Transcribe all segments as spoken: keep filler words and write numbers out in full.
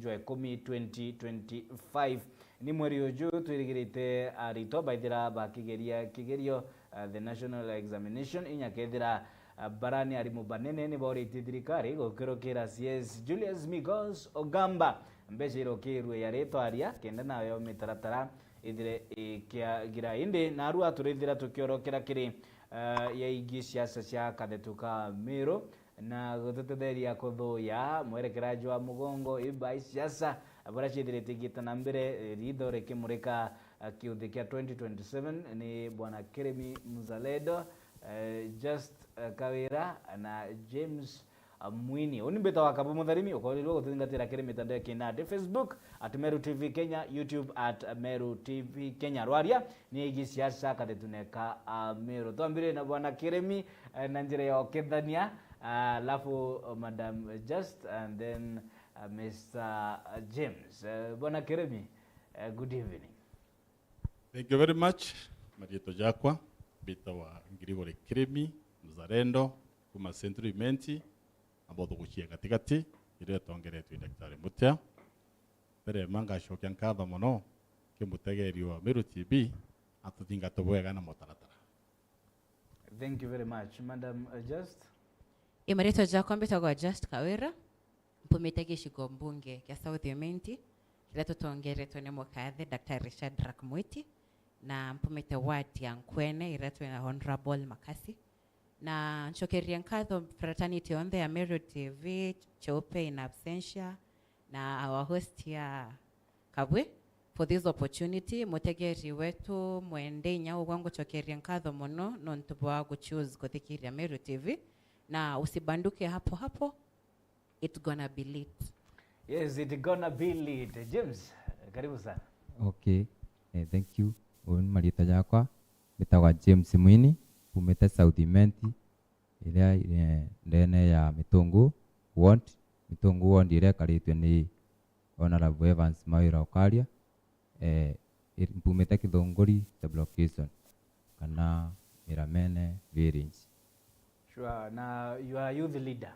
jwa ikumi twenty twenty-five. Ni mweri uju twirigirite aritwa baithira bakigeria kigerio, uh, the national examination, inya kethira, uh, bara ni arimu banene ni bauritie thirikari gukirukira C S Julius Migos Ogamba mbeca irukirwe ya ritwa aria kenda nayo mitaratara ithire ikiagira. Indi narua turithira tukiorokera kiri, uh, ya ingi siasa cia kathetu ka Miru na gututetheria kuthuya mwerekera jwa mugongo iba siasa buria ciithirite igita na mbere, eh, ritho rikimurika, eh, kiuthi kia twenty twenty-seven ni Bwana Kirimi Mzalendo, eh, Just, eh, Kawira na James, eh, Mwini. Uni mbita wa Kabu Mutharimi, ukorirwe gututhingatira kiri mitandao ya kinandi, Facebook at Meru T V Kenya, YouTube at Meru T V Kenya. Rwaria ni igi siasa kathetune ka, ah, Meru. Twambire na Bwana Kirimi, eh, na njira ya ukethania, ah, alafu, oh, Madam Just, and then, uh, Mister James. Uh, Bwana Kirimi, uh, good evening. Thank you very much. Marietwa jakwa mbitawa Ngirigori Kirimi Mzalendo kuma Central Imenti, ambotho guchia gatigati iria itongeretwe ni Daktari Mutia. Mbere ma ngacokia nkatho mono kimutegerio wa Meru T V atuthingate bwega na mutaratara. Thank you very much, Madam, uh, Just. I maritwa jakwa mbitagwa Just Kawira. Mpumite gicigo mbunge kia South Imenti, kiria tutongeretwe ni mukathe Daktari Shadrack Mwiti, na mpumite ward ya Nkwene, iria twina Honorable Makasi. Na ncokerie nkatho fraternity yonthe ya Meru T V, Cheupe in absentia, na our host here, Kabwe, for this opportunity. Mutegeri wetu mwende inya ugwa, ngucokerie nkatho mono nontu bwa guchoose kuthikiria Meru T V, na usibanduke hapo hapo. It gonna be lit. Yes, it gonna be lit. James, karibu sana. Okay, eh, thank you. Uni marietwa jakwa mbitagwa James Mwini, umite South Imenti, iria, eh, ndene ya Mitungu Ward. Mitungu Ward iria ikaritwe ni Honorable Evans Mawira Okaria. Eh, ir-, mpumite Kithunguri sub-location kana Miramene village. Sure, na you are a youth leader.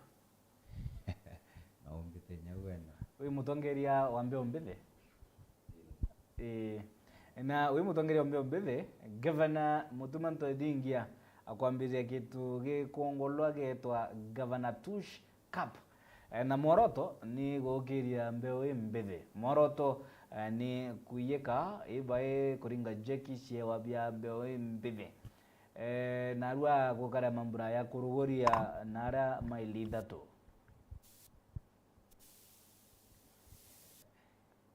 Na umbite nyau wena. Wi mutongeria wa mbeu mbithi? Ii. Na wi mutongeria wa mbeu mbithi, Gavana Mutuma Ntwethingia akwambiriria gitu gikwongolwa getwa Gavana Tush Cup. Eh, na mworoto ni gukiria mbeu imbithi. Mworoto, eh, ni kuiyika ibai kuringa jeki ciewa bia mbeu imbithi. Eh, narua gukara mambura ya kuruguria nara maili ithatu.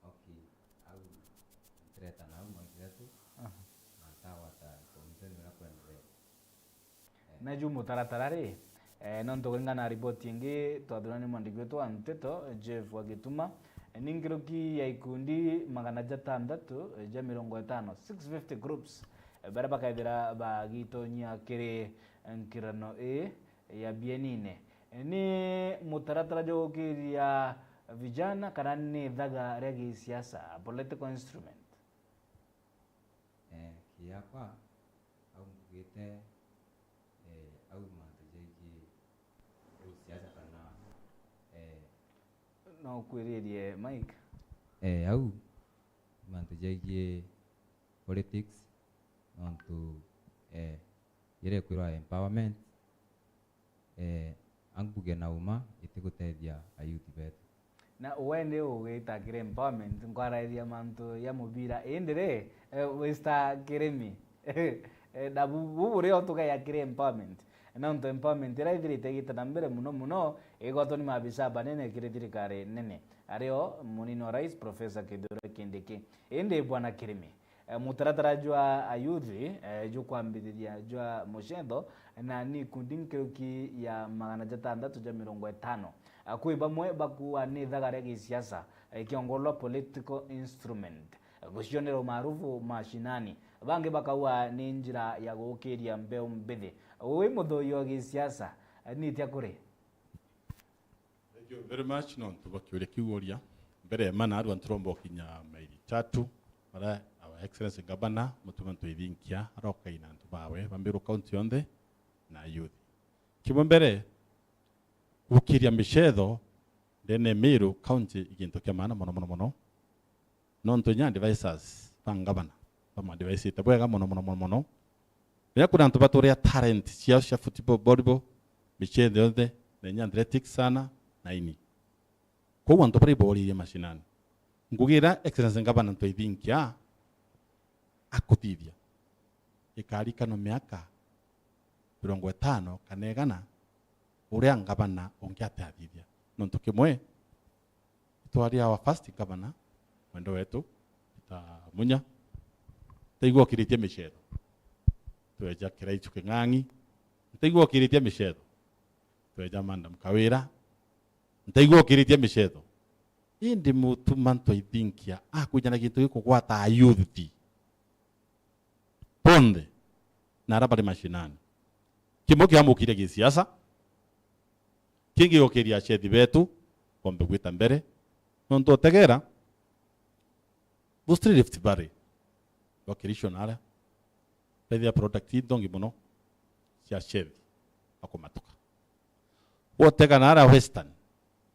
Okay, au ntireta nau maili ithatu, aha, na ntagwata commission uria kwenderea. Na ju mutaratara ri, eh, nontu kuringana na riboti ingi twathurwa ni mwandiki wetu wa nteto, Jeff wa Gituma, eh, ni nkiruki ya ikundi magana jatandatu ja mirongo itano, six fifty groups, eh, baria bakaithira bagitonyia kiri nkirano ii ya bienine. Eh, ni mutaratara jwa gukiria vijana kana ni ithaga ria gisiasa, a political instrument? Eh, kiakwa, au mbugite, eh, au mantu jaigie usiasa kana, eh, no kwiririe Mike? Eh, au mantu jaigie politics, nontu, eh, iria ikwirwa empowerment, eh, ambuge na uma itigutethia ayouth betu. Na we ni ugita kiri empowerment, nkwaraithia mantu ya mubira, indi ri, eh, Mister Kirimi, eh, na bu, bu burio tugeya kiri empowerment. Nontu empowerment iria ithirite igita na mbere muno muno, igwatwa ni maabisa banene kiri thirikari nene, ario munini wa rais Professor Kithure Kindiki. Indi Bwana Kirimi, eh, mutaratara jwa ayuthi, eh, jukwambiriria jwa mucetho na ni ikundi nkiruki ya magana jatandatu ja mirongo itano. Eh, kwi bamwe bakuuga ni ithaga ria gisiasa, eh, ikiongolwa political instrument, eh, gucionera umaarufu mashinani. Bangi bakauga ni njira ya gukiria mbeu mbithi. Wi muthuyi wa gisiasa, eh, ni itia kuri? Thank you very much. Nontu bwa kiuria kiu uria, mbere ya mana arua nturomba ukinya maili tatu, mara Our Excellency Gavana Mutuma Ntwethingia arokaina antu bawe ba Meru County yonthe na youth. Kimwe mbere, gukiria micetho Ndene Meru County i gintu kia maana mono, mono, mono. Nontu inya advisors ba ngavana bamadvisite bwega mono, mono, mono, mono. Riria kwina antu baturia talent ciao cia football, volleyball, michezo yonthe, na inya athletics sana, na ini. Kwou antu baria ibooririe mashinani. Ngugi iria Excellency Ngavana Ntoithinkia akuthithia, ikarikanwa miaka mirongo itano kana igana, uria ngavana ungi atiathithia. Nontu kimwe, itwaria our first governor, mwendwa wetu, Peter Munya, ntaigua ukiritie micetho. Tweja Kiraitu King'ang'i, ntaigua ukiritie micetho. Tweja Madam Kawira, ntaigua ukiritie micetho. Indi Mutuma Ntoithinkia akwija na gintu gikugwata ayuthi bonthe na aria bari mashinani. Kimwe kiamukire gisiasa, kingi gukiria achethi betu bombe gwita mbere. Nontu utegera, Mostly Rift Valley, rwa Kericho na aria, bethia product inthongi mono cia achethi bakumatuka. Wotega na aria Western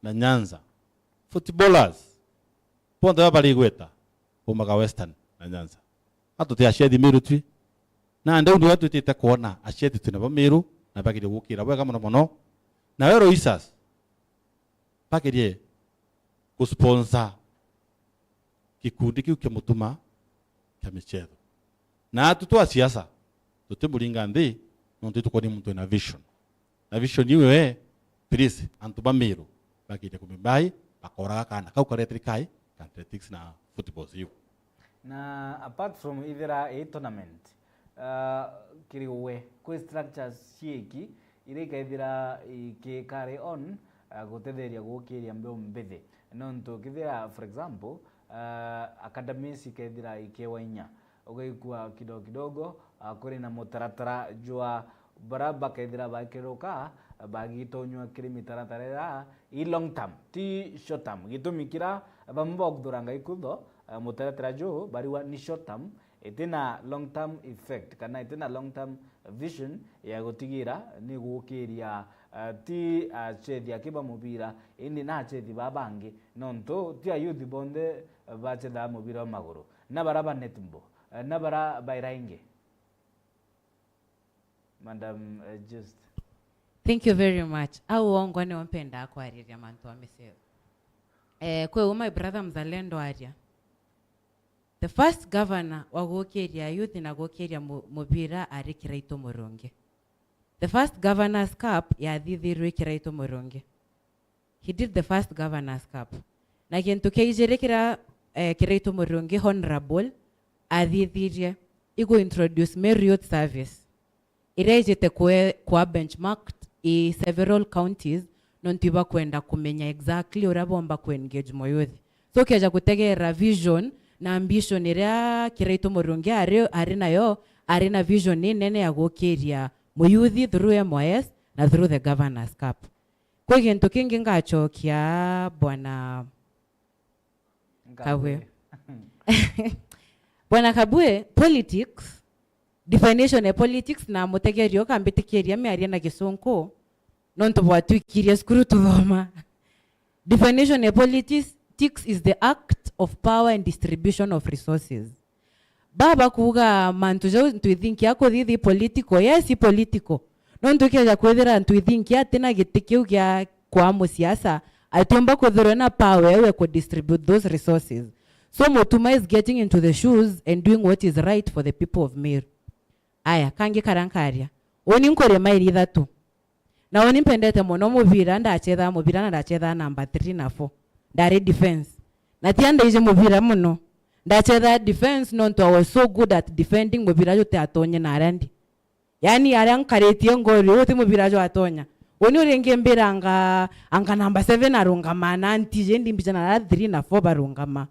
na Nyanza, footballers bonthe baba bari igweta, baumaga Western na Nyanza. A tuti achethi Meru twi? Nandi au nio twitite kwona achethi twinabo Meru, na bagerie gukira bwega mono mono. Na we Roisas, bagerie gusponsor gikundi kiu kia Mutuma kia michetho. Na atu twa siasa, tutimuringa nthi, nontu itukwona muntu wina vision. Na vision iu ee, please, antu ba Meru, bakiite kumibai, bakoraga kaana kau karetiri kai, ka athletics na football iu. Na apart from ithira i tournament, ah, kiri we, kwi structures ciiki iria ikaithira iki carry on, ah, gutetheria gukiria mbeu mbithi. Nontu kithira, for example, ah, academies ikaithira ikewa inya, ugaikua kidogo kidogo, ah, kuri na mutaratara jwa bara bakaithira bakiruka, bagitonywa kiri mitaratara iria i long term, ti short term. Gitumi kira bamwe bakuthuranga ikutho, ah, mutaratara juu bariwa ni short term, itina long term effect, kana itina long term vision ya gutigira ni gukiria, ah, ti achethi aki ba mubira, indi na achethi ba bangi, nontu ti ayuthi bonthe bachethaa mubira wa maguru, na bara ba netball, eh, na bara baira ingi. Madam, eh, just. Thank you very much. Au wongwa nio mpendaa kwariria mantu a michetho. Eh, kwi u my brother Mzalendo aria. The first governor wa gukiria youth na gukiria mu-, mubira ari Kiraitu Murungi. The first Governor's Cup yathithirwe Kiraitu Murungi. He did the first Governor's Cup. Na gintu kia ijiri kiria, eh, Kiraitu Murungi Honourable athithirie, igu introduce Meru Youth Service, iria ijite kwe-, kwa benchmarked i several counties, nontu ibakwenda kumenya exactly uria bomba ku engage mo youth. So, ukeja gutegera vision na ambition iria Kiraitu Murungi ari, ari nayo, ari na vision inene ya gukiria muyuthi through M Y S na through the Governor's Cup. Kwi gintu kingi ngachokia, Bwana Kabwe. Kabwe. Bwana Kabwe, politics, definition ya politics, na mutegerio kambitikiria miaria na Gisunku, nontu bwatwikirie cukuru tuthoma. Definition ya politics is the act of power and distribution of resources. Baba kuuga mantu jau ntwithinkia kuthithi political, yes, i political. Nontu ikeja kwithira ntwithinkia atina giti kiu gia kwa musiasa, atiumba kwithirwa na power ewe ku distribute those resources. So Mutuma is getting into the shoes and doing what is right for the people of Meru. Aya, kangi karia nkaria. Uni nkuri mairi ithatu. Na uni mpendete mono mubira, ndachethaa mubira na ndachethaa namba three na four. Ndari defense. Na tia ndaiji mubira mono. Ndachethaa defense nontu I was so good at defending mubira jutiatonye na aria ndi. Yaani aria nkaritie ngori, uti mubira jwatonya. Uni uringi mbira anga, anga namba seven arungama na ntiji, ndi mbicha na aria three na four barungama.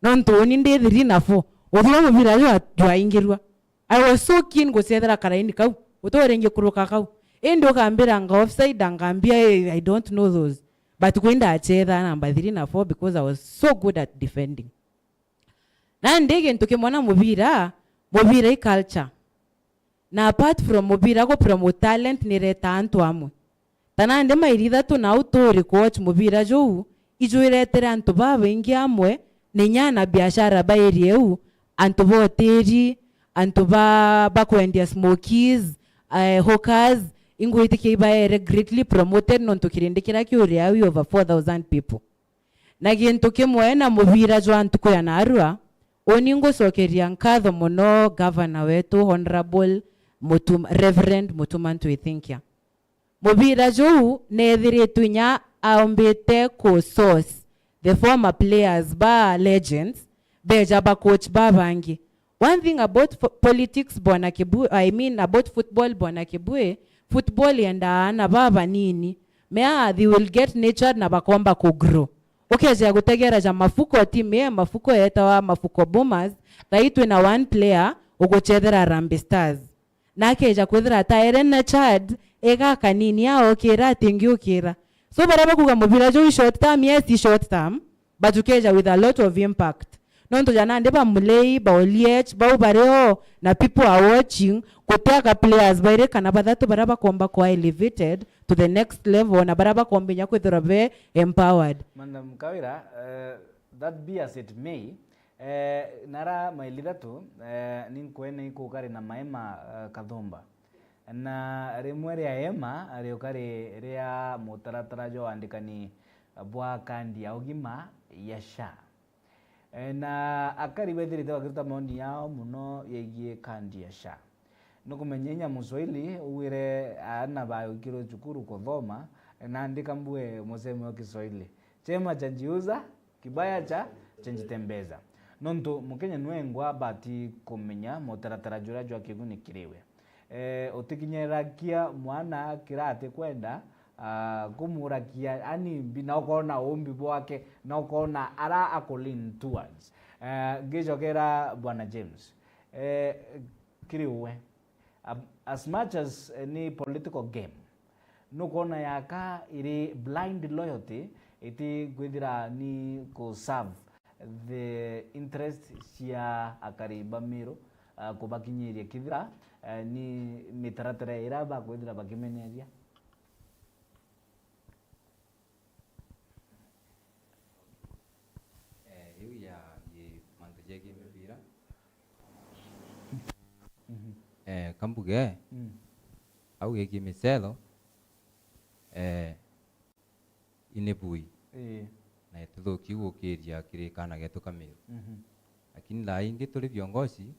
Nontu uni ndi three na four. Uthira mubira jwa, jwaingirwa. I was so keen gucethera karaini kau. Uti uringi kuruka kau. Indi ukambira anga offside, angambia, "Eh, I don't know those." But kwi ndachetha namba three na four because I was so good at defending. Nandi gintu kimwe na mubira, mubira i culture. Na apart from mubira, gu promote talent ni ireta antu amwe. Ta nandi mairi ithatu nau turi ku watch mubira juu, Ijwiretere antu babaingi amwe, na inya ana biashara ba area iu, antu ba hoteli, antu ba, ba kwendia smokies, eh, hawkers, ingwitikia ibaere greatly promoted nontu kirindi kiria kiuri au i over four thousand people. Na gintu kimwe na mubira jwa ntuku ya narua, uni ngucokeria nkatho mono Governor wetu, Honourable Mutuma, Reverend Mutuma Ntwithinkia. Mubira juu neethiritwe inya aumbite ku source the former players ba legends, beja ba coach babangi. One thing about fo-, politics, Bwana Kibu-, I mean about football, Bwana Kibue, football yendaa aana babanini. Mea they will get nurtured na bakomba ku grow. Ukeja gutegera ja Mafuko, team ya Mafuko yetawa Mafuko Boomers, thaitwe na one player uguchethera Harambee Stars. Na akeja kwithira ataere na Chad, ega kanini aokira atingiukira. So baria bakuga mubira juu i short term, yes, i short term, but ukeja with a lot of impact. Nontu ja nandi ba Mulei, ba Oliech, bau bari o, na people are watching, guti aka players bairi kana bathatu baria bakomba kwa elevated to the next level, na baria bakomba inya kwithirwa be empowered. Madam Kawira, eh, that be as it may, Eh, nara maili ithatu, eh, ninkwene ikukari na maema, eh, kathumba. Na rimwe ria ema riukari ria mutaratara jwa wandikani bwa kandi ya ugima ya SHA. Eh, na akari bethirite bakiruta maoni yao mono yegie kandi ya SHA. Nukumenya inya Muswahili ugwire aana baikirwe cukuru kuthoma, na ndika mbue musemo wa Kiswahili. Chema cha njiuza, kibaya cha, cha njitembeza. Nontu Mukenya nwengwa abati kumenya mutaratara juria jwa kiguni kiriwe. Eh, utikinyiragia mwana kira atikwenda, ah, kumurakia ani mbi, na ukoona umbi bwake, na ukoona ara aku lean towards. Eh, ngicokera Bwana James. Eh, kiri uwe. Ab-, as much as, eh, ni political game, nukwona yaka iri blind loyalty, iti kwithira ni ku serve the interest cia akari ba Meru, ah, kubakinyiria kithira, eh, ni mitaratara ira bakwithira bakimeneria. Eh, iu ya, i mantu jegie mipira. Mhm. Eh, kambuge, mm, au gegie micetho, eh, ini bui. Ii. Na ituthuki gukiria kiri kaana getu ka Meru. Mhm. Lakini thaa ingi turi viongozi,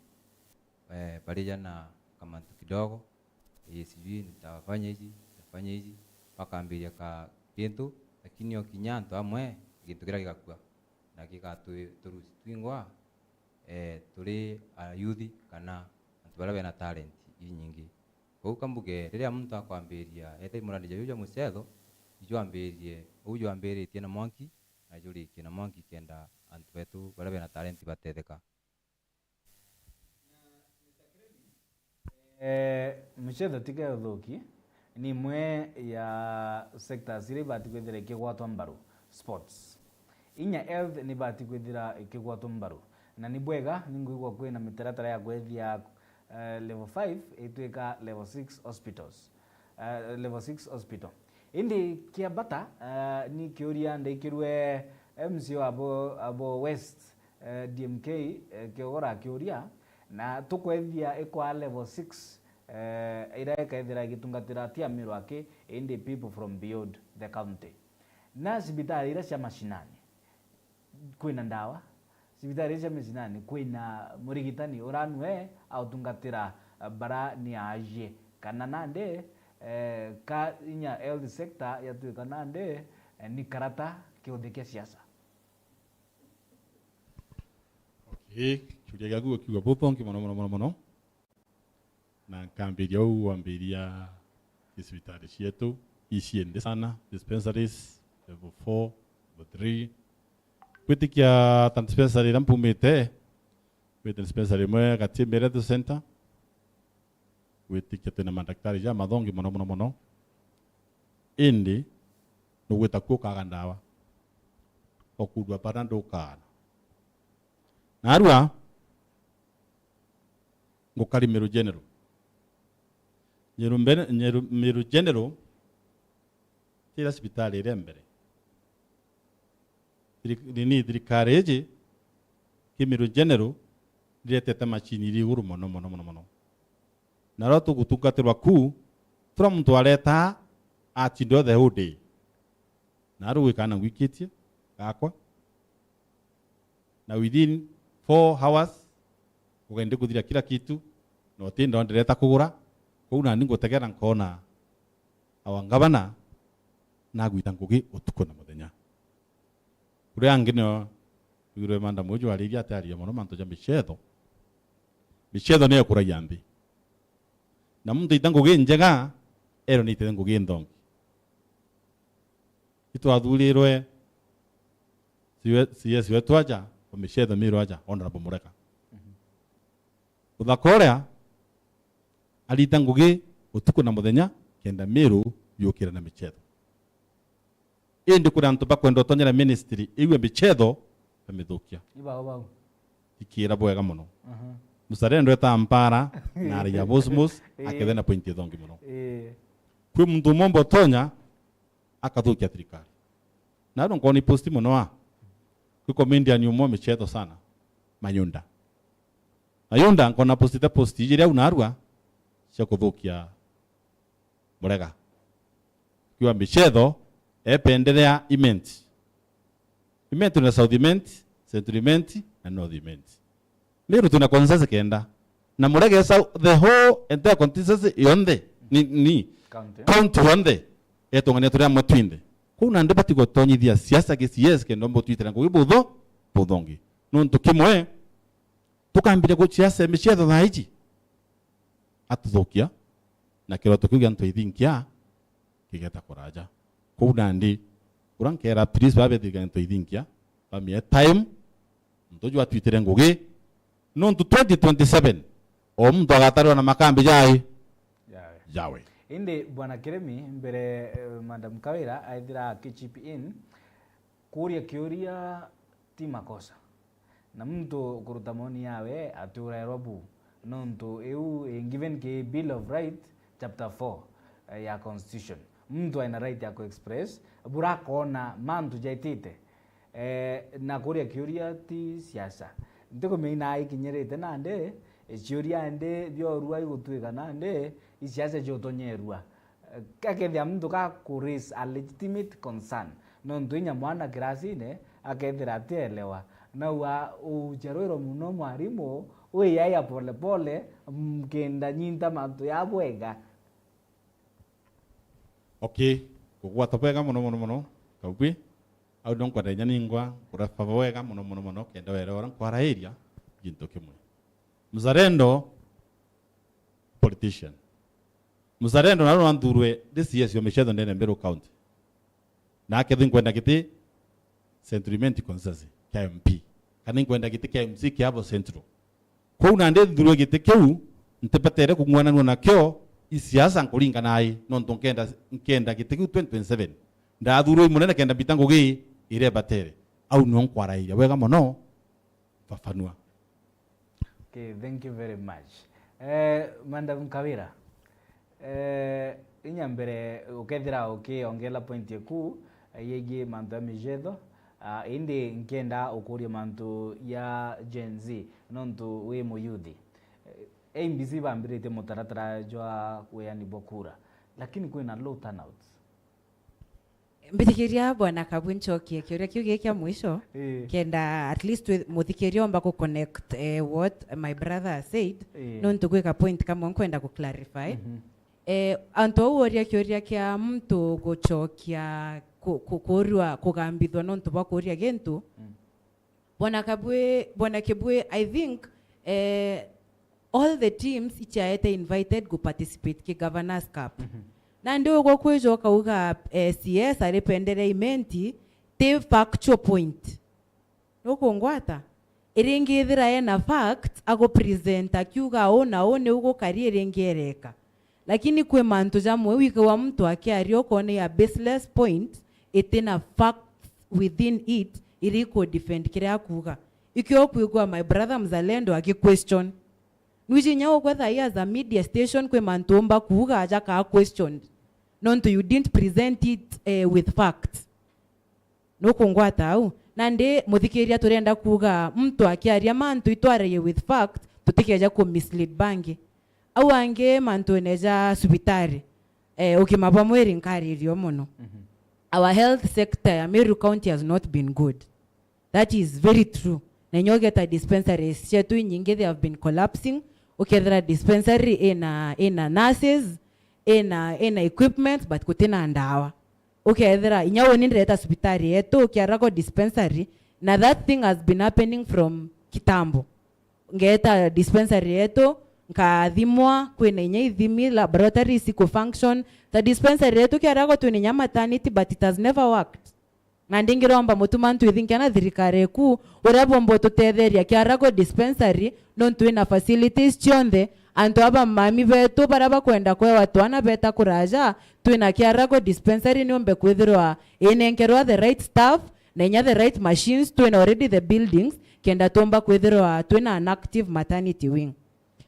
eh, barijana kamantu kidogo, ii, sijui nitafanya hizi, nitafanya hizi, bakambiria ka kintu, lakini o kinya antu amwe gintu kiria gigakua, na gigaturusi twingwa, eh, turi ayuthi kana antu baria bena talent inyingi. Kwou kambuge, riria muntu akwambiria, ete murandi jaju jwa mucetho, ijwambirie, uu jwambiritie na mwanki, na jurikie na mwanki kenda antu betu baria bena talent batetheka. Eh, mucetho ti ke uthuki, ni imwe ya sectors iria ibati kwithira ikigwatwa mbaru, sports. Inya health ni ibati kwithira ikigwatwa mbaru. Na ni bwega, ni ngwigua kwina mitaratara ya kwethia, eh, level five itwika level six hospitals. Eh, level six hospital. Indi kia bata, eh, ni kiuria ndaikirwe M C A abo, abo West, eh, D M K, eh, Kiogora akiuria, na tukwethia ikwa level six, eh, iria ikaithira igitungatira ti Amiru aki, indi people from beyond the county. Na cibitari iria cia mashinani, kwina ndawa, cibitari iria cia mashinani, kwina murigitani uranwe autungatira, eh, bara ni aajie, kana nandi, eh, ka inya health sector yatuika nandi, eh, ni karata kiuthi kia siasa. Okay, kiuria giaku ukiuga buthongi mono, mono, mono, mono. Na nkambiria uu wambiria cibitari cietu, ii ciende sana, dispensaries, level four, level three. Gwitikia ta dispensary iria mpumite, gwite dispensary imwe Gatiembe Health Center, gwitikia twina madaktari ja mathongi mono, mono, mono. Indi nugwita kuo ukaga ndawa. Okudua pana ndukaana. Narua, ngukari Meru General. Nyeru mbere, Nyeru, Meru General, ti iria cibitari iria mbere. thiri-, nini, thirikari iji, Kimiru General, riretete machini iri iguru mono, mono, mono, mono. Na riria tugutungatirwa ku, tura muntu aretaa, atinda the whole day. Na riu gwikana ngwikitie, gakwa. Na within four hours, ugendi kuthira kila kitu, na utinda ndireta kugura. Kou nani ngutegera nkona awa ngavana nagwita ngugi utuku na muthenya. Kuria angi nio, wigirwe madam uju ariria ati aria mono mantu ja michetho. Michetho niyo ikuragia nthi. Na muntu aita ngugi njega, erwe niite ngugi nthongi. Itwathurirwe C S wetu aja, wa michetho Miru aja, Honorable Murega. Uthaka uria arita ngugi utuku na muthenya, kenda Miru yukira na michetho. Indi kuri antu bakwenda utonyera ministry iu ya michetho, bamithukia. Ibao bau. Ikira bwega mono. Aha. Muzalendo eta mpara, na aria bosmos, Ii. akethe na point ithongi mono. Ii. Kwi muntu umwe mbotonya, akathukia thirikari. Na aro nkoni post mono a. Kwi comedian umwe michetho sana. Mayunda. Mayunda nkona postite post ijiri au narua cia kuthukia Murega. Kiwa michetho, ependerea Imenti. Imenti na South Imenti, Central Imenti na North Imenti. Miru twina consensus kenda. Na Murega esa the whole entire constituency yonthe. Ni, ni County. County yonthe. Etongania turi amwe twinthe. Kuu nandi bati gutonyithia siasa gi C S kenda mbo twitira ngugi butho, buthongi. Nontu kimwe, tukambire guciaca michetho thaa iji. Atuthukia, na kiroto kiu gia antu ithinkia kigeta kuraja. Kuu nandi, ura nkera, please, babethirika antu ithinkia, bamie time, muntu uju atwitire ngugi, nontu twenty twenty-seven, o muntu agatarwa na makambi jai. Jawe. Jawe. Indi, Bwana Kiremi, mbere, eh, Madam Kawira aithira aki chip in, kuria kiuria ti makosa. Na muntu kuruta maoni yawe atiurairwa bu, nontu iu i given ki Bill of Right, chapter four, eh, ya Constitution. Muntu aina right ya ku-express bura akona mantu jaitite. Eh, na kuria kiuria ti siasa. Ntikumenya ikinyirite nandi, eh, ciuria indi biorua igutwika nandi, i siasa ciutonyerua. Gakethira muntu ga ku-raise a legitimate concern, nontu inya mwana kirasine akethira atielewa, na ua ucherwirwe muno mwarimu, wiyaia polepole, mm, kenda nyinta mantu ya bwega. Okay, kugwata bwega mono, mono, mono, Kaubwi. Au ndio nkwenda inya ningwa, kureba bwega mono, mono, mono, kenda were ora nkwarahiria gintu kimwe. Mzalendo, politician. Mzalendo naro nanthurwe ndi C S wa michetho ndene Meru County. Na akethirwa inkwenda giti Central Imenti constituency kia M P. Kana inkwenda giti kia M C kia abo Central. Kwou nandi nthurwe giti kiu, ntibatere kung'uananua nakio i siasa nkuringana ai, nontu nkenda, nkenda giti kiu twenty twenty-seven. Ndathurwe i munene kenda mbita ngugi iria ibatere. Au nio nkwarairia bwega mono. Fafanua. Okay, thank you very much. Eh, Madam Kawira, eh, inya mbere ukethira ukiongela point eku, eh, yegie mantu ya michetho, ah, indi nkenda ukuria mantu ya Gen Z, nontu wi muyuthi. Eh, A M C bambiritie mutaratara jwa wiani bwa kura, lakini kwina low turnout. Mbithikiria Bwana Kabu nchokie kiuria kiu giki kia mwisho, Ii. kenda at least we-, muthikiria omba ku connect, eh, what my brother has said, Ii. nontu gwika point kamwe nkwenda ku clarify. Mhm. Eh, antu au uria kiuria kia muntu guchokia ku-, ku-, kurua kugambithwa nontu bwa kuria gintu, Mm. Bwana Kabwe, Bwana Kibwe, I think, eh, all the teams ichiaete invited gu participate ki Governors Cup. Mhm. Nandi ugwo kwijo ukauga, eh, C S ari pendere Imenti, ti factual point. Nukungwata? Iringi ithira ena fact, agu present akiuga uu na uu niu gukari iringi ereka. Lakini kwi mantu jamwe wikagwa muntu akiaria ukona ya baseless point, itina facts within it, iri ku defend kiria akuuga. Ikio ukwigua my brother mzalendo aki question. Nwiji inya ukwetha i as a media station kwi mantu umba kuuga aja kaa question. Nontu you didn't present it, eh, with facts. Nukungwata au? Nandi muthikiria, turenda kuuga muntu akiaria mantu itwaragie with fact, tutikeja ku mislead bangi. Au angi mantune ja cibitari, eh, ugima bwa mwiri nkaririo mono. Mhm. Our health sector ya Meru County has not been good. That is very true. Na inya ugeta dispensaries cietu inyingi, they have been collapsing. Ukethira dispensary ina, ina nurses, ina, ina equipment, but gutina ndawa. Ukethira inya uni ndireta cibitari yetu, Kiarago dispensary, na that thing has been happening from kitambo. Ngeeta dispensary yetu, nkathimwa, kwina inya ithimi, laboratories iku function. Ta dispensary yetu Kiarago twina inya maternity, but it has never worked. Nandi ngiromba mutuma ntwithinkia na thirikari iku, uria bomba ututetheria Kiarago dispensary, nontu ina facilities cionthe. Antu aba mami betu baria bakwenda kwewa twana beta kuraja, twina Kiarago dispensary niumbe kwithirwa inenkerwa the right staff, na inya the right machines, twina already the buildings, kenda tumba kwithirwa twina an active maternity wing.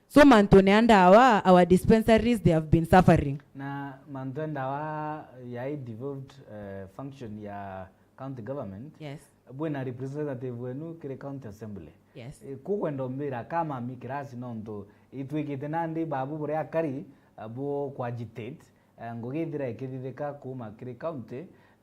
So mantune ya ndawa, our dispensaries, they have been suffering. Na mantu ya ndawa ya devolved, eh, function ya county government, Yes. bwina representative wenu kiri county assembly. Yes. Eh, kukwenda umbira kama mi kirasi nontu itwikite nandi babu buria akari, eh, bu ku agitate, eh, ngugi ithira ikithithika kuma kiri county,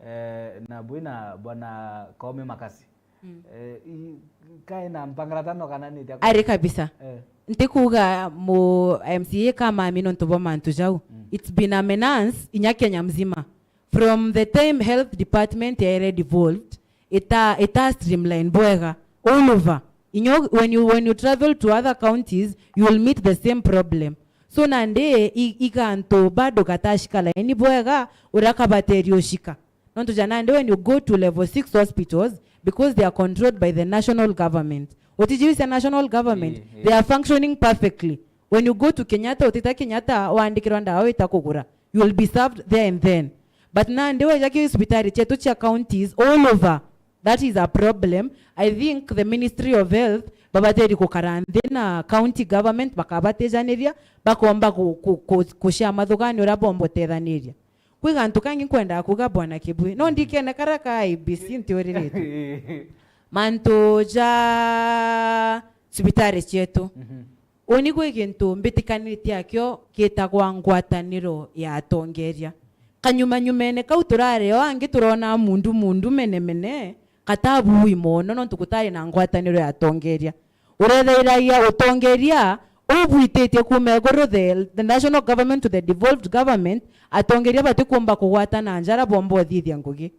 eh, na bwina bwana Koome Makasi. Mm. Eh, i-, kae na mpangaratano kana ni tia ku- Ari kabisa. Eh. Ntikuuga mu M C A kama ami nontu bwa mantu jau. Mm. It's been a menace inya Kenya mzima. From the time health department yaere devolved, ita, ita streamline bwega all over. Inya when you, when you travel to other counties, you will meet the same problem. So nandi i-, igantu bado gatashika laini bwega, uria kabateria ushika. Nontu ja nandi when you go to level six hospitals, because they are controlled by the national government. Utijiwisia national government, Eh, eh. They are functioning perfectly. When you go to Kenyatta, utita Kenyatta, waandikirwa ndawa wita kugura. You will be served there and then. But nandi weja ki hospitali cietu cia counties all over, that is a problem. I think the Ministry of Health babateri gukara nthi na county government, bakabatejaniria, bakomba ku-, ku-, ku-, kushare mathugani uria bomba utethaniria. Kwi gantu kangi nkwendaga kuuga, Bwana Kibui. No ndikene kara ka I B C ntiuririte. Mantu ja cibitari cietu. Mhm. Uni gwi gintu mbitikanitie akio gitagwa ngwataniro ya atongeria. Kanyuma nyumene kau turari o angi turona mundu mundu mene mene, katabui mono nontu gutari na ngwataniro ya atongeria. Urethairagia utongeria ubwititie kuuma iguru, the, the national government to the devolved government, atongeria batikumba kugwatana njara bomba uthithia ngugi.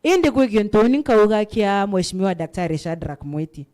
Indi kwi gintu uni nkauga kia Mheshimiwa Daktari Shadrack Mwiti.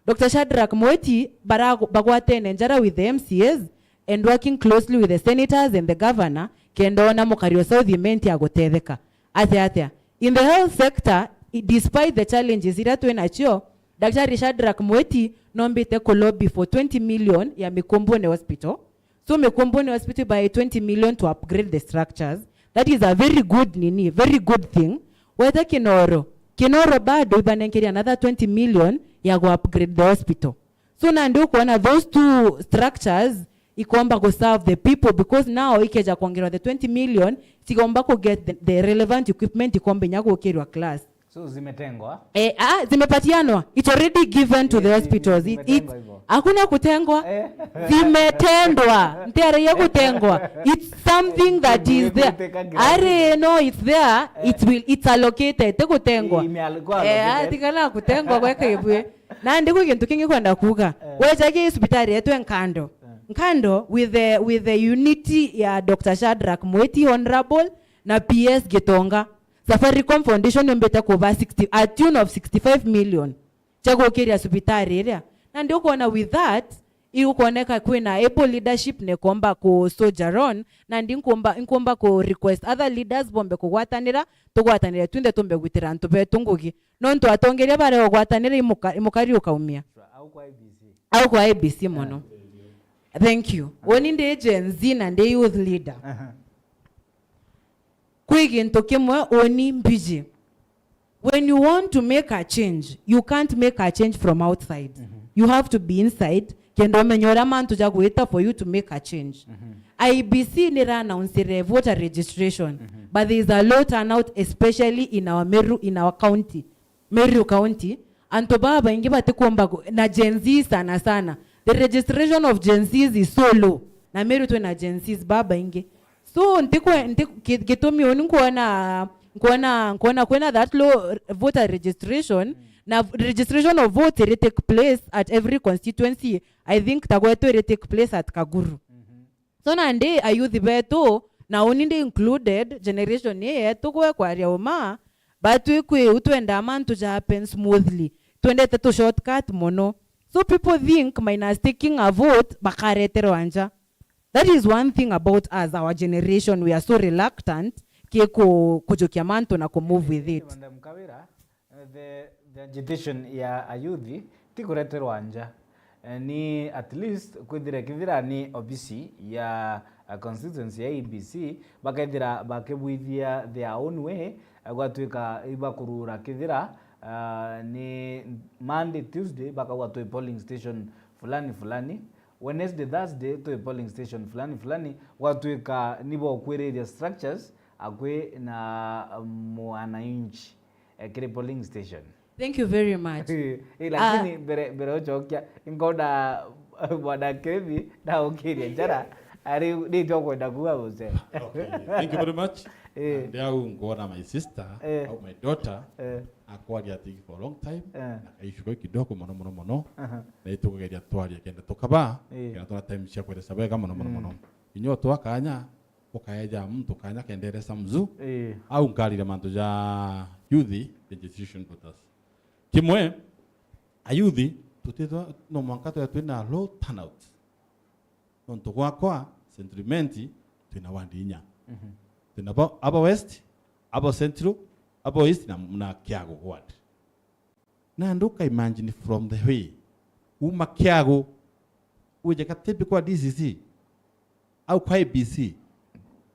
Doctor Shadrack Mwiti bara-, bagwatene njara with the M C As and working closely with the senators and the governor, kenda ona mukari o South Imenti agutetheka. Atia atia? In the health sector, i-, despite the challenges iria twinacio, Daktari Shadrack Mwiti nombite ku lobby for twenty million ya Mikumbune Hospital. So Mikumbune Hospital by twenty million to upgrade the structures. That is a very good nini, very good thing. Weta Kinoro. Kinoro bado ibanenkeria another twenty million ya gu upgrade the hospital. So nandi ukwona those two structures ikomba gu serve the people, because now ikeja kwongerwa the twenty million, sigomba ku get the, the relevant equipment ikomba inya gukirwa class. So zimetengwa? Eh, ah, zimepatianwa. It's already given to the hospitals. It, it's, hakuna kutengwa. Eh. Zimetendwa. Ntiaragia kutengwa. It's something that is there. Are, no, it's there. It will, it's allocated. Ti kutengwa. Eh, atigana kutengwa gweka ibwe. Nandi kwi gintu kingi kwenda kuuga. Eh. Weja ki hospitali yetu e Nkando. Eh. Nkando with the, with the unity ya Doctor Shadrack Mwiti, Honorable, na P S Gitonga. Safaricom Foundation yumbite kuba sixty, a tune of sixty-five million cia gukiria cibitari iria. Nandi ukwona with that, igukwoneka kwina able leadership na ikomba ku soldier on, nandi nkumba, nkumba ku request other leaders bombe kugwatanira, tugwatanire twinthe tumbe gwitira antu betu ngugi. Nontu atongeria baria ugwatanira imuka-, imukari ukaumia. Au kwa I B C. Au kwa I B C mono. Ah. Thank you. Uni ndi Gen Z na ndi youth leader. Aha. Kwi gintu kimwe uni mbiji. When you want to make a change, you can't make a change from outside. Mhm. You have to be inside, kenda umenye uria mantu jagwita for you to make a change. Mhm. I B C nira announce voter registration, mhm, but there is a low turnout, especially in our Meru, in our county. Meru County, antu babaingi batikumba ku-, na Gen Z sana sana. The registration of Gen Zs is so low. Na Meru twina Gen Zs babaingi. So, ntikwe-, nti-, ki-, gitumi uni nkwona, nkwona, nkwona kwina that low voter registration, na v-, registration of vote iri take place at every constituency. I think ta gwetu iri take place at Kaguru. So nandi ayouth betu, na uni ndi included, generation ii yetu gwe kwaria uma, batwikwi u twendaa mantu ja happen smoothly. Twendete tu shortcut mono. So people think minus taking a vote bakareterwa nja. That is one thing about us, our generation, we are so reluctant ki ku-, kujukia mantu na ku move with it. Madam Kawira, eh, the, the agitation ya ayouth ti kureterwa nja. Eh, ni at least kwithire kithira ni obisi ya, eh, constituency ya A B C, bakethira bakibwithia their own way, eh, gwatwika ibakurura kithira, ah, ni Monday, Tuesday, bakauga twi polling station fulani fulani, Wednesday, Thursday, twi polling station fulani fulani, gwatwika ni bokwiriria structures akwi na mwananchi, eh, kiri polling station. Thank you very much. Eh, lakini mbere, mbere uchokia, inkoda bwana Kevi na ukiria njara, ari ni tio kwenda kuga buce. Okay, thank you very much. Eh. And au ngona my sister, eh, au my daughter, eh, akwaria thing for a long time, eh, na kaishuko kidogo mono, mono, mono. Aha. Na itukugeria twaria kenda tukaba, eh, kenda tuna time cia kweresa bega mono, mono, mm, mono. Inyo twa kanya, ukaeja muntu kanya kenderesa mzu, eh, au nkarire mantu ja youth registration voters. Kimwe, ayouth, tutithwa no mwanka twe twina low turnout. Nontu gwakwa, Central Imenti, twina ward inya. Mhm. Twina bo, aba West, aba Central, aba East na, na Kiagu ward. Nandi uka imagine from the way, uma Kiagu, uje Katimbi kwa D C C, au kwa A B C,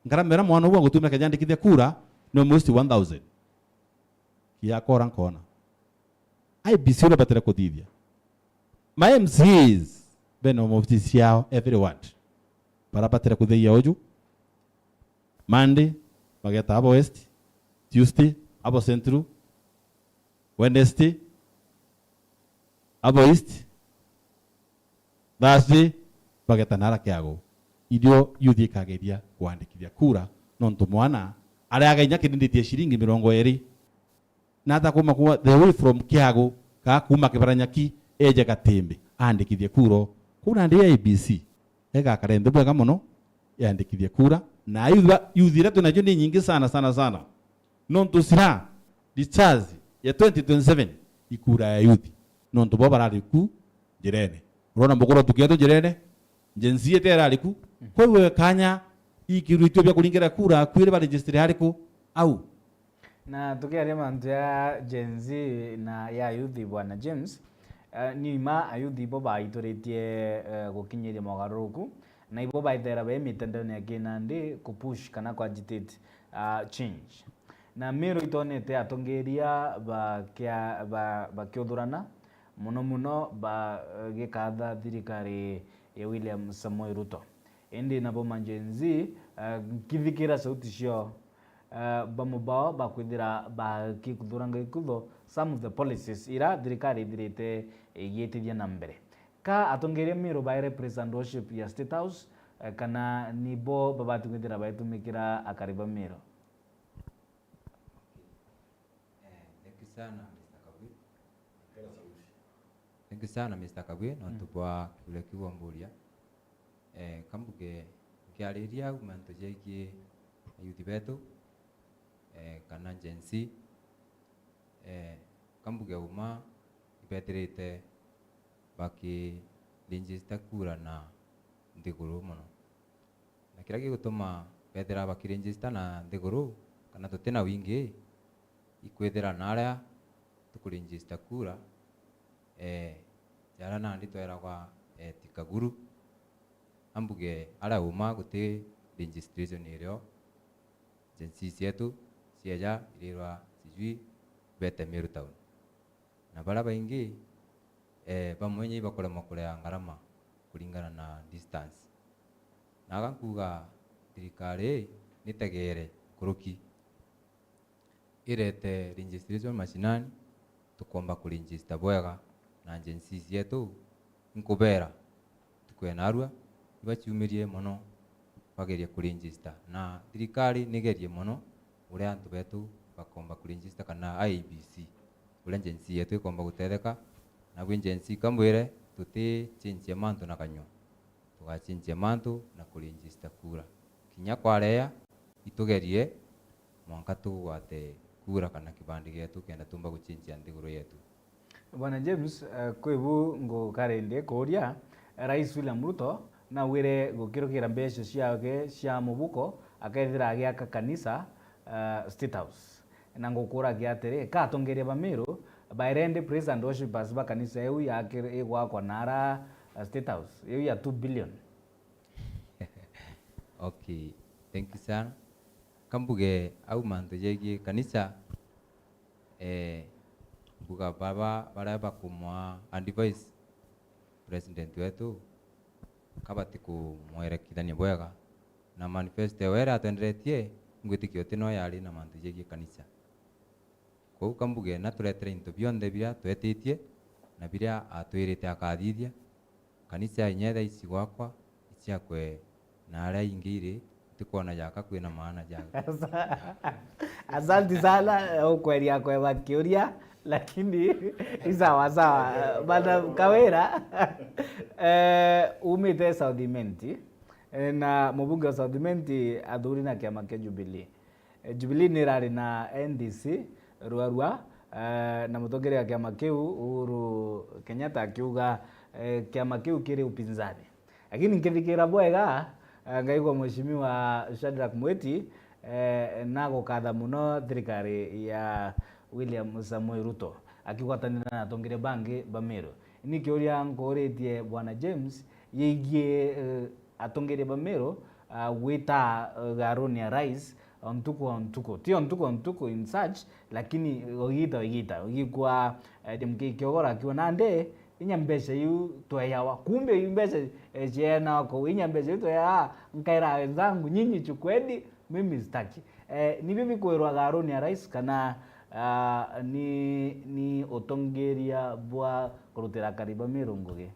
ngarama iria mwana uu agutumira kejandikithia kura ni almost one thousand. Kiakora nkona. A B C uria batire kuthithia. Ma M C As bena maofisi ciao every ward. Bara batire kuthithia uju. Monday, bageta abo West. Tuesday, abo Central. Wednesday, abo East. Thursday, bageta nara Kiagu. Irio youth ikageria kwandikithia kura, nontu mwana areaga inya kirinditi ya ciringi mirongo iri. Nata kuma kuuma the way from Kiagu, kaa kuuma Kibaranyaki, eje Gatimbi, andikithie kura. Kuu nandi A B C, egakare nthi bwega mono, yandikithie kura. Na youth ba, youth iria twinacio ni nyingi sana, sana, sana. Nontu cira, discharge ya twenty twenty-seven, ikura ya youth. Nontu bo barari ku njirene. Urona mukuru tukia tu njirene, Gen Z ete irari ku. Kwa hivyo kanya, ikiruitio bia kuringira kura, kwiri ba register ariku? Au? Na tukiaria mantu ya Gen Z na ya youth, Bwana James, eh, ni ma ayouth bo baituritie, eh, gukinyiria mogaruruku, na ibo baithera be mitandaone ya kinandi kupush kana kuagitate, ah, change. Na Meru itonete atongeria bakia-, ba-, bakiuthurana, mono mono ba-, gikatha thirikari ya William Samoei Ruto. Indi nabo ma Gen Z, eh, nkithikira sauti ciao, eh, bamwe bao bakwithira bakikuthuranga ikutho some of the policies ira thirikari ithirite igiitithia na mbere. Ka atongeria Meru baere praise and worship ya State House, eh, kana nibo babati kwithira baitumikira akari ba Meru? Eh, thank you sana, Mister Kabwi. Thank you sana, Mister Kabwi, nontu bwa kiuria kiu wamburia. Eh, kambuge, nkiariria au mantu jegii ayouth betu, eh, kana Gen Z, eh, kambuge uma ibetirite bakiregister kura na nthiguru mono. Na kiria gigutuma bethira bakiregister na nthiguru, kana tutina wingi, ikwithira naria tukuregister kura, eh, jaria nandi tweragwa, eh, ti Kaguru. Ambuge aria uma guti registration irio, Gen Z cietu cieja irirwa sijui bete Meru Town. Na baria baingi, eh, bamwe inya ibakuremwa kurea ngarama kuringana na distance. Na aga nkuga thirikari ii nitegere nkuruki, irete registration mashinani, tukomba kuregister bwega na agencies yetu. Nkubera ntuku ya narua ibaciumirie mono bagerie kuregister, na thirikari nigerie mono uria antu betu bakomba kuregister, kana I E B C, uria agency yetu ikomba gutetheka. Nabu agency kambwire tutichinchie mantu na kanyua, tugachinchia mantu na kuregister kura. Kinya kwareya itugerie mwanka tugwate kura kana kibandi gietu kenda tumba guchinchia nthiguru yetu. Bwana James, eh, kwi bu ngukarindi kuuria, Rais William Ruto nawire gukirukira mbeca ciake cia mubuko akethira agiaka kanisa, eh, State House. Na ngukuragia atiri, ka atongeria ba Meru baerendi praise and worshipers ba kanisa iu yaki-, igwakwa nara, eh, State House iu ya two billion? Okay, thank you sana. Kambuge au mantu jegie kanisa, eh, mbuga baba baria bakumwa advice president wetu kabati kumwerekithania bwega, na manifesto ewe iria atwenderetie, ngwitikia uti no yari na mantu jegie kanisa. Kwou kambuge naturetere into bionthe biria twetitie na biria atwirite akathithia. Kanisa inya thaa ici gwakwa iciakwe na aria ingi iri, ntikwona jaka kwina maana jaka. Asanti sana, ukweria kweba kiuria, lakini ni sawa sawa. Madam Kawira, eh, umite South Imenti, eh, na mubunge wa South Imenti athuri na kiama kia Jubilee. Eh, Jubilee ni irari na N D C ruarua, eh, na mutongeria wa kiama kiu Uhuru Kenyatta akiuga, eh, kiama kiu kiri upinzani. Lakini nkithikira bwega, eh, ngaigua Mheshimiwa Shadrack Mwiti, eh, nagukatha muno thirikari ya William Samoei Ruto akigwatanira na atongeria bangi ba Meru. Ni kiuria nkuritie Bwana James yigii, eh, atongeria ba Meru, ah, gwita, eh, garuni ya rais o ntuku o ntuku. Ti o ntuku o ntuku in such, lakini o igita o igita. Ugikwa, eh, D M K Kiogora akiuga, "Nandi, inya mbeca iu tweyawa. Kumbe iu mbeca, eh, cienawa kuu. Inya mbeca iu tweyawa, nkaira wenzangu, nyinyi chukueni, mimi sitaki." Eh, nibio bikwirwa garuni ya rais kana, ah, ni, ni utongeria bwa kurutira akari ba Meru ngugi?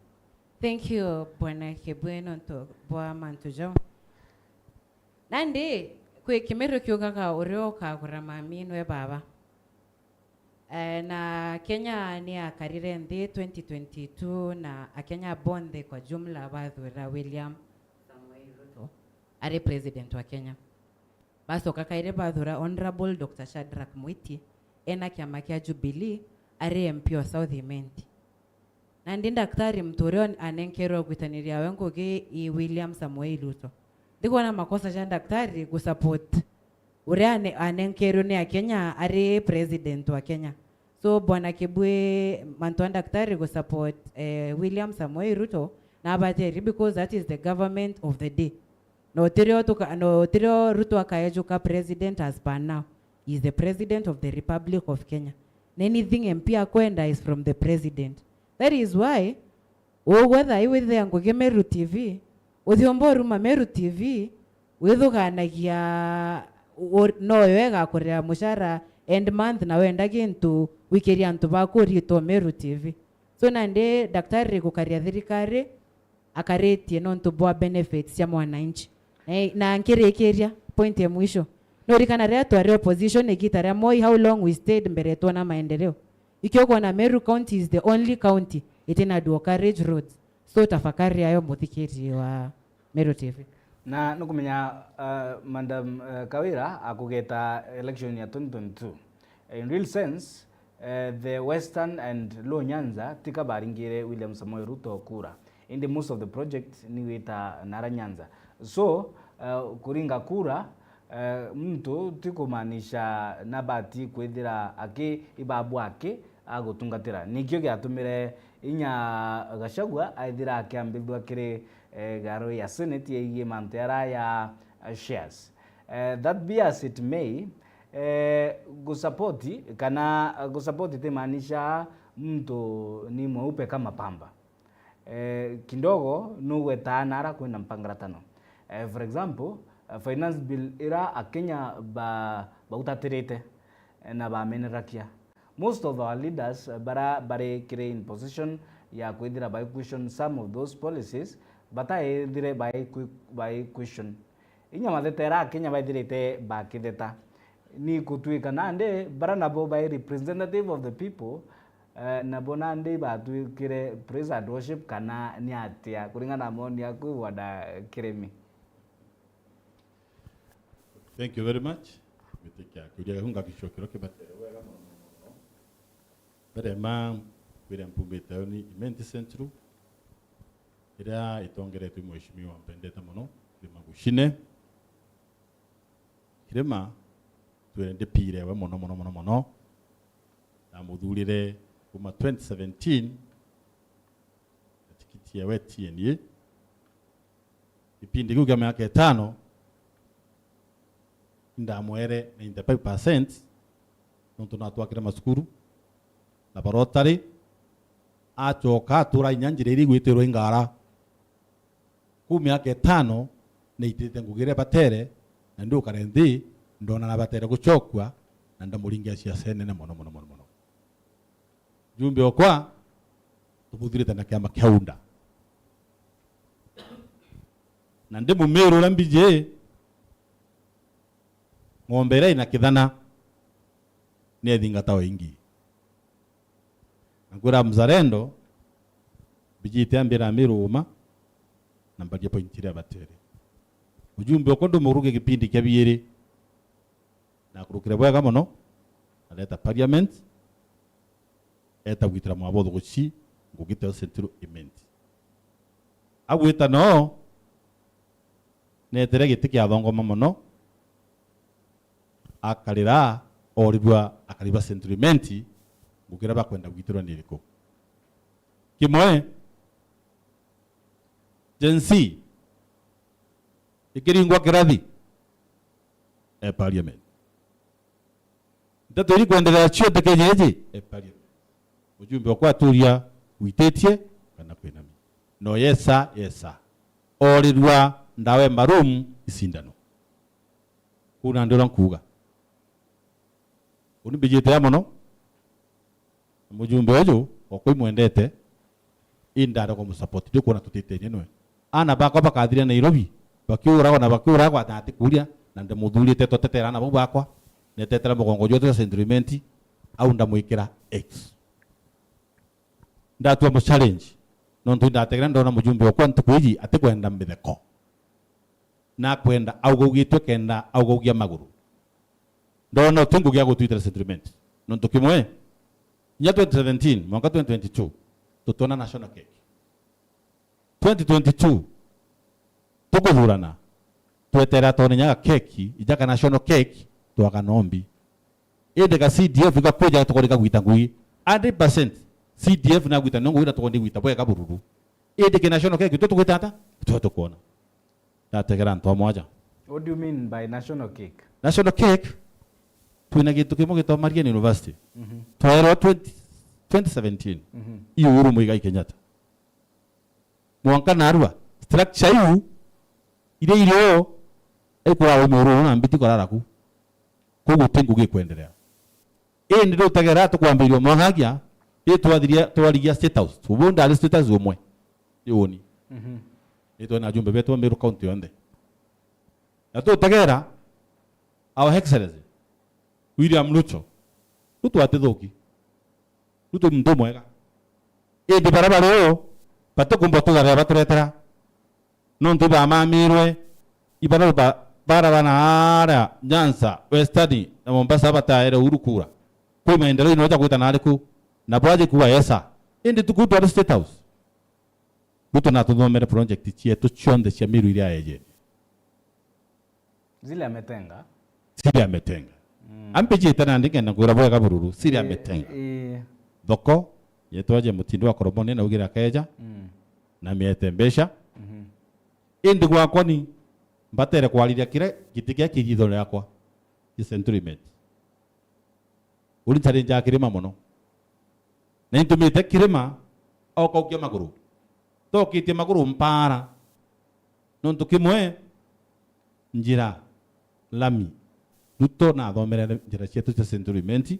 Thank you, Bwana Kebwe, nontu bwa mantu jau. Nandi, kwi kimiru kiugaga, "Uria ukagura mami nwe baba." Eh, na Kenya ni yakarire nthi twenty twenty-two, na Akenya bonthe kwa jumla bathura William Samoei Ruto ari president wa Kenya. Bacoka kairi bathura Honourable Doctor Shadrack Mwiti, ena kiama kia Jubilee, ari M P wa South Imenti. Nandi daktari muntu uria anenkerwe gwitaniria we ngugi i William Samoei Ruto. Ndikwona makosa ja daktari gusupport uria ane-, anenkerwe ni Akenya ari president wa Kenya. So, Bwana Kibui, mantu a daktari gusupport, eh, William Samoei Ruto, nabateri, because that is the government of the day. No tirio tuka-, no tirio Ruto akaejuka president as per now. He is the president of the Republic of Kenya. Na anything M P akwenda is from the president. That is why ugwe thaa ii withia ngugi Meru T V, uthiomba uruma Meru T V, withuganagia u-, noyo igakurira mucara end month, na wenda gintu wikiria antu baku uritwa Meru T V. So nandi daktari gukaria thirikari, akaritie nontu bwa benefits cia mwananchi. Na, na nkirikiria, point ya mwisho, nurikana riria twari opposition igita ria Moi, how long we stayed mbere twona maendeleo? Ikio kwona Meru County is the only county itina dual carriage roads. So tafakari ayo, muthikirie wa Meru T V. Na nukumenya, uh, Madam, uh, Kawira akugeta election ya twenty twenty-two. In real sense, eh, the Western and Luo Nyanza tika baringire William Samoei Ruto kura. Indi most of the project ni gwita nara Nyanza. So, eh, kuringa kura, eh, muntu ti kumaanisha nabati kwithira aki ibabu aki agutungatira. Nikio giatumire inya Gachagua aithira akiambithua kiri, eh, garo ya Senate yegie mantu yara ya, eh, shares. Eh, that be as it may, eh, gusapoti kana, eh, gusapoti timaanisha muntu ni mweupe kama pamba. Eh, kidogo nugwetaa nara kwina mpangaratano. Eh, for example, eh, finance bill ira Akenya ba-, bautatirite, eh, na bamenerakia. Most of our leaders, eh, bara bari kiri in position ya kwithira bai question some of those policies, bataithire bai que-, bai question. Inya mathetera Akenya baithirite bakitheta. Ni kutwika nandi bara nabo bai representative of the people, eh, nabo nandi batwikire praise and worship kana ni atia kuringana na moni yaku, Bwana Kirimi? Thank you very much. Ngwitikia kiuria giaku ngagicokera kibatere bwega mono, mono, mono. Mbere ma kwira mpumite ni Imenti Central, iria itongeretwe ni Mheshimiwa mpendete mono, Kirima Gushine. Kirima, twire ndipire we mono, mono, mono, mono. Namuthurire kuma twenty seventeen, na tikiti yewe T N A. Gipindi kiu kia miaka itano, indamwere ninety-five percent, nontu natwakire macukuru na barotari, acoka atura inya njira iria igwitirwa ingara. Kuu miaka itano, naitite ngugi iria batere, na ndiukare nthi, ndona na batere gucokua, na ndamuringia ciaca inene mono, mono, mono, mono. Mjumbe okwa, tumuthurite na kiama kia UDA. Na ndi Mumiru uria mbiji, ng'ombe iria ina kithana, ni ethingata o ingi. Na nkwira mzalendo, mbijite ambira Amiru uma, na mbarie point iria batere. Mjumbe okwa ndumuruge gipindi kia biiri, na akurukire bwega mono, areta parliament, eta gwitira mwabotho guci, ngugi teo Central Imenti. Agwita noo, netere giti kia thongoma mono, akarira, orirua, akariba Central Imenti, ngugi iria bakwenda gwitirwa ni iriku? Kimwe, Gen Z, ikiringwa kirathi, e parliament. Nteto iri kwenderea ciothe Kenya iji, e parliament. Mjumbe okwa aturia wititie kana kwinami. No yesa, yesa. Orirua ndawa e maroom isindano. Kuu nandi uria nkuuga. Uni mbijite ya mono. Mujumbe uju, okwa imwendete, indi ndari kumusupport, ndikwona tutitenie nwe. Aana bakwa bakathira Nairobi, bakiuragwa na bakiuragwa na atikuria, na ndimuthurite tutetera aana bau bakwa, netetera mugongo jwetu jwa Central Imenti, au ndamwikira X. Ndatua mu challenge, nontu indategera ndona mujumbe okwa ntuku iji atikwenda mitheko. Nakwenda augaugitwe kenda augaugia maguru. Ndona uti ngugi ya gutwitira Central Imenti. Nontu kimwe, inya twenty seventeen mwanka twenty twenty-two, tutona national cake. Twenty twenty-two, tukuthurana, twetere atone nyaga keki, ijaka national cake, twaka nombi. Indi ga C D F igakwija tukorika gwita ngui. Hundred percent C D F nagwita no ngui na tukondi gwita bwega bururu. Indi ki national cake, tu tugwita ata? Tu tukwona. Ndategera antu amwe aja. What do you mean by national cake? National cake, twina gintu kimwe gitwa Marian University. Mhm. Twaerwa twenty, twenty seventeen. Mhm. Ii Uhuru Muigai Kenyatta. Mwanka narua, structure iu, iria irio, ikurara ume uru na mbiti kurara ku. Koguo ti ngugi ikwenderea. Indi riu tegera tukwambiria mwangagia, ri twathiria, twarigia State House. Ubu ndari State House umwe. Ni uni. Mhm. Ni twina ajumbe betu ba Meru County yonthe. Na tutegera, Our Excellency, William Ruto. Ruto atithuki. Ruto ni muntu umwega. Indi baria bari uu, batikumba tugarira baturetera. Nontu ibamamirwe, ibara ba-, bara bana aria Nyanza, Western, na Mombasa bataere Uhuru kura. Kwi maendeleo ino ja gwita nariku? Na bwaje kuwa esa. Indi tuku twari State House. Ruto natuthomere project cietu cionthe cia Meru iria aejene. Zile ametenga. Zile ametenga. Mm. Ambijite nandi ngenda ngwira bwega bururu, zile, eh, ametenga. Eh. Thoko, yetwaje mutindo wa Koromoni naugire akeja, mm, na miete mbeca. Mhm. Indi gwakwa ni mbatere kwariria kire giti kia kiritho riakwa, ki Central Imenti. Uri ntari nja Kirima mono. Na intumite Kirima okaukia maguru. Tokitie maguru mpara. Nontu kimwe, njira, lami. Ruto nathomere njira cietu cia Central Imenti.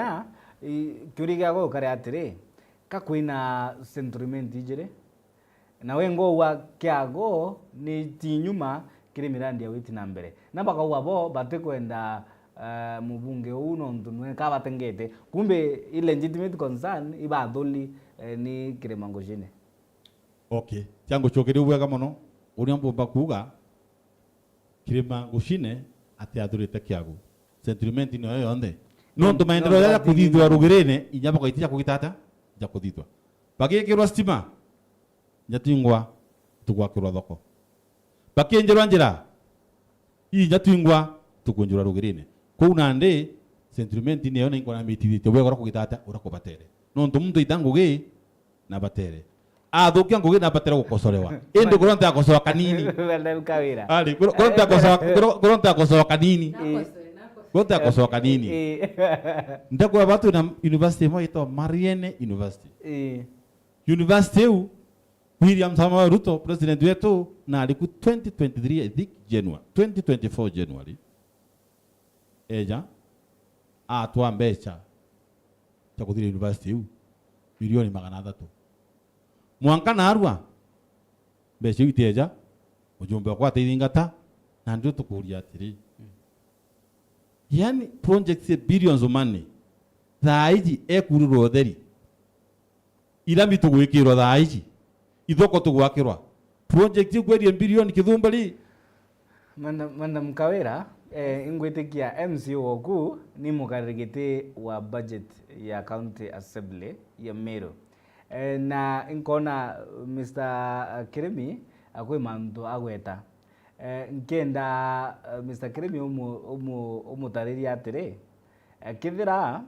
Kinya, i-, kiuria giakwa gikari atiri, ka kwina Central Imenti ijiri, na wengwa ugwa kiago ni ti nyuma kiri mirandi ya witi na mbere. Na bakauga bo batikwenda, eh, mubunge uu nontu nwe kabatengete. Kumbe i legitimate concern ibathuli, eh, ni kirima ngucine. Okay. Cia ngucokeria bwega mono. Uria mbumba kuuga, kirima ngucine atiathurite kiago. Central Imenti niyo yonthe. Nontu maendeleo jaja kuthithua rugirine, inya bakaiti ja kugita atia? Ja kuthithua. Bagikirwa stima, inya twingwa tugwakirwa thoko. Bakinjirwa njira, inya twingwa tukunjirwa rugirine. Kuu nandi, Central Imenti niyo na inkona mitithitie bwega uria kugita atia? Uria kubatere. Nontu muntu aita ngugi, na batere. Athukia ngugi na batere gukosorewa. Indi kuria ntakosoa kanini. Madam Kawira. Ari, kuria, kuria ntakosoa, kuria, kuria ntakosoa kanini. Nakosoe, nakosoe. Kuria ntakosoa kanini. Eh. Ndakwira batu na university imwe itwa Mariene University. Eh. University iu, William Samoei Ruto, president wetu, na ariku twenty twenty-three, I think, January, twenty twenty-four January. Eja, atwa mbeca cia kuthira university iu, milioni magana athatu. Mwanka narua, mbeca iu itieja, mujumbe wakwa ataithingata, na ndio tukuria atiri. Yani, projects cia billions of money, thaa iji ekurirwa utheri. Irami tugwikirwa thaa iji. Ithoko tugwakirwa. Project ikwerie bilioni kithumbari. Madam, Madam Kawira, eh, ingwitikia M C A woku ni mukariri giti wa budget ya County Assembly ya Meru. Eh, na nkona Mister Kirimi akwi mantu agweta. Eh, nkenda, eh, Mister Kirimi umu-, umu-, umutaririe atiri, eh, kethira,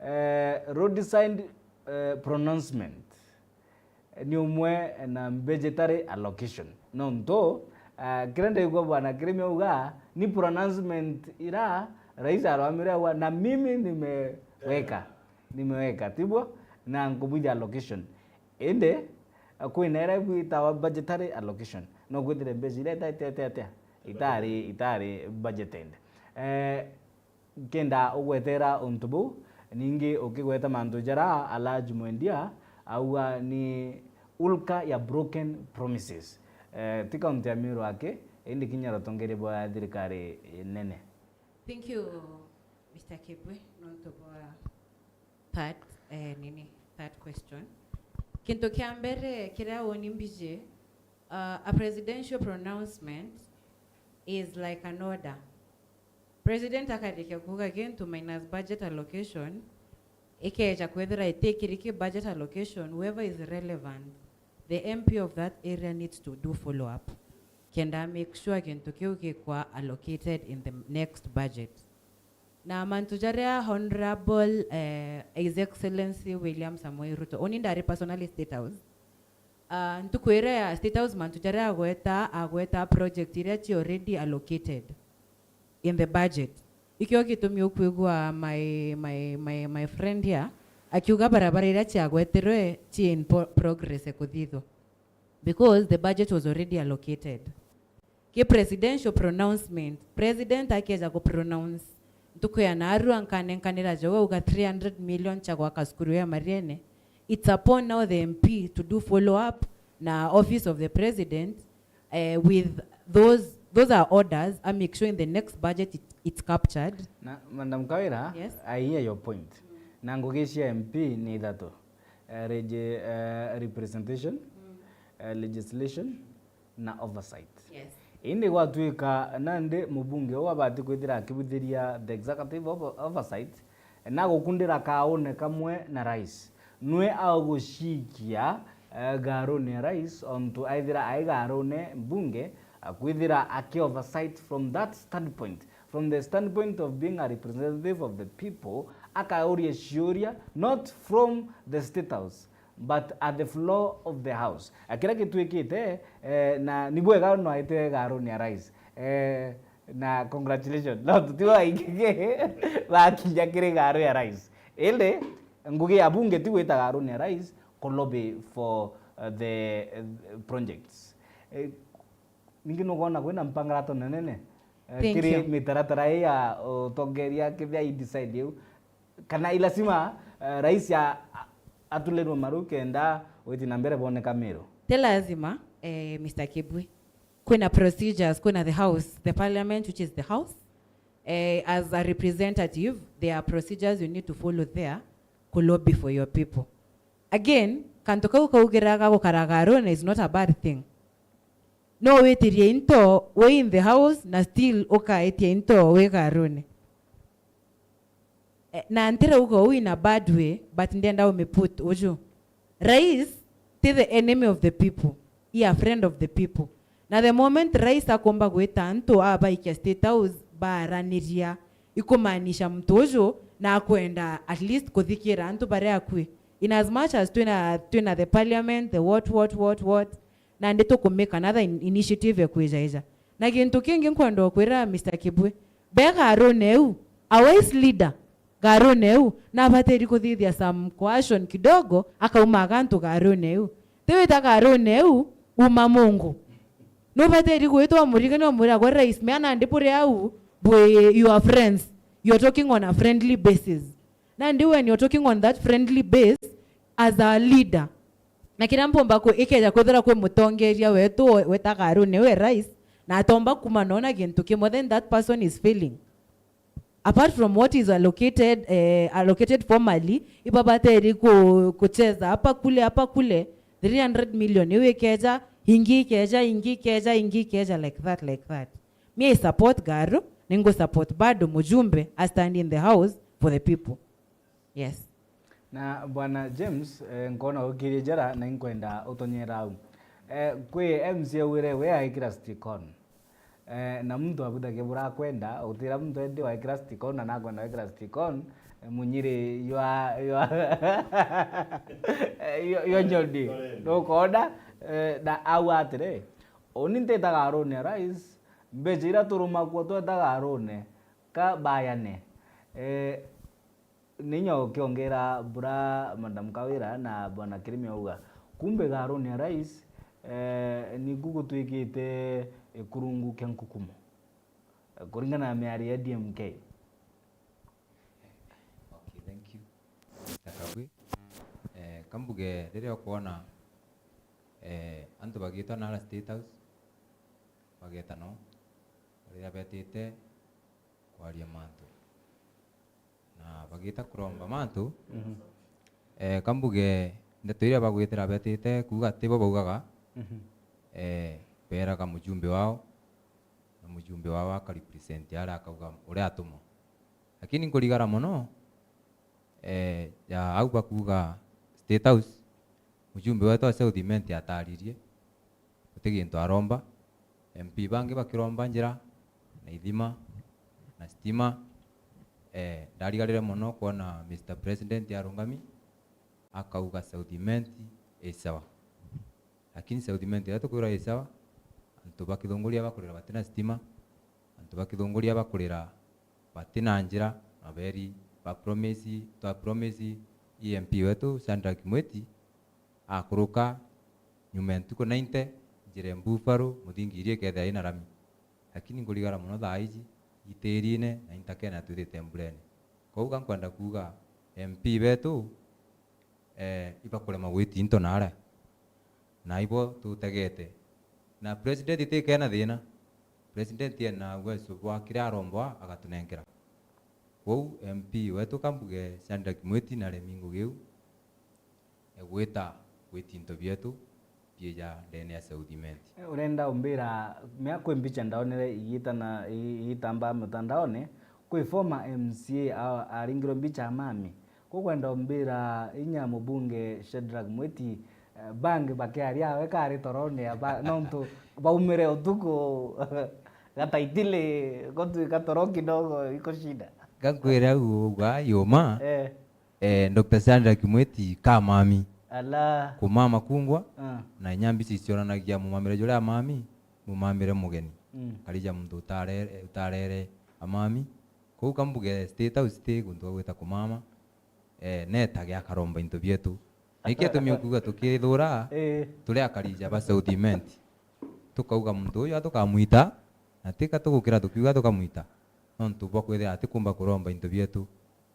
eh, roadside, eh, pronouncement ni umwe na budgetary allocation. Nontu, eh, kiria ndaigua Bwana Kirimi auga, ni pronouncement ira rais arwamire auga, na mimi nimeweka, nimeweka, tibwo, na nkubwithia allocation. Indi, eh, kwina iria bwitawa budgetary allocation. No kwithire mbeca iria ita-, ita-, ita-, atia? Itari, itari budgeted. Eh, nkenda ugwetera untu buu, ningi ukigweta mantu jara Alhaji Mwendia auga ni ulka ya broken promises. Eh, ti kaunti ya Meru aki, indi kinya rutongeria bwa thirikari nene. Thank you, Mister Kibwe, nontu bwa that, eh, nini, that question. Kintu kia mbere kiria uni mbiji, uh, a presidential pronouncement is like an order. President akarikia kuuga gintu minus budget allocation, ikeja kwithira itikiriki budget allocation, whoever is relevant, the M P of that area needs to do follow up, kenda make sure gintu kiu gikwa allocated in the next budget. Na mantu jaria Honorable, eh, His Excellency William Samoei Ruto, uni ndari personally State House. Ah, ntuku iria ya State House, mantu jaria agweta, agweta project iria ci already allocated in the budget. Ikio gitumi ukwigua my, my, my, my friend here akiuga barabara iria ciagweterwe ci in po-, progress kuthithwa. Because the budget was already allocated. Ki presidential pronouncement, president akeja ku pronounce ntuku ya narua, nkanenkanira jo auga three hundred million cha gwaka cukuru ya Mariene. It's upon now the M P to do follow up na office of the president, eh, with those, those are orders, a make sure in the next budget it, it's captured. Na, Madam Kawira, yes, I hear your point. Na ngugi cia M P ni ithatu. Eh, regi-, eh, representation, eh, legislation, na oversight. Yes. Indi gwatuika nandi mubunge uu abati kwithira akibuthiria the executive over-, oversight, na gukundira kaune kamwe na rais. Nwe agucikia, eh, garune ya rais, ontu aithira ai garune mbunge, akwithira aki oversight from that standpoint, from the standpoint of being a representative of the people, akauria ciuria, not from the State House, but at the floor of the house. A, kiria gitwikite, eh, na ni bwega no aite garune ya rais. Eh, na congratulations. No, tutiwa ingige bakinya kiri garu ya rais. Indi, ngugi ya bunge ti gwita garune ya rais, ku lobby for, uh, the, uh, projects. Eh, ningi nukwona kwina mpangarato nenene, eh, kiri mitaratara ii ya utongeria kethia i decide iu. Kana i lazima, eh, rais a-, a-, atulirwe maru kenda witi na mbere boneka Meru? Ti lazima, eh, Mister Kibwe. Kwina procedures, kwina the house, the parliament, which is the house. Eh, as a representative, there are procedures you need to follow there ku lobby for your people. Again, kantu kau kaugira ga gukara garune is not a bad thing. No witirie into wi in the house na still ukaitia into wi garune. Eh, na ntirauga uu in a bad way, but ndienda umiput uju. Rais ti the enemy of the people, he a friend of the people. Na the moment rais akomba gwita antu abaikia State House baaraniria, ikumaanisha muntu uju nakwenda at least kuthikira antu baria akui. In as much as twina, twina the parliament, the what, what, what, what, nandi tukumake another in-, initiative ya kwijaija. Na gintu kingi nkwenda ukwira Mister Kibwe, be garune eu, a wise leader, garune eu, nabatiri kuthithia some coercion kidogo, akauma agantu garune eu. Ti wita garune eu, uma mungu. Nubatiri gwitwa murigania umwira, gwe rais, mea nandi buri au, bwi, you are friends. You are talking on a friendly basis. Nandi when you're talking on that friendly base, as a leader, na kiria mpomba ku-, ikeja kwithira kwi mutongeria wetu we-, weta garune we rais, na atomba kuma nona gintu kimwe, then that person is failing. Apart from what is allocated, eh, allocated formally, ibabateri ku-, kucheza hapa kule, hapa kule, three hundred million, iu ikeja, ingi ikeja, ingi ikeja, ingi ikeja, like that, like that. Me, I support Garu, ningu support bado mujumbe, I stand in the house for the people. Yes. Na Bwana James, eh, nkona ukirie njara na inkwenda utonyera au. Eh, kwi M C A wire we aikira stick on. Eh, na muntu abuthagia bura akwenda, utira muntu endi waikira stick on na nakwenda wekira stick on, eh, munyiri ywa, ywa, ywa, ywa nyoni. Nukona, eh, na au atiri, uni ntitaga arune rais, mbeca ira turumakua twetaga arune, ka bayane. Eh, Ninya ukiongera bura Madam Kawira na Bwana Kirimi auga, kumbe garuni ya rais, eh, niku gutwikite ikurungu kia nkukumo, eh, kuringana na miario ya D M K. Okay, thank you, Mister Kabwi. Eh, kambuge riria ukwona, eh, antu bagitwa nara State House, bageta no, riria betite kwaria mantu. Na bagita kuromba mantu, mhm, eh, kambuge ndeto iria bagwitira betite kuuga tibo baugaga, mhm, eh, beeraga mujumbe wao, na mujumbe wao akarepresent aria akauga uria atumwa. Lakini nkurigara mono, eh, ya au bakuuga State House, mujumbe wetu wa South Imenti ataririe, guti gintu aromba. M P bangi bakiromba njira, na ithima, na stima. Eh, ndarigarire mono kwona Mister President arungami, akauga South Imenti i sawa. Lakini South Imenti iria tukwirwa i sawa, antu ba Kithunguria bakurira batina stima, antu ba Kithunguria bakurira batina njira, na beri ba promise, twa promise E M P wetu Shadrack Mwiti, akuruka nyuma ya ntuku ninety, njira ya Buffalo, muthingi iria ikethira ina rami. Lakini nkurigara mono thaa iji, itirine na intakene na twithite mburene. Kwou ka nkwenda kuuga M P betu, eh, ibakurema gwiti into nara. Na ibo tutegete. Na president itikena thina. President ena uwezo bwa kiria aromba agatunenkera. Kwou M P wetu kambuge Shadrack Mwiti naremi ngugi iu, egwita gwiti into bietu bieja ndene ya South Imenti. Urenda umbira, mea kwi mbicha ndaonere igitana, i-, igitambaa mutandaone, kwi former M C A a-, aringirwe mbicha amami. Kukwenda umbira inya mubunge Shadrack Mwiti, eh, bangi bakiaria awe kari torone ya ba-, nontu baumire utuku gataitili gutwika toro kidogo ikushinda. Gankwira au uga yuma. Eh. Eh, Doctor Shadrack Mwiti kamami. Ala. Kumama kungwa, ah, na inya mbica icionanagia mumamire juria amami, mumamire mugeni. Mm. Karija muntu utarere, utarere amami. Kou kambuge State House ti guntu gwa gwita kumama, eh, netage akaromba into bietu. Na ikio gitumi ukuuga tukithura, eh, turi akarija ba South Imenti. Tukauga muntu uyu atukamwita, na tika tugukira tukiuga tukamwita. Nontu bwa kwithira atikumba kuromba into bietu.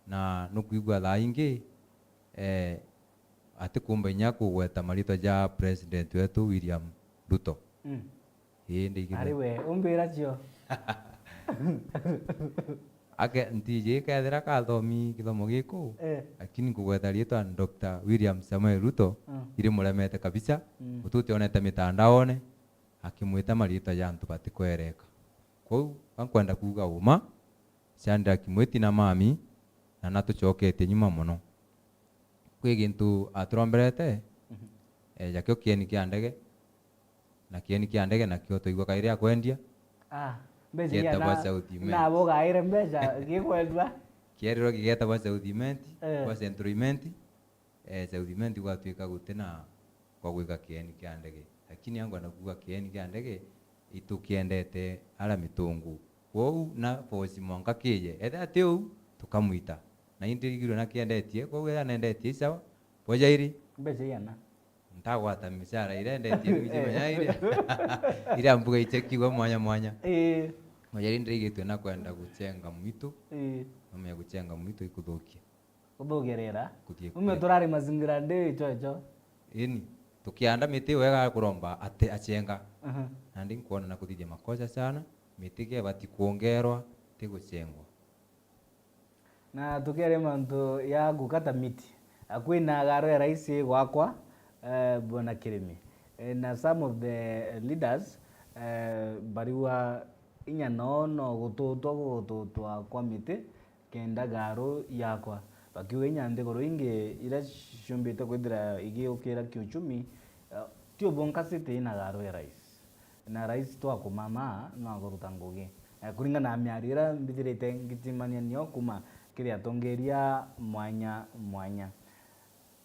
Na nukwigua thaa ingi, eh, atikumba inya kugweta maritwa ja President wetu William Ruto. Mm. Ii, ndi Ari we, umbira cio. Ake, ntiji kethira kathomi kithomo giku, eh, lakini nkugweta riitwa Doctor William Samoei Ruto, mm, irimuremete kabisa, mm, ututionete mitandaone, akimwita maritwa ja antu batikwereka. Kwou, ka nkwenda kuuga uma, Shadrack Mwiti na mami, na natucoketie nyuma mono. Kwi gintu aturomberete, mhm, eh, jakio kieni kia ndege, na kieni kia ndege nakio twaigua kairi akwendia. Ah, mbeca kietagwa iria na, South Imenti. Nabo gaire mbeca gikwendwa. Kierirwe gigetagwa South Imenti, eh, kwa Central Imenti. Eh, South Imenti gwatuika guti na kwa gwika kieni kia ndege. Lakini angwa na kuuga kieni kia ndege, itukiendete ara mitungu. Kwou na force mwanka kije. Ethira ti uu, tukamwita. Na indirigirwe na kiendetie, kwou ethira nendetie, i sawa. Bojairi. Mbeca iana. Ntagwata micara iria endetie, riu jimenya iria. Iria mbuga ichekiwa mwanya mwanya. Ii. Bojairi ndirigitwe na kwenda guchenga mwitu. Ii. Nomenya guchenga mwitu ikuthukia. Kuthugia riera. Kuthie ume kure. Turari mazingira ndi icho icho. Ini, tukianda miti wega ya kuromba ati achenga. Aha. Nandi nkwona na kuthithia makosa sana, miti gebati kuongerwa, ti guchengwa. Na tukiaria mantu ya gukata miti, akwina garo ya raisi gwakwa, eh, Bwana Kirimi. Eh, na some of the leaders, eh, bariwa inya no, no gututwa gututwa kwa miti, kenda garu yakwa. Bakiuga inya nthiguru ingi iria ciumbite kwithira igiukira kiuchumi, eh, ti ubonka city ina garo ya rais. Na rais twakumama no akuruta ngugi. Eh, kuringana na miario iria mbithirite ngitimania nio kuma kiri atongeria mwanya mwanya.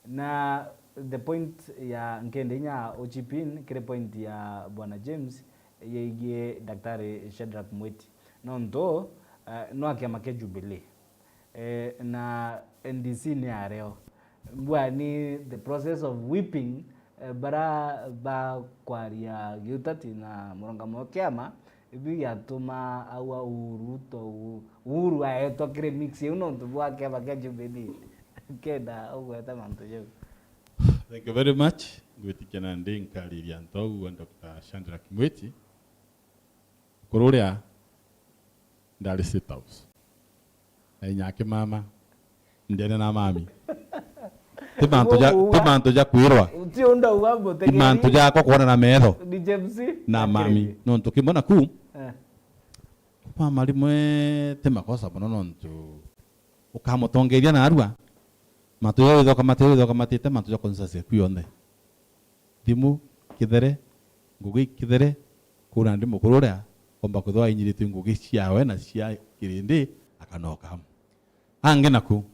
Na the point ya nkende inya uchip in kiri point ya Bwana James yeigie Daktari Shadrack Mwiti. Nontu, eh, no a kiama kia Jubilee. Eh, na N D C ni ario. Mbua ni the process of whipping, eh, bara bakwaria giutati na murungamo wa kiama, ibi giatuma aua Uhuru to u-, Uhuru aetwa kiri mix iu nontu bwa kiama kia Jubilee. Kenda ugweta mantu jau. Thank you very much. Ngwitikia nandi nkariria antu au a Doctor Shadrack Mwiti. Mukuru uria ndari State House. Na inya akimama, ndene na mami. Ti mantu ja, ti mantu ja kwirwa. Ti undu auga mbutegeeri. Ti mantu jakwa kwona na metho. Ni James na mami. Nontu kimwe naku, eh, mama rimwe ti makosa mono nontu ukamutongeria narua. Mantu ja withoka mati, withoka matite mantu ja consensus yaku yonthe. Thimu kithere, ngugi kithere, kuu nandi mukuru uria omba kwithirwa ainyiritue ngugi ciawe na cia kirindi, akanoka. Angi naku,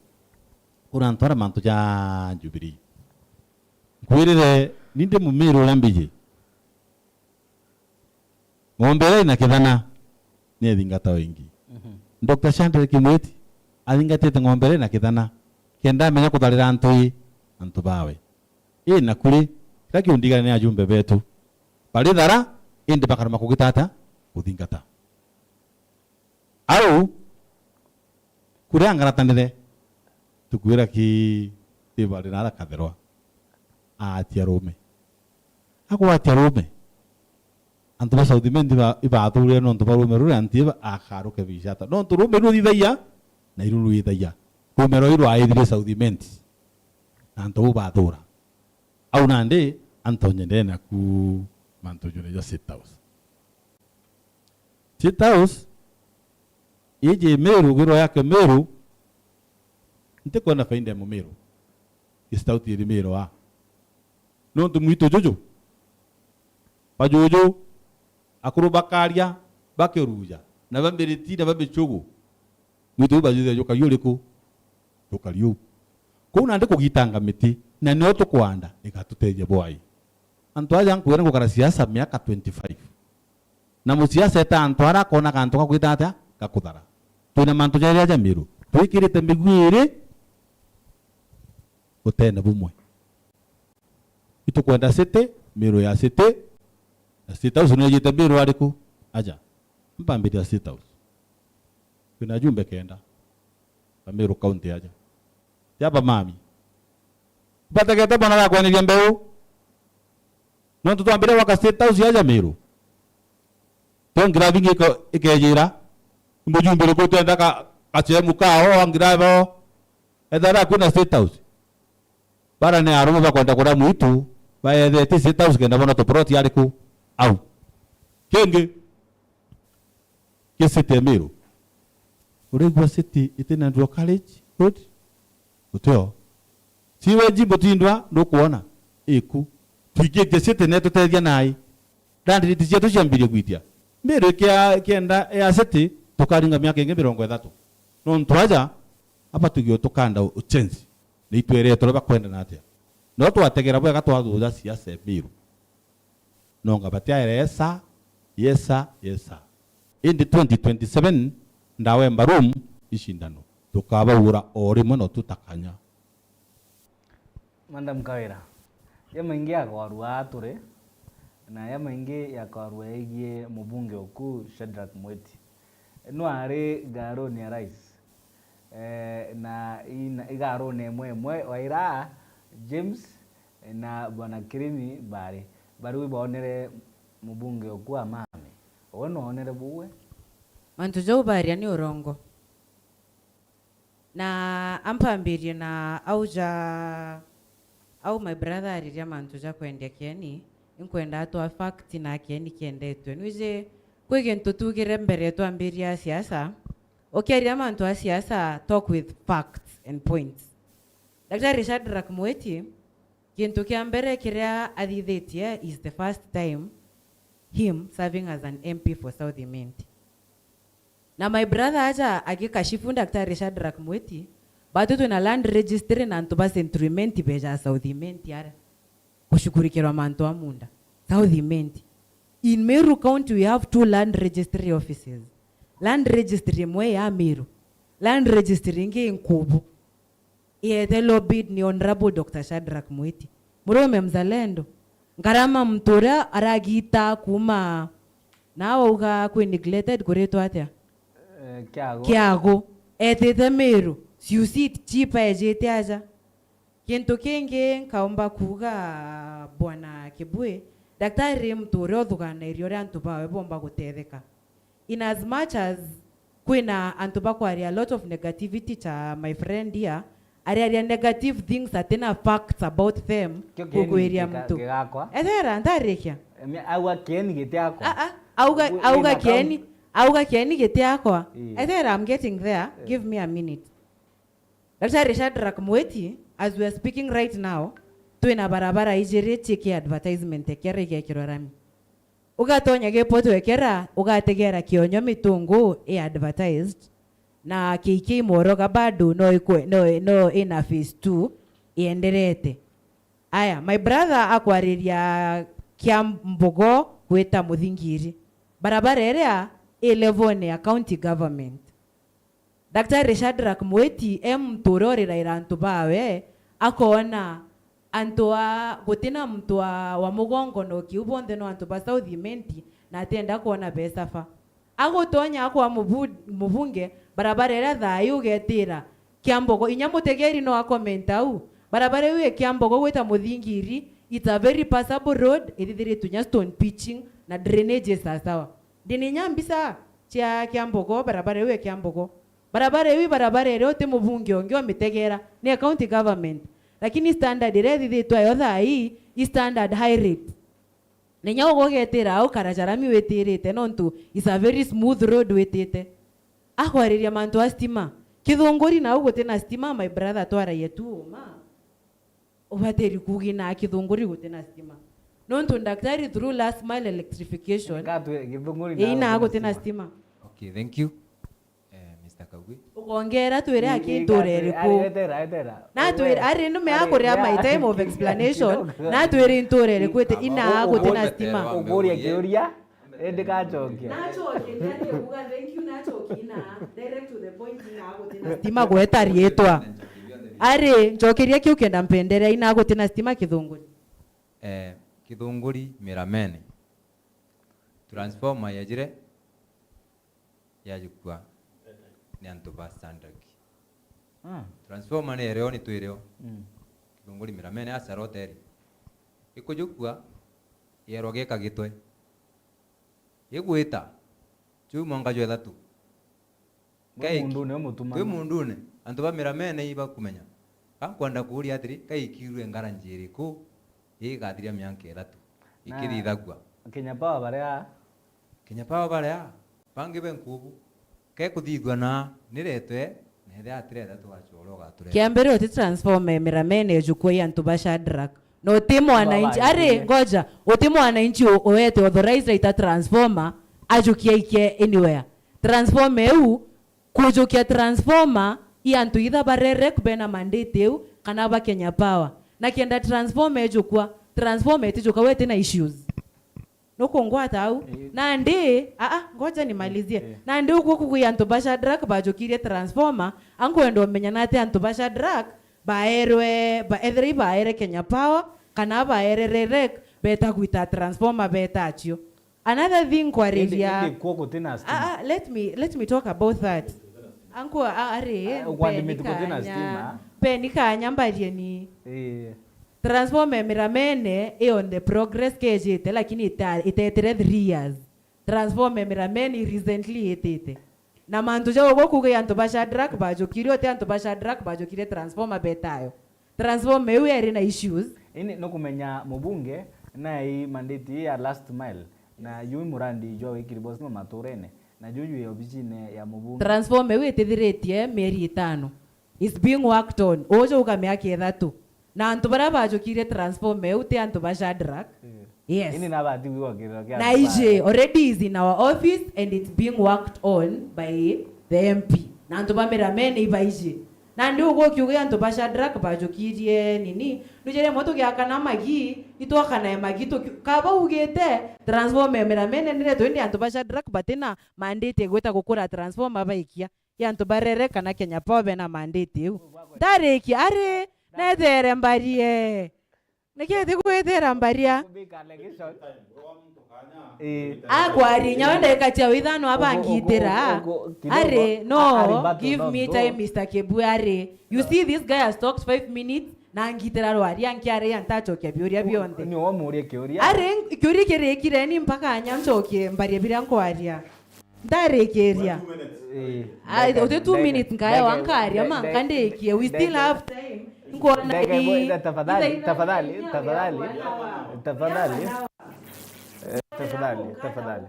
kuu na ntwara mantu ja Jubilee. Nkwirire, ni ndi Mumiru uria mbiji. Ng'ombe iria ina kithana ni ithingata wingi. Mhm. Doctor Shadrack Mwiti athingatite ng'ombe iria ina kithana kenda amenya kutharira antu i antu bawe. Ii na kuri, kiria kiundigana ni ajumbe betu. Bari thara, indi bakarema kugita atia? Kuthingata. Au, kuria angaratanire, tukwira ki, ibari na arakatherwa. Aatia rume. Agwatia rume. Antu ba South Imenti iba-, ibathurire nontu bwa rume ruria anti iba akaruke bishata. Nontu rume ruthithagia, na iru rwithagia. Rume rwai rwaithire South Imenti. Na antu bau bathura. Au nandi antu nyendere naku mantu june ja State House. State House, iji Meru, gwirwa yake Meru, ntikwona faida ya Mumiru. State House iri Meru a. Nontu mwitu juju, bajuju, akuru bakaria, bakiruja, na bambiriti, na bamichugu. Mwitu uu bajwithia jukari uriku? Jukari uu. Kuu nandi kugitanga miti, na nio tukwanda, igatutethia bwai. Antu aja nkwira ngukara siasa miaka twenty-five. Na musiasa eta antu ara akona kantu ga kwita atia? Ga kuthara. Twina mantu jairi aja Meru. Twikirite miguu iri utene bumwe. Itukwenda city, Meru ya city, na State House nijite Meru ariku? Aja. Mpambiria State House. Twina ajumbe kenda ba Meru County aja. Ti aba mami. Bategete bana gakwaniria mbeu. Nontu twambire gwaka State House aja Meru. Tongira bingi iko-, ikejira. Mujumbe riku utenda ka-, gachemu kao, angira bo. Ethera kwina State House. Bara ni arume bakwenda kuria mwitu, baethete State House kenda bona tuploti ariku au. Kingi, ki city ya Meru. Urigua city itina Nduro College Road? Utio. Sewage Mutindwa ndukwona? Iku. Twikitie city netutethia nai. Ndandiriti cietu ciambirie gwitia. Meru ikia-, kienda ya city, tukaringa miaka ingi mirongo ithatu. Nontu aja, aba tugio tukanda uchenzi. Ni itweretwe uria bakwendana atia. No twategera bwega twathuja siasa ya Meru. Nonga batiaere, "Yes, sir. Yes, sir. Yes, sir." Indi twenty twenty-seven, ndawa emba room, icindano. Tukabaura o rimwe no tutakanya. Madam Kawira, ya maingi ya kwarua aa turi, na ya maingi ya kwarua yegie mubunge uku Shadrack Mwiti. No ari ngaruni ya rais. Eh, na ina-, igarune imwe imwe, waira James na Bwana Kirimi bari, bari baonere mubunge uku Amami. Uwe noonere buwe? Mantu jau baria ni urongo. Na ampambirie na au ja, au my brother ariria mantu ja kwendia kieni, inkwenda atwa fact na kieni kiendetwe. Nwiji kwi gintu tugire mbere twambiria siasa, ukiaria mantu a siasa, talk with facts and points. Daktari Shadrack Mweti, kintu kia mbere kiria athithitie is the first time him serving as an M P for South Imenti. Na my brother aja agikashifu Daktari Shadrack Mweti, batu twina land registry na antu ba Central Imenti beja South Imenti aria gushugurikirwa mantu a munda. South Imenti. In Meru County we have two land registry offices. Land registry imwe ya Meru. Land registry ingi i Nkubu. Iete lobbied ni Honorable Doctor Shadrack Mweti. Murume mzalendo. Ngarama muntu uria aragita kuma na auga kwi neglected kuritwa atia? Eh, Kiago. Kiago. Etite Meru. Siusit chipa ejite aja. Kintu kingi nkaumba kuuga, Bwana Kibui, daktari ri muntu uria uthuganairia uria antu bawe bomba gutetheka. In as much as kwina antu bakwaria a lot of negativity cha my friend here, ariaria negative things atina facts about them. Kio kieni gukwiria gika-, muntu gigakwa. Ethera, ndarikia. Emi-, auga kieni gitiakwa. Ah, ah, auga, Wi-, auga wina kieni, kam- auga kieni gitiakwa. Ii. Ethera, I'm getting there. Ii. Give me a minute. Daktari Shadrack Mweti, as we are speaking right now, twina barabara ijiri ciiki advertisement ekera igekirwa rami. Ugatonya gipo twekera, ugategera Kionyo Mitungu i advertised, na K K Moroga bado no ikwe-, no, no ina phase two ienderete. Aya, my brother akwariria Kiambogo gwita Muthingiri. Barabara iria i level ya county government. Daktari Shadrack Mweti e muntu uria uriraira antu bawe, akoona antu a, gutina muntu wa, wa mugongo no kiu, bonthe no antu ba South Imenti, na atienda kwona besafa. Agutonya akwa mubu-, mubunge, barabara iria thaai ugetira Kiambogo, inya mutegeri no acomment au, barabara iu i Kiambogo gwita Muthingiri, it's a very passable road, ithithiritwe inya stone pitching na drainage i sawasawa. Ndini inya mbica cia Kiambogo, barabara iu i Kiambogo. Barabara iu i barabara iria uti mubunge ungi umitegera, ni ya county government. Lakini standard iria ithithitwe ayo thaai i standard high rate. Na inya uguo ugetira au karajarami witirite, nontu is a very smooth road witite. Akwariria mantu a stima. Kithunguri nau gutina stima, my brother, twaraie tu uma. Ubatiri kuuga inaa Kithunguri gutina stima. Nontu daktari, through last mile electrification, Gatwe, Githunguri ii, inaa gutina stima. Okay, thank you. Eh, Mister Kagwe. Ukongera twire aki ntura iriku. Ari, etera, etera. Na twire, ari, ari, nume ari, akuria ya, my time of explanation. Kidogo. Na twire ntura iriku iti inaa gutina stima. Ukuria kiuria. Indi gacokia. Nacokia, ni ati kuuga thank you, nacokia inaa. Direct to the point, inaa gutina stima gweta riitwa. Ari, ncokeria kiu kenda mpenderea, inaa gutina stima Kithunguri. Eh, Kithunguri Miramene. Transformer yajire, yajukua ni antu ba Standard. Ah. Transformer ni ereo ni twireo. Mm. Kithunguri Miramene acara hoteli. Ikujukua, yerwa gika gitwe. Igwita, juu mwanka jwa ithatu. Mwi mundune umutuma. Twi mundune. Antu ba Miramene ibakumenya. Ka nkwenda kuuria atiri, ka ikirue ngaranji iriku igathiria mianka ithatu ikithithagua? Kenya Power baria? Kenya Power baria? Bangi be nkubu. Kekuthithua na niretwe, na ethia atireta tugacora ugatureta. Kia mbere uti transformer Miramene ijukua i antu ba Shadrack. Na uti mwananchi, ari, ngoja, uti mwananchi u-, uete authorized aita transformer, ajukia aikie anywhere. Transformer iu, kujukia transformer, i antu itha ba REREC bena mandate iu, kana ba Kenya Power. Na kenda transformer ijukua, transformer itijuka we tina issues. Nukungwata au? Ii. Nandi, a, a, ngoja nimalizie. Ii. Nandi uguo kugu i antu ba Shadrack bajukirie transformer, ankwenda umenya nati antu ba Shadrack baerwe, ba, ethira ibaere Kenya Power, kana baere REREC, beta gwita transformer beta acio. Another thing kwariria. Indi, indi kuo gutina stima. Ah, ah, let me, let me talk about that. Anku, ah, ari, ah, ukwandimiti gutina stima. Peni kanya mbarie ni. Ii. Transformer Miramene i on the progress kejite, lakini ita-, itetire three years. Transformer Miramene recently itite. Na mantu jau uguo kuuga i antu ba Shadrack bajukire, uti antu ba Shadrack bajukire transformer betayo. Transformer iu yari na issues. Ini nukumenya mubunge nai mandate ya last mile, na juu murandi jwa gwikiribwa stima maturene, na juu jwi obisine ya mubunge. Transformer iu itithiritie mieri itano. It's being worked on. Uju uga miaka ithatu. Na antu baria bajukirie transformer iu ti antu ba Shadrack. Yes. Ini nabati gwikwa kiriro kia na antu iji ba already is in our office and it's being worked on by the M P. Na antu ba Miramene ibaiji. Nandi ugukiuga antu ba Shadrack bajukirie nini? Nujere mwe tugiakana magi, itwakanae magi tuki-, kaba ugite transformer Miramene niretwe indi antu ba Shadrack batina mandate gwita gukura transformer baikia. Ya antu barere kana Kenya Power bena mandate iu. Ndarikia ari, nethere mbarie. Niki ti gwithira mbaria? Ii. Akwaria inya we ndagika ciao ithano abangitira. Ugu, ugu, ugu, kidogo, ari, no, a-, ari back give to me time, Mister Kebue, ari. You see, this guy has talked five minutes, na angitira rwaria, nkiaria, ntachokia biuria bionthe. Ni womurie kiuria. Ari, kiuria kirikire ni mpaka anya nchokie mbaria biria nkwaria. Ndarikiria. Ii. Ah, ndeke, uti two ndeke, minutes nkaya ndeke, wankaria ndeke, ma nkandikie. We still ndeke, have time. Nkuona ndeke, ii, tafadhali, itha, itha, tafadhali, itha, tafadhali. One hour. Tafadhali. One hour. Eh, tafadhali, tafadhali.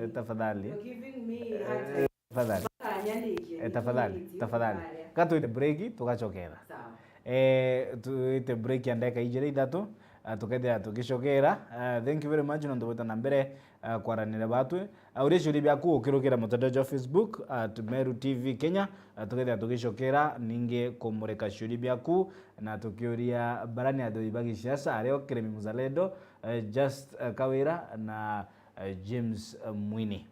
Eh, tafadhali. You're giving me hard time. Eh, tafadhali. Mpaka nyandikie. Eh, tafadhali, two minutes, tafadhali. Nkaria. Ka twite break, tugacokera. Sawa. Eh, twite break ya ndeka ijiri ithatu, ah, tukethira tugicokera. Ah, thank you very much, nontu bwita na mbere ah, kwaraniria batwi. Ah, uria ciuria biaku ukirukira mutandao jwa Facebook, at Meru T V Kenya. Ah, tukethira tugicokera ningi kumurika ciuria biaku, na tukiuria barani athoi ba gisiasa, ario Kiremi Muzalendo, eh, Just, eh, Kawira na, eh, James, eh, Mwini.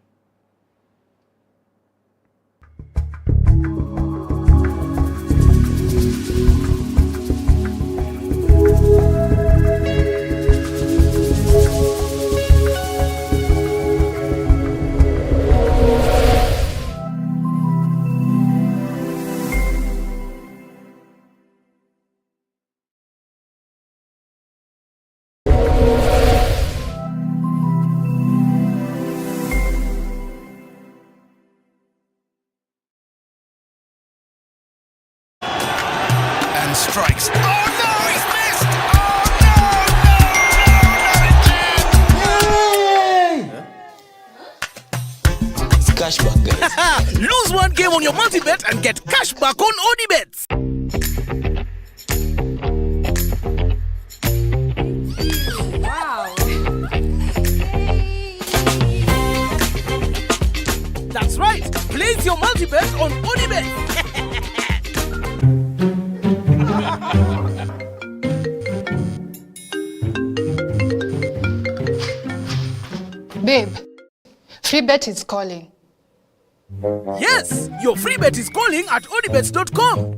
And strikes. Oh no, he's missed! Oh no, no, no, no, it's there! It's cashback, guys. Lose one game on your multi-bet and get cashback on Odibets. Wow. That's right. Place your multi-bet on Odibets. Babe, free bet is calling. Yes, your free bet is calling at odibets dot com.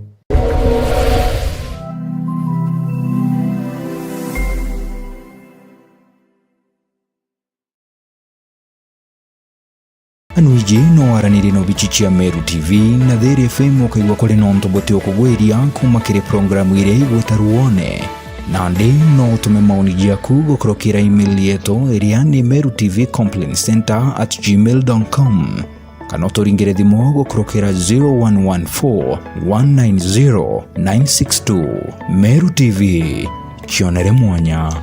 Anu iji no waranirie na obichi cia Meru T V na Thiri F M ukaigua kuri nontu buti ukugwiria kuma kiri programu iria igwita ruone. Nandi no utume maoni jaku gukurukira email yetu iria ni meru T V complaint center at gmail dot com. Kana uturingire thimu gukurukira zero one one four, one nine zero, nine six two. Meru T V, kionere mwanya.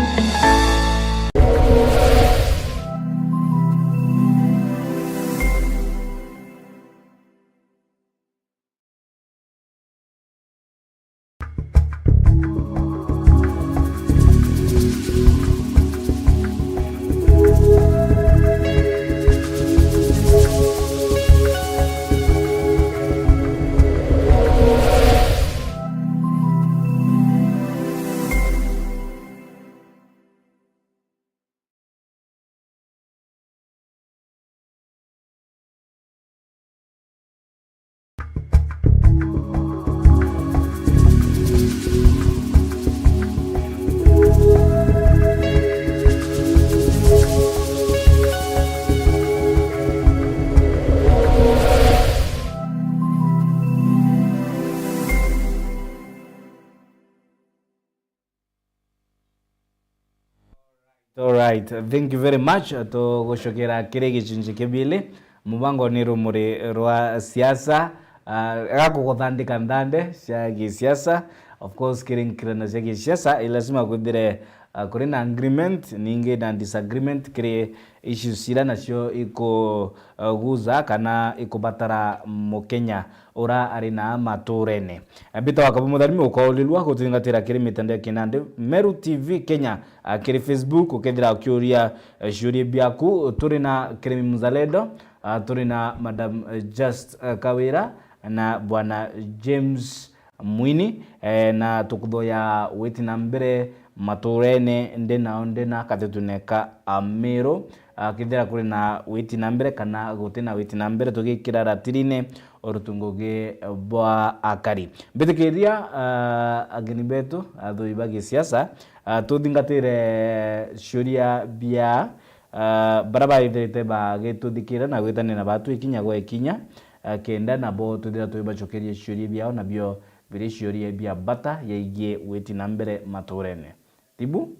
Alright, thank you very much. Tugucokera kiri gicunji kia bili. Mubango ni rumuri rwa siasa, ah, gakuguthandika nthande cia gisiasa. Of course, kiri nkirana cia gisiasa, i lazima kwithire, Ah, kuri na agreement, ningi na disagreement kiri issues ira nacio ikuguza kana ikubatara Mukenya ura ari na maturene. Ah, Mbita wa Kabu Mutharimi ukaulilwa guthingatira kiri mitandao ya kinandi, Meru T V Kenya, ah, kiri Facebook, ukethira ukiuria, eh, ciuria biaku. Turi na Kirimi Mzalendo, ah, turi na Madam, eh, Just, eh, Kawira na Bwana James Mwini, eh, na tukuthoya witi na mbere maturene ndi nao ndi na kathetune ka Amiru. Ah, kethira kuri na witi na mbere kana guti na witi na mbere, tugikira ratirine urutu ngugi bwa akari. Mbitikiria, ah, ageni betu, athoi ba gisiasa, ah, tuthingatire ciuria bia, ah, bara baithirite bagituthikira na gwitanira batu ikinya gwa ikinya, ah, kenda nabo twithira tugibacokeria ciuria biao, nabio biri ciuria bia bata yaigie witi na mbere maturene. Tibu?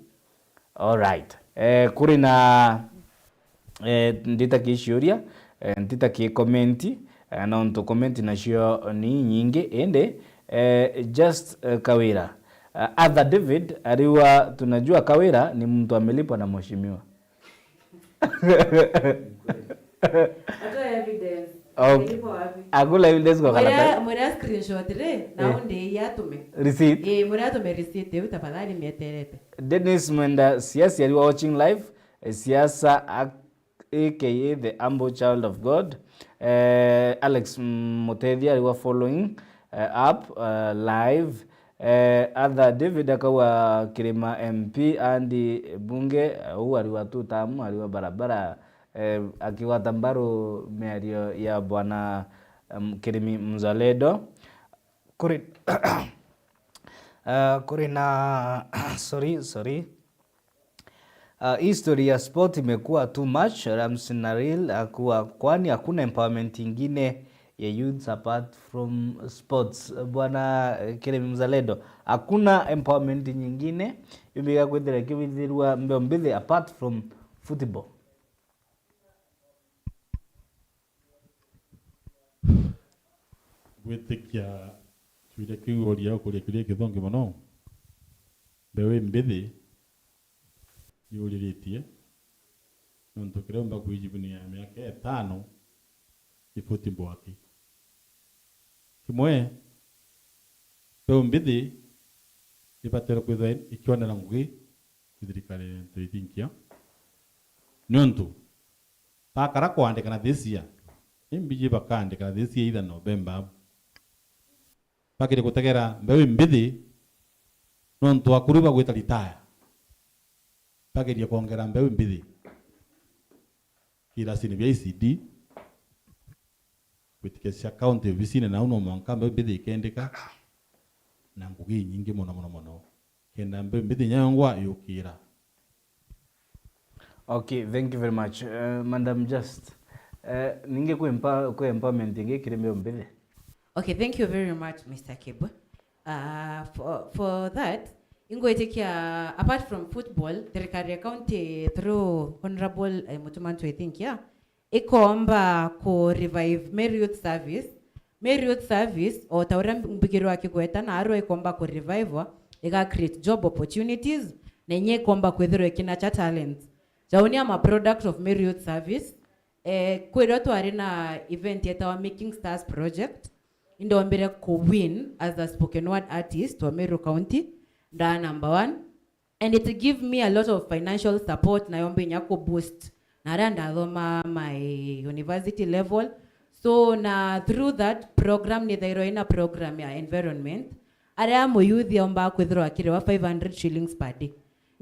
Alright. Eh, kuri na, eh, ndita ki ciuria, eh, ndita ki comment, eh, nontu comment nacio ni nyingi, indi, eh, Just, eh, Kawira. Eh, Arthur David ariwa, tunajua Kawira ni mtu amelipwa na mheshimiwa. Atoe evidence. Okay. Ilipo wapi? Akula evidence kwa karatasi. Mwira, mwira screenshot ri, na Eh. undi yatume. Receipt. Eh, mwira atume receipt, eu tafadhali mieterete. Dennis Mwenda Siasi ariwa watching live, eh, Siasa ak-, A K A the humble child of God. Eh, Alex Mutethia ariwa following, eh, up, eh, live. Eh, Arthur David akauga Kirima M P Andy Bunge, eh, uu ariwa two term, ariwa barabara, eh, akigwata mbaru miario ya bwana, em, Kirimi Mzalendo. Kuri, eh, kuri na, sorry, sorry. Ah, history ya sport imekuwa too much, Ramsi Naril akuwa, kwani hakuna empowerment ingine ya youths apart from sports? Bwana, eh, Kirimi Mzalendo, hakuna empowerment nyingine yumbiga kwithira ikibithirwa mbeo mbithi apart from football? Gwitikia kiuria kiu uria ukuria kiuria kithongi mono. Mbeu imbithi yuriritie, nontu kiria umba kwijivunia miaka itano ifuti mbwaki. Kimwe, mbeu mbithi ibatere kwithwa ikionera ngugi kwi thirikari ntu ithinkia, niuntu bakara kwandika na this year, imbiji bakandika na this year either November, bakiri gutegera mbeu imbithi, nontu akuru bagwita retire, bagerie kwongera mbeu imbithi kirasini bia E C D, gwitikia cia county obisine, nau no mwanka mbeu imbithi ikendika na ngugi inyingi mono mono mono, kenda mbeu imbithi inya yongwa yukira. Okay, thank you very much. Eh, Madam Just, eh, ningi kwi empa-, kwi empowerment ingi kiri mbeu mbithi? Okay, thank you very much, Mister Kibwe. Uh, for, for that, ingwitikia, apart from football, thirikari ya county through Honorable, eh, Mutumantu, I think, yeah, ikomba ku revive Meru Youth Service. Meru Youth Service, o ta uria mbigirwa akigweta, na arua ikomba ku revive, iga create job opportunities, na inya ikomba kwithirwa ikina cha talents. Jauni ama product of Meru Youth Service, eh, kwirwa twari na event yetawa Making Stars Project, indombire ku win as a spoken word artist wa Meru County, nda number one. And it give me a lot of financial support, na yomba inya ku boost na aria ndathoma my university level. So, na through that program, nithairwa ina program ya environment, aria muyuthi aumbaga kwithirwa akiriwa five hundred shillings per day.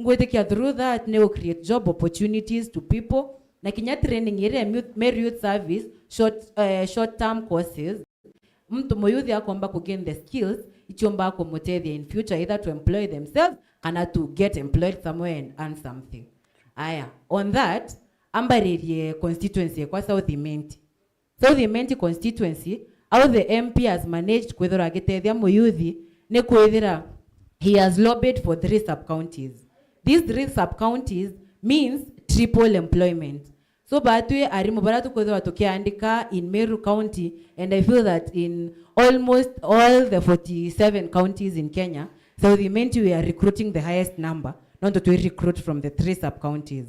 Ngwitikia through that ni u create job opportunities to people, na kinya training iria Meru Youth Service, short, eh, short term courses, muntu muyuthi akomba ku gain the skills ichiombaga kumutethia in future, either to employ themselves kana to get employed somewhere and earn something. Aya, on that, ambaririe constituency ekwa South Imenti. South Imenti constituency, how the M P has managed kwithirwa agitethia muyuthi ni kwithira he has lobbied for three sub-counties. These three sub-counties means triple employment. So, batwi arimu baria tukwithirwa tukiandika in Meru County, and I feel that in almost all the forty-seven counties in Kenya, South Imenti we are recruiting the highest number. Nontu twi recruit from the three sub counties.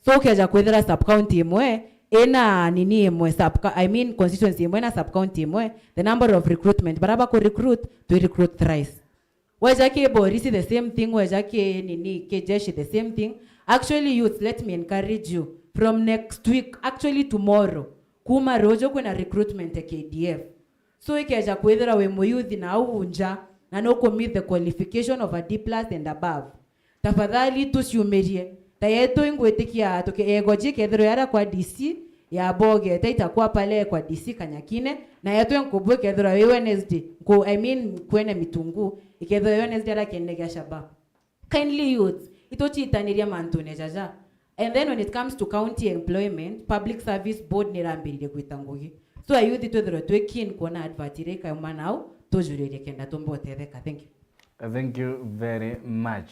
So ukeja kwithira sub county imwe ina nini imwe sub, I mean constituency imwe na sub county imwe, the number of recruitment bara baku recruit, twi recruit thrice. Weja ki borisi the same thing, weja ki nini ki jeshi the same thing. Actually youths, let me encourage you, from next week, actually tomorrow, kuma ruju kwina recruitment ya K D F. So ikeja kwithira wi muyuthi na au nja na nuku meet the qualification of a D plus and above, tafadhali tuciumirie. Ta yetu ingwitikia tuke-, ego ji kethirwa yara kwa D C ya Boge, ta itakwa pale kwa D C Kanyakine, na yetu nkubu ikethirwa wi Wednesday, nku-, I mean, kwene Mitungu, ikethirwa wi Wednesday ara kiene gia Shabab. Kindly youths, ituchitaniria mantune jaja. And then when it comes to county employment, Public Service Board nirambiririe gwita ngugi. So ayuthi twithirwe twi keen kuona advert iria ikauma nau, tujuririe kenda tumba utetheka. Thank you. Thank you very much.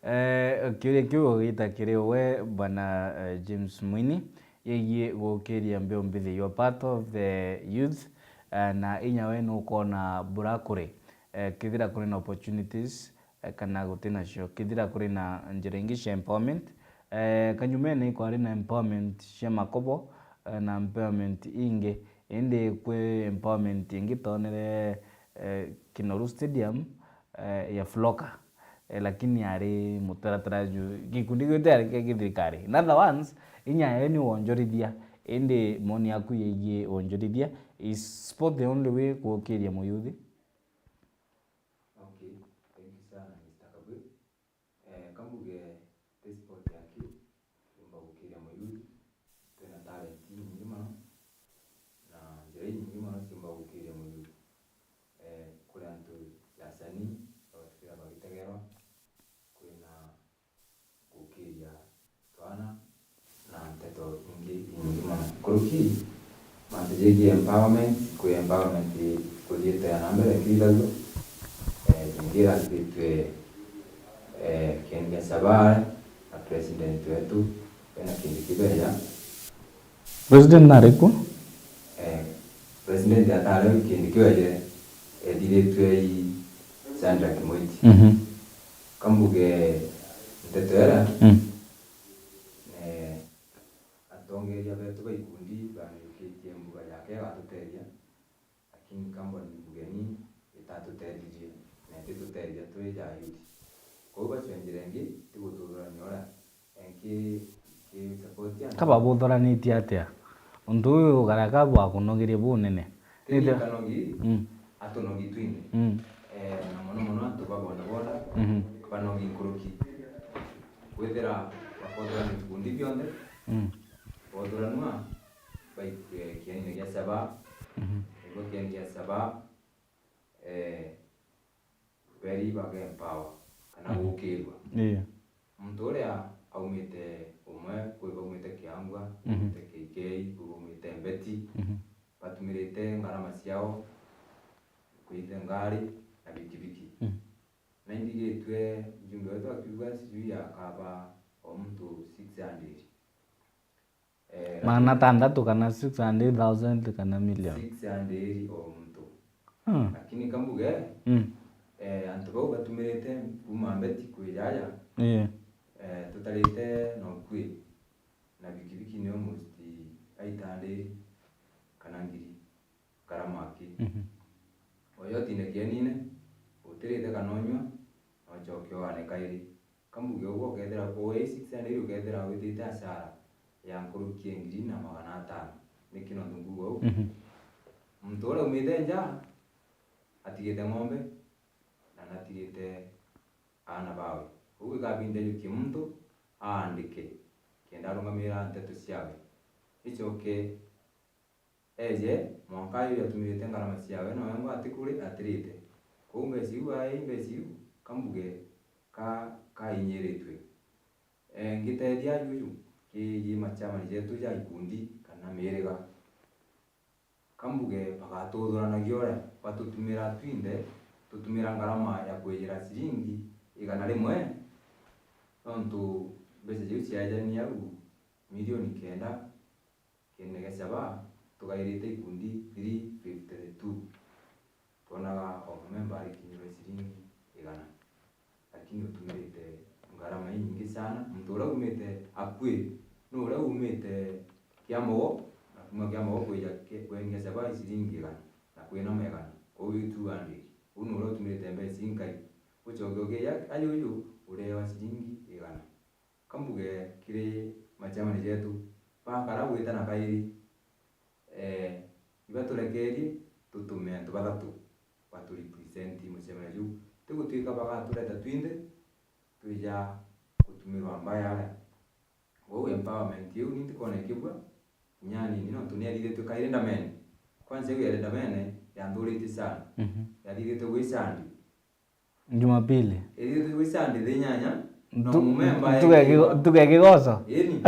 Eh, kiuria kiu ugita kiri we bwana, eh, James Mwini, yegie gukiria mbeu mbithi, you are part of the youth, eh, na inya we nukona bura kuri, eh, kethira kuri na opportunities, eh, kana guti nacio, kethira kuri na njira ingi cia empowerment. Eh, kanyumene ikwari na empowerment cia makobo, eh, na empowerment ingi, indi kwi empowerment ingi tonere, eh, Kinoru Stadium, eh, ya Floka, eh, lakini ari mutaratara ju gikundi giu tiari kia githirikari. In other words, inya yayo ni wonjorithia, indi moni yaku yegie wonjorithia, is sport the only way kuokiria muyuthi? Okay, thank you sana, Mister Kabwe. Eh, kambuge ti sport yaki yumba gukiria muyuthi, twina talent inyingi mono, na njira inyingi mono ciumba gukiria muyuthi. Eh, kuri antu ya asanii, abatukira bagitegerwa, kwina gukiria twana, na nteto ingi inyingi mono. Nkuruki, mantu jegie empowerment, kwi empowerment ikuthiite na mbere ikithithagua. Eh, ingi irathithitue, eh, kiendi gia Sabare na president wetu, ena kindi kibeja. President nari ku? Eh, president atari kindi kibeja, ethithitue i Shadrack Mwiti. Mhm. Kambuge nteto iria, mm, eh, atongeria betu ba ikundi bamiukitie mbuga yake igatuteethia, lakini kamba ni mbuge ni itatuteethirie na itituteethia twi ja youth. Kwou bacwe njira ingi ti gututhurania uria. Enki, ki support ya. Kababuthuranitie atia? Untu uyu ukareka bwakunogirie bunene. Tiri kanogi, mm, atunogi twinthe. Mm. Eh, na mono mono antu ba boda boda, mhm, banogi nkuruki. Kwithira bakothurania vikundi bionthe, mm, bothuranua, baikue kieni gia Saba, mhm, niguo kieni gia Saba, eh, beri baga empower kana, mhm, gukirua. Ii. Muntu uria aumite umwe, kwi baumite Kiangwa, mhm, baumite K K, kwi baumite Mbeti, mhm, batumirite ngarama ciao kwitha ngari na bikibiki. Mhm. Na indigitue mjumbe wetu akiuga sijui akaba o muntu six hundred. Eh, magana atandatu kana six hundred thousand kana million? Six hundred o muntu. Hmm. Lakini kambuge, mm, eh, antu bau batumirite kuma Mbeti kwi jaja, ii, eh, tutarite na ukui na bikibiki ni almost eight hundred kana ngiri ngarama aki. Mhm. Oyo otinde kienine, utirite kana unyua, na ucoke oane kairi. Kambuge uguo ukethira, uu six hundred ukethira witite hasara ya nkuruki ya ngiri na magana atano. Niki nontu nguga uu? Mhm. Muntu uria umite nja, atigite ng'ombe, na natigite aana bawe. Uu ikabinda ijukie muntu aandike, kenda arungamira nteto ciawe. Icoke eje, mwanka ayo atumirite ngarama ciawe, na wengwa atikuri, atirite. Kwou mbeca iu ai, mbeca iu, kambuge, ka, kainyiritue. Eh, ngitethia ajuju, kiji machamani jetu ja ikundi kana miriga. Kambuge, bagatuthuranagia uria, batutumira twinthe, tutumira ngarama ya kwijira ciringi igana rimwe, nontu mbeca jiu ciajania au milioni kenda, Kiene gia Saba, tugairite ikundi three fifty-two. Twonaga o mumemba arikinyirwe ciringi igana, lakini utumirite ngarama inyingi. sana, muntu uria umite akui, nu uria umite Kiambogo, na kuma Kiambogo kwija ki-, kwengia Shabai ciringi igana, na kwinama igana. Kou i two hundred. Uu nu uria utumirite mbeca inkai. Ucoke ukeja ajuju ureewa ciringi igana. Ka mbuge kiri machairman jetu, bakara gwitana kairi, eh, ibaturekerie tutume antu bathatu batu represent mucemanio juu. Ti gutwika bagatureta twinthe twija gutumirwa mbaya aria. Uu empowerment iu ni ntikwona ikibua kinya anini, nontu ni yathithitue kairi ndamene. Kwanza iu yari ndamene, yanthuritie sana. Mhm. Yathithitue gwi Sunday. Jumapili. Ithitwe gwi Sunday thaa inyanya, na Ntu-, mumemba ntuge eekirwa kigo-, ntuge kigoco? Ĩni.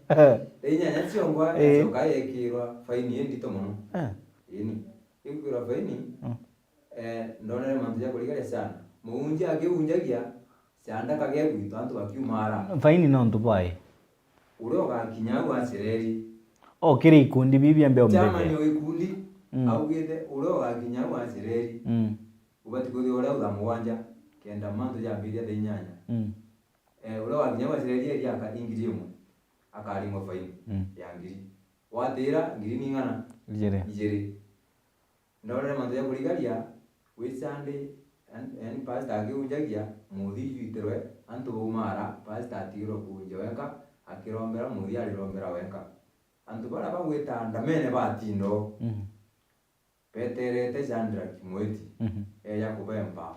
Thaa inyanya ciongwa, Ĩĩ. Acoka eekirwa faini indito mono. Eh. Ĩni. Eekirwa faini, Mm. eh, ndonere mantu ja kurigaria sana. Muunji akiunjagia, cianda kagea gwitu, antu bakiumara. Faini nontu bwai? Uria ugakinya au acireri. O kiri ikundi bibi ambia Chairman umbethie. O gikundi, Mm. augite, uria ugakinya au acireri. Mm. Ubati kwithirwa uria thaa mugwanja, kenda mantu jambiria thaa inyanya. Mm. Eh, uria wakinya gwacireria eri aka-, ingiri imwe, akaringwa faini Mm. ya ngiri. Watira, ngiri ni ing'ana? Ijiri. Ijiri. Ndorere mantu ja kurigaria, wi Sunday, yani, yani pastor akiunjagia, muthi ijuitirwe, antu baumara, pastor atigirwe kuunja wenka, akirombera, muthi arirombera wenka. Antu baria bagwita ndamene batinda o. Mm. Beterete Shadrack Mweti Mhm. eeja kubemba.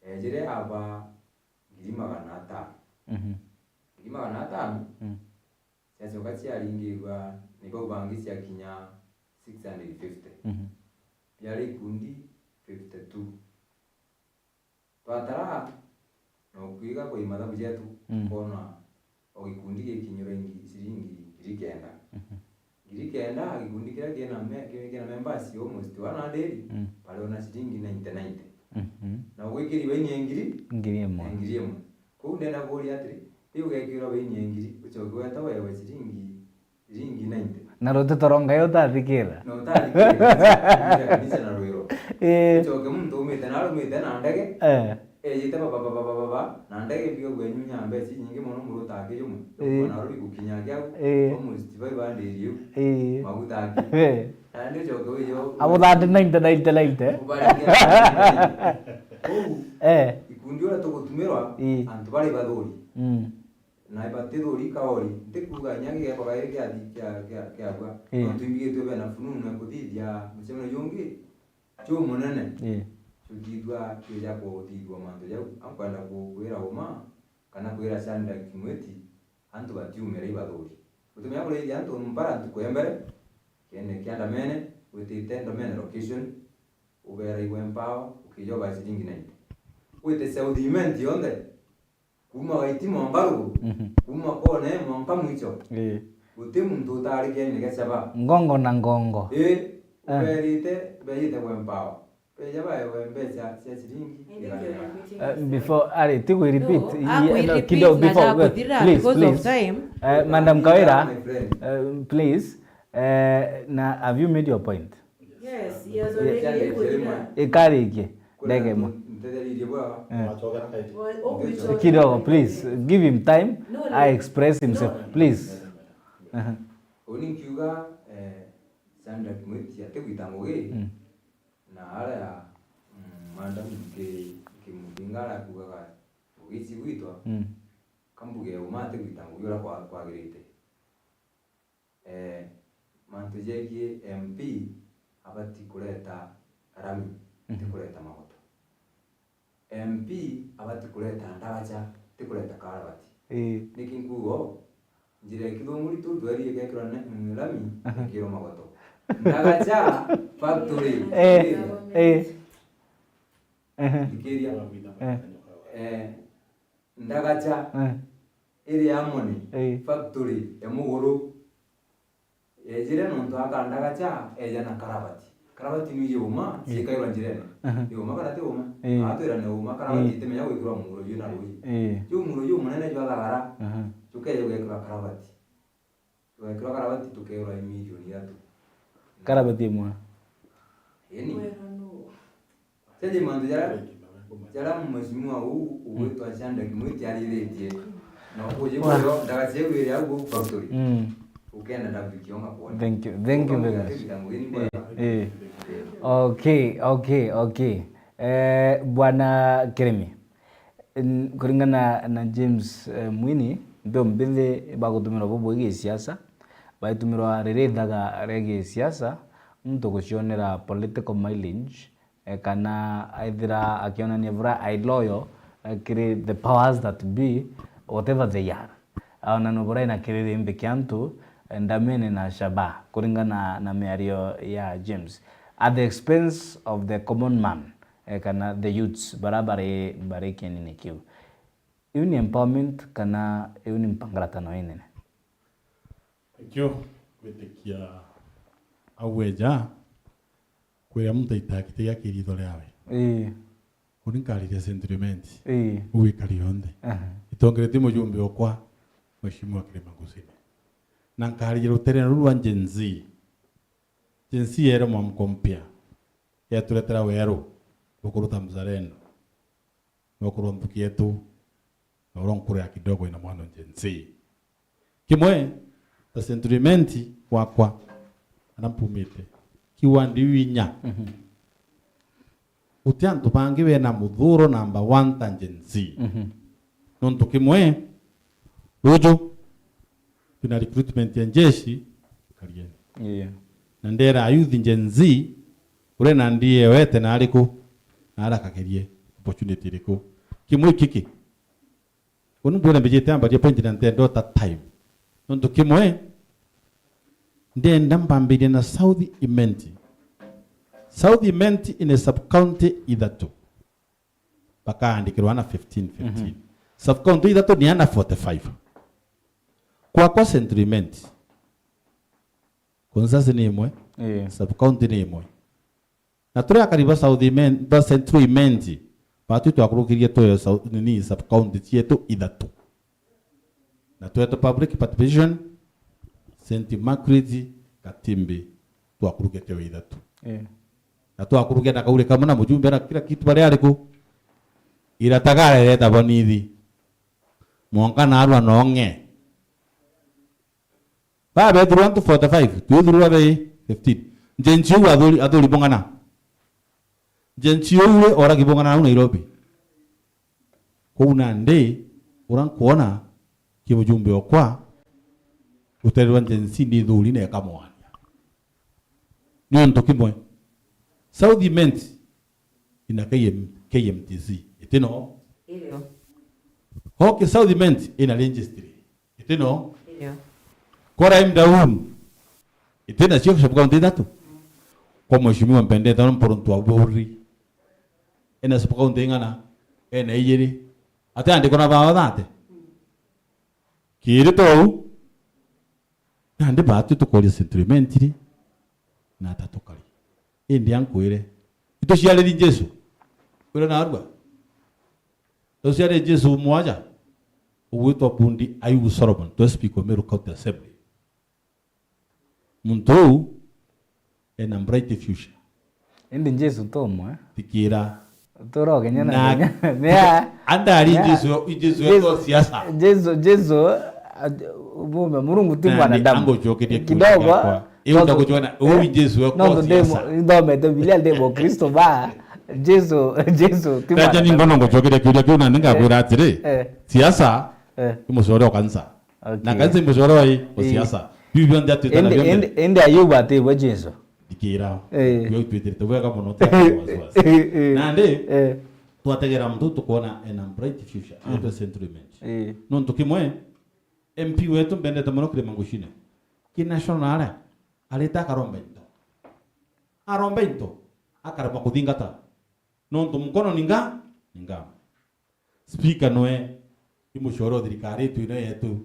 Eejire aba ngiri magana atano. Mhm. Ngiri magana atano Mm. ciacoka ciaringirwa ni bau bangi ciakinya six hundred fifty. Mhm. Biari ikundi fifty two. Twatara na ukwiga kwa mathabu jetu, Mm. twona o gikundi gikinyirwa ingi-, ciringi ngiri kenda. Mhm. Ngiri kenda, gikundi kiria kina me-, ki-, kina members almost one hundred, Mm. bariona ciringi ninety ninety. Mhm. Na ugwikiri baini ya ngiri? Ngiri imwe. Ya ngiri imwe. Kou ndenda kuuria atiri, riu ugekirwa baini ya ngiri, ucoke weta wewe ciringi Ciringi ninety. Na ruteto rwa Ngai utathikira. Na utathikira. Kanisa na rwiro. Ii. Ucoke muntu umite na arumite na ndege. Eh. Ejite baba, baba, baba, baba, na ndege mbio gwenyu nya mbeca nyingi mono muruta aki jumwe. Ii. Na ruri gukinya kiau. Ii. Almost five hundred yu. Ii. Maguta aki. Eh. Na ndi ucoke wiyo. Abo thirty, ninety, ninety, ninety. Ubaringia. Kou, Eh. ikundi uria tugutumirwa, Ii. antu bari bathuri. Mm. Na batithuri kaori, ntikuuga inya gigekwa gairi kiathi kia, kia, kiabua. Ii. Nontu imbigitue bena fununu ya kuthithia mucemanio jungi jumunene. Ii. Juthithua kija kuthithua mantu jau, ankwenda kukwira uma, kana kwira Shadrack Mweti, antu batiumire ibathuri. Gutumenya kurithia antu mpara ntuku ya mbere, kiene kia ndamene, witite ndamene location, ubera igwe mpawa, ukija uba ciringi ninety. Wite South Imenti yonthe, Kuuma Waiti mwanka ruguru, Mhm. kuuma kona ii mwanka mwicho, Ii. guti muntu utarikiani na gacaba. Ngongo na ngongo. Ii, Eh. uberite, berite gwe mpawa. Beja baewe mbeca cia ciringi Indi igana. Ndio Eh, before, ari, ti ku repeat. No, I-, aku i-, no, repeat kidogo na before, ja kuthira please, because of please. Time. Eh, Madam Kawira, My friend. eh, please, eh, na have you made your point? Yes, he has already Yes. Ikarikie. Ndege imwe. Ntethereirie bwega. Eh. Wacokera kaiti. Kidogo, please. Give him time. No, no. I express himself. No. Please. Aha. Uni nkiuga, eh, Shadrack Mwiti atigwita ngugi. Mm. Na aria, mm, madam nki-, nkimuthinga aria akugaga ngugi cigwitwa. Mm. Kambuge uma atigwita ngugi uria kwa-, kwagirite. Eh, mantu jegie M P abati kureta rami, Mhm. ti kureta magoto. M P abati kureta ndagacha, ti kureta karabati. Ii. Niki nkuuga uu? Njira ya Kithunguri tu tweri igekirwa ne-, mm, rami, Aha. ikirwa magoto. Ndagacha factory. Eh, Ii. eh. Ehe. Thikiria. Eh. Eh, ndagacha Eh. iri Amoni Eh. factory ya Muguru. Yejire nontu aka ndagacha eja na karabati. Karabati ni yuma, Eh. ciikairwa njirene. Aha. Yuma kana ti yuma? Eh. Atwira ni yuma, karabati Eh. itimenya gwikirwa muro yu na ruji. Eh. Ju muro ju munene jwa thagara, Aha. jukeja gwikirwa karabati. Tugekirwa karabati tukeerwa i milioni ithatu. Karabati imwe? Ĩni. Wega nũ? Jaji mantu jara, Jaria mheshimiwa uu ugwitwa Shadrack Mwiti ariritie. Na uji kwayo ndagacie wire au guu factory. Mm. Ukenda ndambikionga kwona. Thank you. Thank you very much. Eh. Okay, okay, okay. Eh, Bwana Kirimi, n-, kuringana na James, eh, Mwini, nthio mbithi bagutumirwa bubui gisiasa, baitumirwa riri ithaga ria gisiasa, muntu gucionera political mileage, eh, kana aithira akionania bura ai loyal, eh, kiri the powers that be, whatever they are. Aonania bura ena kiriri nthi kia antu, eh, ndamene na shaba, kuringana na miario ya James. At the expense of the common man, eh, kana the youths, bara bari, bari kienini kiu. Iu ni empowerment kana iu ni mpangaratano inene? Nikio gwitikia au eja, kwiria muntu aitaa giti giake riitho riawe. Ii. Uni nkariria sentiment. Ii. Uu ikari yonthe. Aha. Itongeretie mujumbe okwa, Mheshimiwa Kirima Ngusine. Na nkariria rutere ruu rwa Gen Z. Gen Z yere mwamko mpya. Yaturetera weru, rukuruta mzalendo. Nokorwa nthuki yetu, na uria nkurea kidogo ina mwana Gen Z. Kimwe, ta sentiment wakwa, ana mpumite. Kiuga ndi inya. Mhm. Uti antu bangi bena muthuro number one ta Gen Z. Mhm. Nontu kimwe, ruju, twina recruitment ya njeshi, karieni. Yeah. Na ndera youth Gen Z, uria na ndiewete na ariku, na arakagerie opportunity iriku. Kimwe kiki. Uni mbwire mbijite ambaria point na ntendo ta time. Nontu kimwe, ndenda mbambirie na South Imenti. South Imenti ina sub-county ithatu. Bakaandikirwa ana fifteen, fifteen. Mhm. Sub-county ithatu ni ana forty-five. Kwakwa Central Imenti. Consensus ni imwe. Ii. Sub-county ni imwe. Na turi akari ba South Imen-, ba Central Imenti, batwi twakurukirie tuyo South, nini, sub-county cietu ithatu. Na twetu public participation, Saint Immaculate, Gatimbi, twakurukia kio ithatu. Eh. Na twakurukia na kauri kamwe na mujumbe na kila kitu bari ariku. Ira tagare reta bonithi. Mwonka na arua nonge. Babethirwa antu forty-five, twithirwa bei fifteen. Gen Z uu athuri, athuri bong'ana. Gen Z uu ri oragi bong'ana au Nairobi. Kwou nandi, ura nkwona ki mujumbe okwa, rutere rwa Gen Z ni ithuri na ikamwania. Ni untu kimwe. South Imenti ina K M, K M T C. Itino? Irio. Okay, South Imenti ina registry. Itino? Irio. Kora Imdaun. Itina cio sub-county ithatu. Kwa mheshimiwa mpendete, ona mpuruntu wa Buri. Ena sub-county ing'ana? Ena ijiri. Ati andiko na bao thate. Kiri tou. Nandi baatwi tukoria sentiment ri, na ata tukari. Indi ankwire, ituciariri Jesu? Kwira narua. Tuciariri Jesu mwaja, ugwitwa Bundi Ayubu Solomon, twe speaker wa Meru County Assembly. Muntu uu ena bright future. Indi Jesu ntomwe. Thikira. Turo Kenya na Kenya. Mea. Andari Jesu, Jesu eto siasa. Jesu, Jesu, a-, mume, Murungu ti mwanadamu. Angocokeria kidogo. Iu ndakucona, uu Jesu eto siasa. Nthomete Biblia ndi Mukristo ba. Jesu, Jesu ti mwanadamu. Taja ni ngono ngocokeria kiuria kiu na ningakwira atiri, eh, siasa, eh, ni mucore wa kanisa. Okay. Na kanisa imucoro ii wa siasa. Biu bionthe atwita nabio mbere. Indi Ayubu atibwe Jesu. Thikira. Eh. Bio itwitirite bwega mono, ti wasiwasi. Eh, eh. Nandi, eh, twategera muntu tukwona ena bright future, mm, etwe Central Imenti. Eh. Nontu kimwe, M P wetu mbendete mono Kirima Ngucine. Ki national aria, arite akaromba into. Aromba into, akaremwa kuthingata. Nontu mkono ninga, ninga. Speaker nwe, i mucore o thirikari yetu ino yetu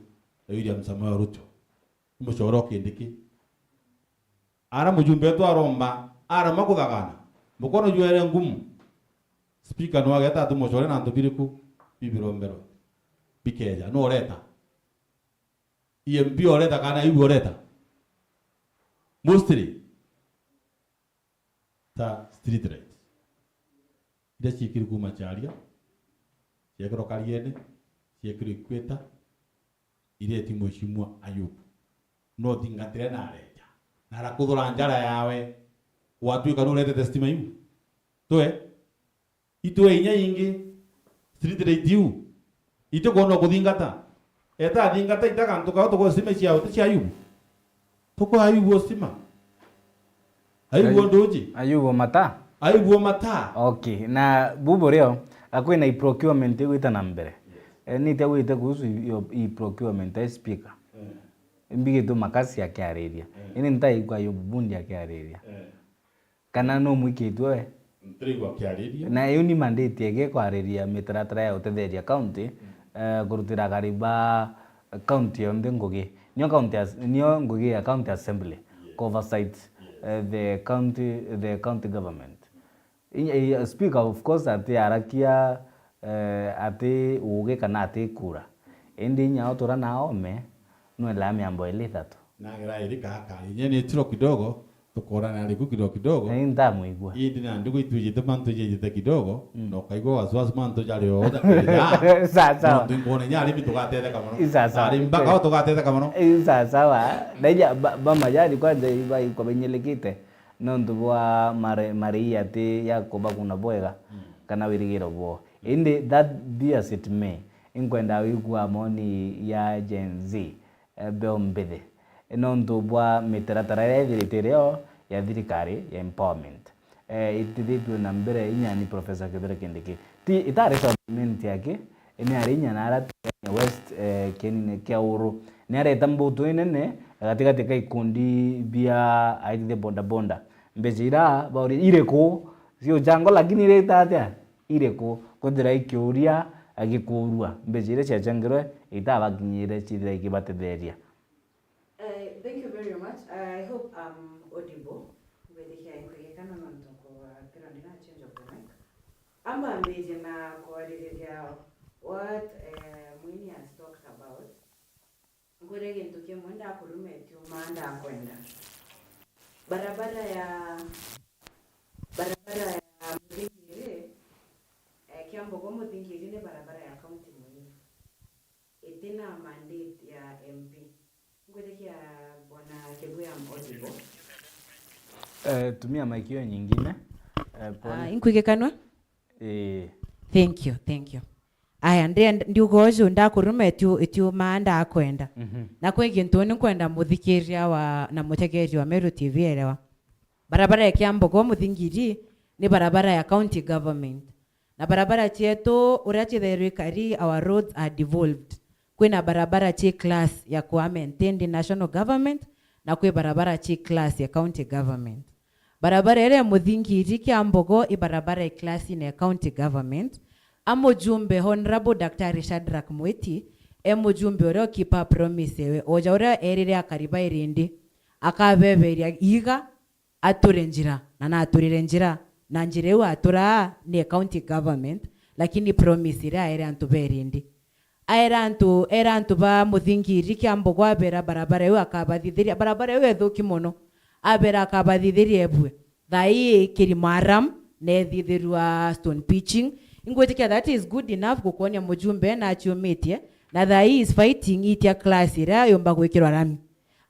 ya William Samoei Ruto. I mucore o Kindiki. Ara mujumbe wetu aromba, arema kuthagana. Mukono jwere ngumu. Speaker nwe ageta ati mucore na antu biriku bibiromberwe. Bikeja, no ureta. E M P ureta kana ibu ureta. Mostly, ta street light. iria ciekirwe kuuma Charia, ciekirwe Kariene, ciekirwe Ikweta, ireti Mheshimiwa Ayubu. No thingatire na areja. Na arakuthura njara yawe. Gwatuika nuretete stima iu? Twe? Itwe inya ingi, street light iu, itikwona kuthingata. Eta athingata ita gantu kao tukosima ciao ti cia Ayubu. Tukwa Ayubu osima. Ayubu Ayu- nduji. Ayubu mata? Ayubu mata. Okay, na bubu rio, akwina i procurement igwita na mbere. Yes. E, nitia gwite kuhusu i, i procurement, e speaker. Mm. Mbigitwe makasi akiariria. Mm. Ini ntaigua Ayubu bundi akiariria. Mm. Kana no mwikitwe we? Ntiraigua akiariria. Na iu ni mandate ege kwariria mitaratara ya utetheria county, mm, eh, kurutira akari ba county yonthe ngugi. Nio county as-, nio ngugi ya county assembly, yes, ku oversight, yes, eh, the county, the county government. I, i, speaker of course ati arakia, eh, ati uge kana ati kura. Indi inya utura na ome, nwelaa miambo ili ithatu. Nagera iri kaka, inye ni tiro kidogo, tukorana ariku kidogo kidogo. Ni ntamwigua. Indi na ndigu itwijite mantu ijejite kidogo, mm, na ukaigua wasiwasi mantu jari o jakuja. Sawa, sawa. Nontu nkuona inya arimi tugatetheka mono. Sawa, sawa. Arimi mpaka o tugatetheka mono. Sawa, sawa. Na inya ba, ba majari kwanza iba ikobenyelikite. Nontu bwa mare-, marei ati ya kubakuna bwega, mm, kana wirigiro bwoo. Indi that be as it may, inkwenda wigua maoni ya Gen Z, eh, mbeu mbithi, nontu bwa mitaratara iria ithirite irio ya thirikari ya empowerment. Eh, itithitue na mbere inya ni Professor Kithure Kindiki. Ti, itari government yake, ni ari inya na ara West, eh, kienine kia uru. Ni areta mbutu inene gatigati ka ikundi bia aithithia boda boda. Mbeca ira bauri iriku? Cio chango lakini irita atia? Iriku? Kwithira ikiuria agikuurua. Mbeca iria ciachangirwe itabakinyire cithira ikibatetheria. Eh, thank you very much. I hope I'm audible. Ngwitikia ikwigikana nontu nkuthirwa ndina change of the mic. Amba ambiririe na kwaririria what, eh, Mwini has talked about. Ngwire gintu kimwe, ndakurume tiuma ndakwenda. Barabara ya, barabara ya Muthingiri, eh, Kiambogo Muthingiri ni barabara ya county Mwini. Itina mandate ya M P. Ngwitikia Bwana Kibuya I'm audible. Eh, tumia mic hiyo nyingine. Eh, pole. Ah, inkwigikanwa? Eh. Thank you, thank you. Aya, ndi-, ndiuga uju ndakuruma itiu-, itiumaa ndakwenda. Mhm. Na kwi gintu ni nkwenda muthikiria wa, na mutegeria wa Meru T V erewa. Barabara ya Kiambogo Muthingiri ni barabara ya county government. Na barabara cietu uria cithairwe ikari, our roads are devolved. Kwina barabara ci class ya kuwa maintained national government, na kwi barabara ci class ya county government. Barabara iria ya Muthingiri Kiambogo i barabara i class-ine ya county government. A mujumbe Honorable Daktari Shadrack Mwiti e mujumbe uria ukipa promise ewe, oja uria erire akari ba Irindi akabeberia iga, ature njira, na naturire njira, na njira iu aturaa ni county government, lakini promise iria aere antu ba Irindi. Aera antu, era antu ba Muthingiri Kiambogo, abera barabara iu akabathithiria. Barabara iu ethuki mono. Abera akabathithiria ebue. Thaa ii ikiri maram, na ethithirua stone pitching. Ingwitikia that is good enough gukwonia mujumbe na aciumitie, na thaa ii is fighting itia class iria yumba gwikirwa rami.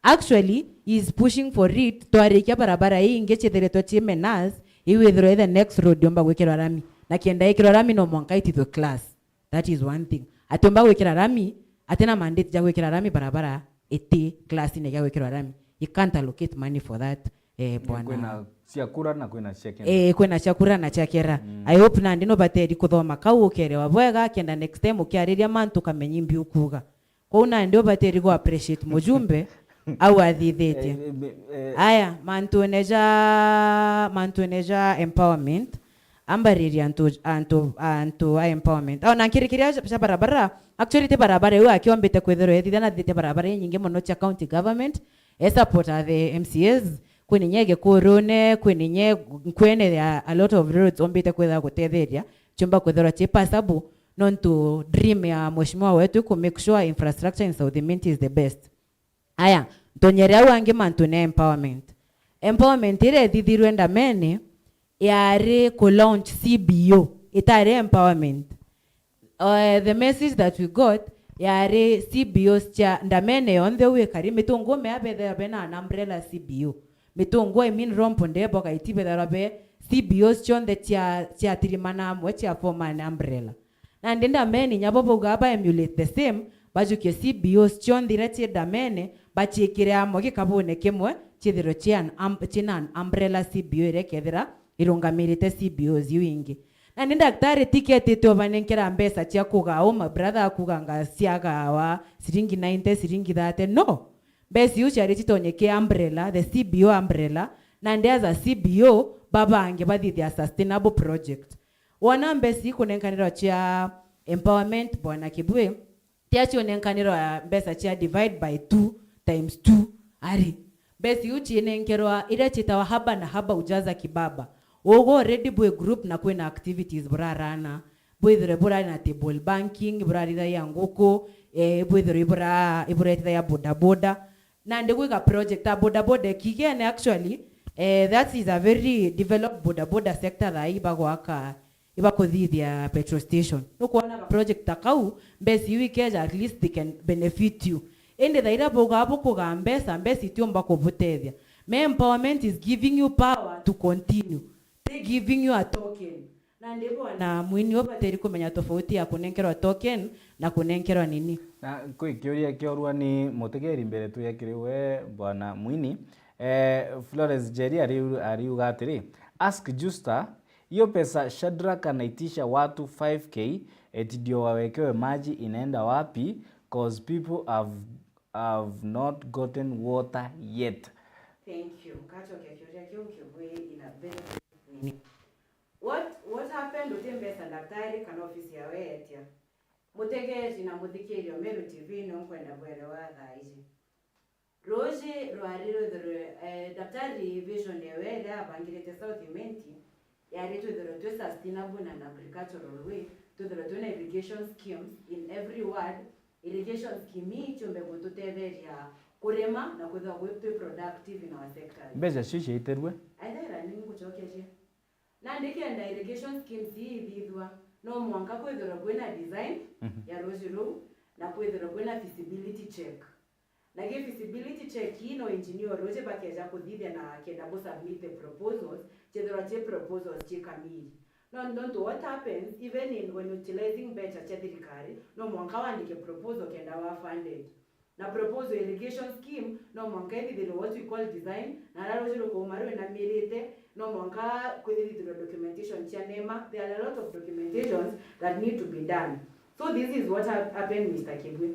Actually, he is pushing for it, twarikia barabara ii ingi cithiritwe ci menace, iu ithirwe the next road yumba gwikirwa rami. Na kenda ikirwa rami no mwanka itithwe class. That is one thing. Atiumba gwikira rami, atina mandate ja gwikira rami barabara iti class-ine ya gwikirwa rami. He can't allocate money for that, eh, bwana. Kwina cia kura na kwina cia kera. Eh, kwina cia kura na cia kera. Mm. I hope nandi no bateri kuthoma kau ukerewa bwega, kenda next time ukiariria mantu ukamenya imbi ukuga. Kwou nandi ubateri ku appreciate mujumbe au athithitie. Eh, eh, eh. Aya, mantune ja, mantune ja empowerment, ambariria antu, antu, antu a empowerment. Au na nkirikiria cia barabara, actually ti barabara iu akiombite kwithirwa ethithia na thithia barabara inyingi mono cia county government, e support a the M C As, kwina inya Gikurune, kwina inya Nkwene, there are a lot of roads ombite kwithirwa gutetheria, ciumba kwithirwa ci passable, nontu dream ya mheshimiwa wetu ku make sure infrastructure in South Imenti is the best. Aya, ntonyere au angi mantune empowerment. Empowerment iria ethithirwe ndamene, yari ku launch C B O. itari empowerment. Uh, the message that we got yari C B Os cia ndamene yonthe u ikari, Mitunguu mea bethira bena an umbrella C B O. Mitunguu, I mean, Rombo, Ndebo, Kaiti bethirwa be C B Os cionthe cia, ciatirimana amwe cia form an umbrella. Nandi ndameni nyabo bauga ba emulate the same, bajukie C B Os cionthe iria ci ndamene, baciikire amwe gikabune kimwe, cithirwe ci an um-, cina an umbrella C B O iria ikethira irungamirite C B Os iu ingi. Nandi ndaktari tiketite ubanenkera mbeca cia kugaa, u my brother akuga nga ciagawa ciringi ninety, ciringi thirty. No. Mbeca iu ciari citonyeke umbrella, the C B O umbrella, nandi as a C B O babange bathithia sustainable project. Wona mbeca ikunenkanirwa cia empowerment, Bwana Kibwe, tia cionenkanirwa mbeca cia divide by two times two. Ari, mbeca iu ciinenkerwa iria ciitawa haba na haba ujaza kibaba. Ugu already bwi group na kwina activities burarana. Bwithirwe burari na table banking, burarithagia nguku, eh, bwithirwe ibura-, iburetithagia bodaboda. Nandi gwiga project ya bodaboda ikigene actually, eh, that is a very developed bodaboda sector thaa ii bagwaka, ibakuthithia petrol station. Nukwona ga project ta kau, mbeca iu ikeja, at least they can benefit you. Indi thaa iria bugaa bukugaa mbeca, mbeca itiumba kubutethia. Me empowerment is giving you power to continue. They giving you a token. Nandi bwana Mwini ubatiri kumenya tofauti ya kunenkerwa token na kunenkerwa nini. Na kwi kiuria kiorua ni mutegeri mbere tuya kiri we, Bwana Mwini. Eh, Florence Njeri ariu-, ariuga atiri, "Ask Justa, hiyo pesa Shadrack anaitisha watu five K eti ndio wawekewe maji inaenda wapi? 'Cause people have, have not gotten water yet." Thank you. Nkacokia kiuria kiu Kibwe in a very nini. What, what happened? Uti mbeca daktari kana ofisi yawe yetia? Mutegeri na muthikiria wa Meru T V, no nkwenda bwerewa thaa iji. Ruuji rwari rwithirwe, eh, daktari vision yawe iria abangirite South Imenti yari twithirwe twi sustainable na an agricultural way, twithirwe twina irrigation schemes in every ward. Irrigation scheme ii ciumbe gututetheria kurima na kwithirwa gwi twi productive in our sectors. Mbeca cio ciaitirwe? Aithira ni ngucokeria. Nandi kenda irrigation schemes ii ithithua, no mwanka kwithirwe kwina design Mhm. ya ruuji ruu, na kwithirwe kwina feasibility check. Na ki feasibility check ii no engineer ruuji bakeja kuthithia na kenda bu submit the proposals, chithirwa chi proposals chi kamili. No, nontu what happens, even in, when utilizing mbeca cia thirikari, no mwanka wandike proposal kenda wa funded. Na proposal irrigation scheme, no mwanka ithithirwe what we call design, na aria ruuji rukuuma rwinamirite, no mwanka kwithithirwe documentation cia nema. There are a lot of documentations that need to be done. So this is what hap-, happened, Mister Kibwe.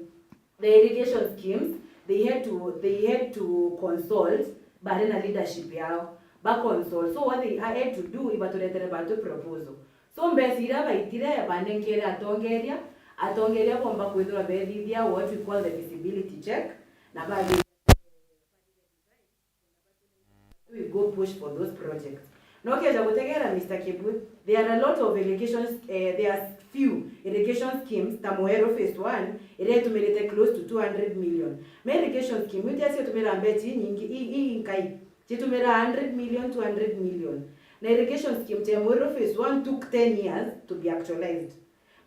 The irrigation schemes, they had to, they had to consult, bari na leadership yao. Ba consult. So what they had to do, ibaturetere batu proposal. So mbeca iria baitire, banenkere atongeria, atongeria bomba kwithirwa bethithia what we call the feasibility check, na bathi-, we go push for those projects. No keja gutegera, Mister Kibwe, there are a lot of irrigation, eh, there are few irrigation schemes, ta Mweru phase one, iria itumirite close to two hundred million. Me irrigation scheme, iu tia citumira mbeca inyingi, i, i, inkai. Chitumira hundred million, two hundred million. Na irrigation scheme cha Mweru phase one took ten years to be actualized.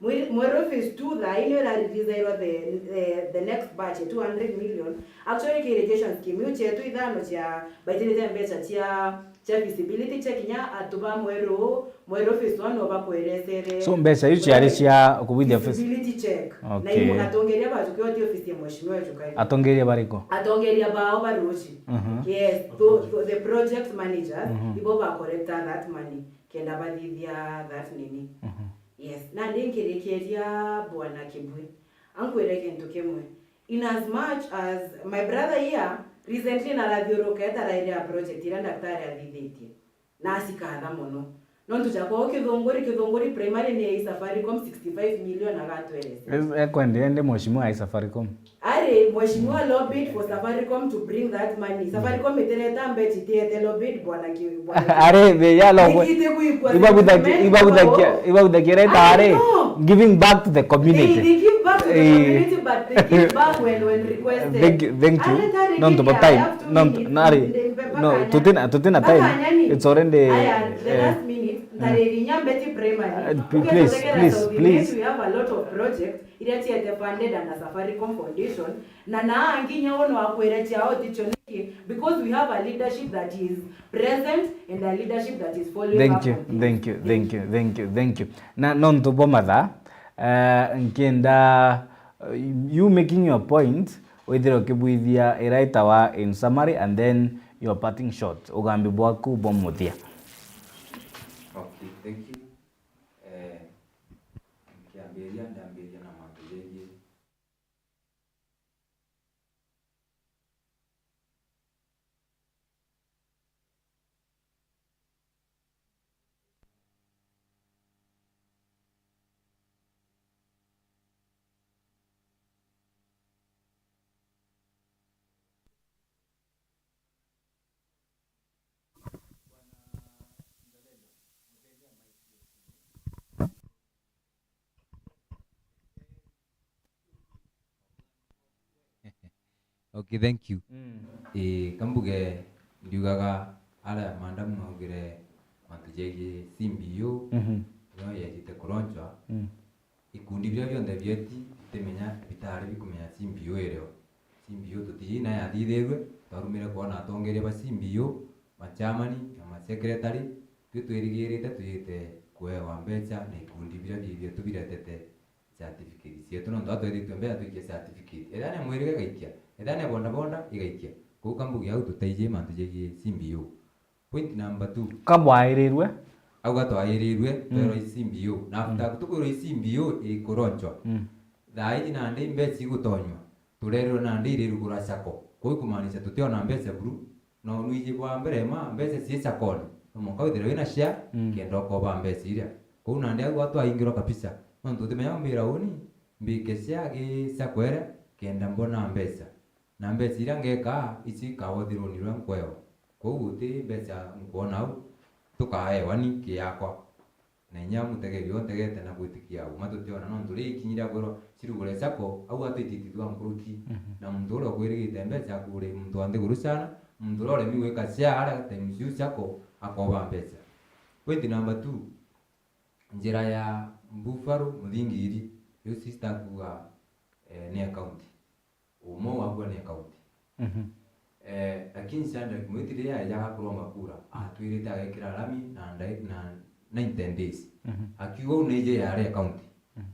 Mwe-, Mweru phase two thaa ii nio irareleasairwa the, the, the next batch ya two hundred million. Actually, ki irrigation scheme iu chetu ithano chia baitirite mbeca chia, chia feasibility check, kinya antu ba Mweru, Mweru phase one no bakweresere. So, mbeca iu ciari cia kubwithia office? Feasibility check. Na Okay. Imo atongeria bajuke oti office ya mheshimiwa Jukai. Atongeria bariku? Atongeria bao ba ruuji. Mhm. Yes, tho-, tho-, the project managers, Mhm. ibo ba collecta that money, kenda bathithia that nini. Mhm. Yes, na ndi nkirikiria Bwana Kibwe. Ankwire kintu kimwe. In as much as my brother here, recently narathiuruka etarairia project iria daktari athithitie. Na acikatha mono. Nontu ja kwao Kithunguri, Kithunguri primary ni ya Safaricom sixty-five million agatwerese. Yes, ekwende ende mheshimiwa ya Safaricom. Ari, mheshimiwa lobbied for Safaricom to bring that money. Safaricom itireta mbeca, itiete lobbied, bwana ki-, bwana ki-, Are, they ya lo. Ikite kuikwa ibabuthaki-, sentiment, ibabuthakia, oh. Ibabuthakia reta I are know. Giving back to the community. They, they give back to the Eh. community, but they give back when, when requested. Thank you, thank you. Are, tari Nontu gigi, but I time, have two nontu, minutes. Nari. Nde-, mbe-, No, tutina, tutina time. It's already, aya, the eh, last minute, ntaririnya Mbeti Primary. Uh, p-, please, Ukethondekera please, South please. Imenti, we have a lot of projects iria ciete funded under Safaricom Foundation. Na naa nginya wono akwire ciao ticio niki, because we have a leadership that is present and a leadership that is following up on things. Thank you, thank you, thank you, thank you, thank you. Na nontu bwa mathaa, eh, nkienda, eh, you making your point, withire ukibwithia iraitawa in summary and then your parting shot, ugambi bwaku bwa muthia. Okay, thank you. Eh, nkiambiria, ndambiria na mantu jegie Okay, thank you. Mm. Ii, kambuge ndiugaga aria madam augire mantu jegie C B O, mhm, nio yejite kuronchwa. Mm. Ikundi biria bionthe bieti bitimenya bitari bikumenya C B O irio. C B O tutiji na yathithirue, twarumire kwona atongeria ba C B O, machamani na masekretari, twi twirigirite tujite kuewa mbecha na ikundi biria bietu biretete certificate cietu, nontu atwethitue mbere atwikie certificate. Ethira ni mwiriga igaikia, ethira ni bodaboda igaikia. Kou kambuge au tutaiji mantu jegie C B O. Point number two. Kabwairirwe? Au gatwairirwe, mm, twerwa i C B O. Na after, mm, tukwirwa i C B O ikuronchwa. Mm. Thaa iji nandi mbecha igutonywa. Turerirwe nandi irirugura sacco. Kou ikumaanisha tutiona mbecha buru. Na unwiji bwa mbere ma mbecha cii sacconi. No mwanka withirwe wina share, mm, kenda ukoba mbecha iria. Kou nandi au atwaingirwa kabisa. Nontu utimenya umbira uni, mbike share gi sacco iria, kenda mbona mbecha. Na mbecha iria ngekaa, ici ikawa uthiruni ruria nkwewa. Kwou guti mbecha nkwona au, tukaewa ni kiakwa. Na inya mutegeri untegete na gwitikia au, ma tutiona, nontu ri ikinyi ria kwirwa cirugure sacco, au atwititithua nkuruki. Mhm. Na muntu uria ukwirigite mbecha akuri muntu wa nthiguru sana, muntu uria uremi gwika share aria times ciu sacco, akoba mbecha. Point number two, njira ya Mbufaru Muthingiri, iu sister akuga, eh, ni account. Umwe wagua ni account. Mhm. Eh, lakini Shadrack Mwiti riria aejaga kuromba kura, atwirite agekira rami na ndai-, na, na in ten days. Mhm. Akiuga uu ni J R A account. Mhm.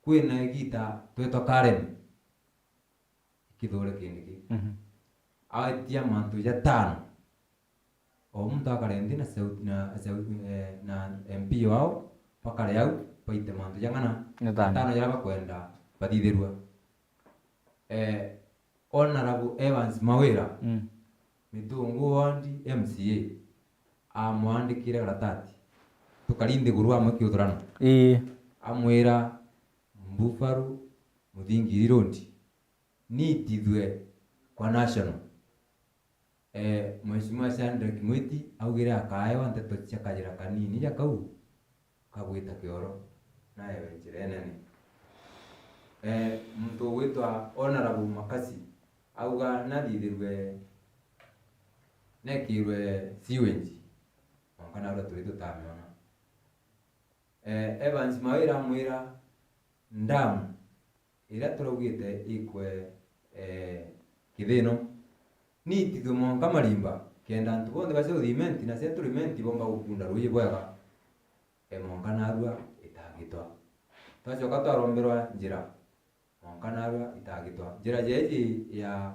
Kwina igita twetwa Karen. Ikithure kindi ki. Mhm. Aetia mantu jatano. O muntu akare nthi na sauti na, sauti, eh, na M P wao, bakare au, baite mantu jang'ana, ni tano, atano jaria bakwenda bathithirua. Eh, Honourable Evans Mawira, mm, Mitungu Ward M C A, amwandikire karatati. Tukari nthiguru amwe kiuthurano. Ii. Amwira Mbufaru Muthingiri Road, niitithue kwa National. Eh, Mheshimiwa Shadrack Mwiti augire akaewa nteto cia kajira kanini ja kau kagwita kioro, naewe njira inene. Eh, muntu ugwitwa Honourable Makasi auga nathithirwe, nekirwe sewage, mwanka narua turi tutamiona. Eh, Evans Mawira amwira ndamu iria turaugite ikwe, eh, Kithino, niitithue mwanka Marimba, kenda antu bonthe ba South Imenti na Central Imenti bomba gukunda ruuji bwega, eh, mwanka narua itagitwa. Twacoka twaromberwa njira, mwanka narua itagitwa. Njira jeeji ya,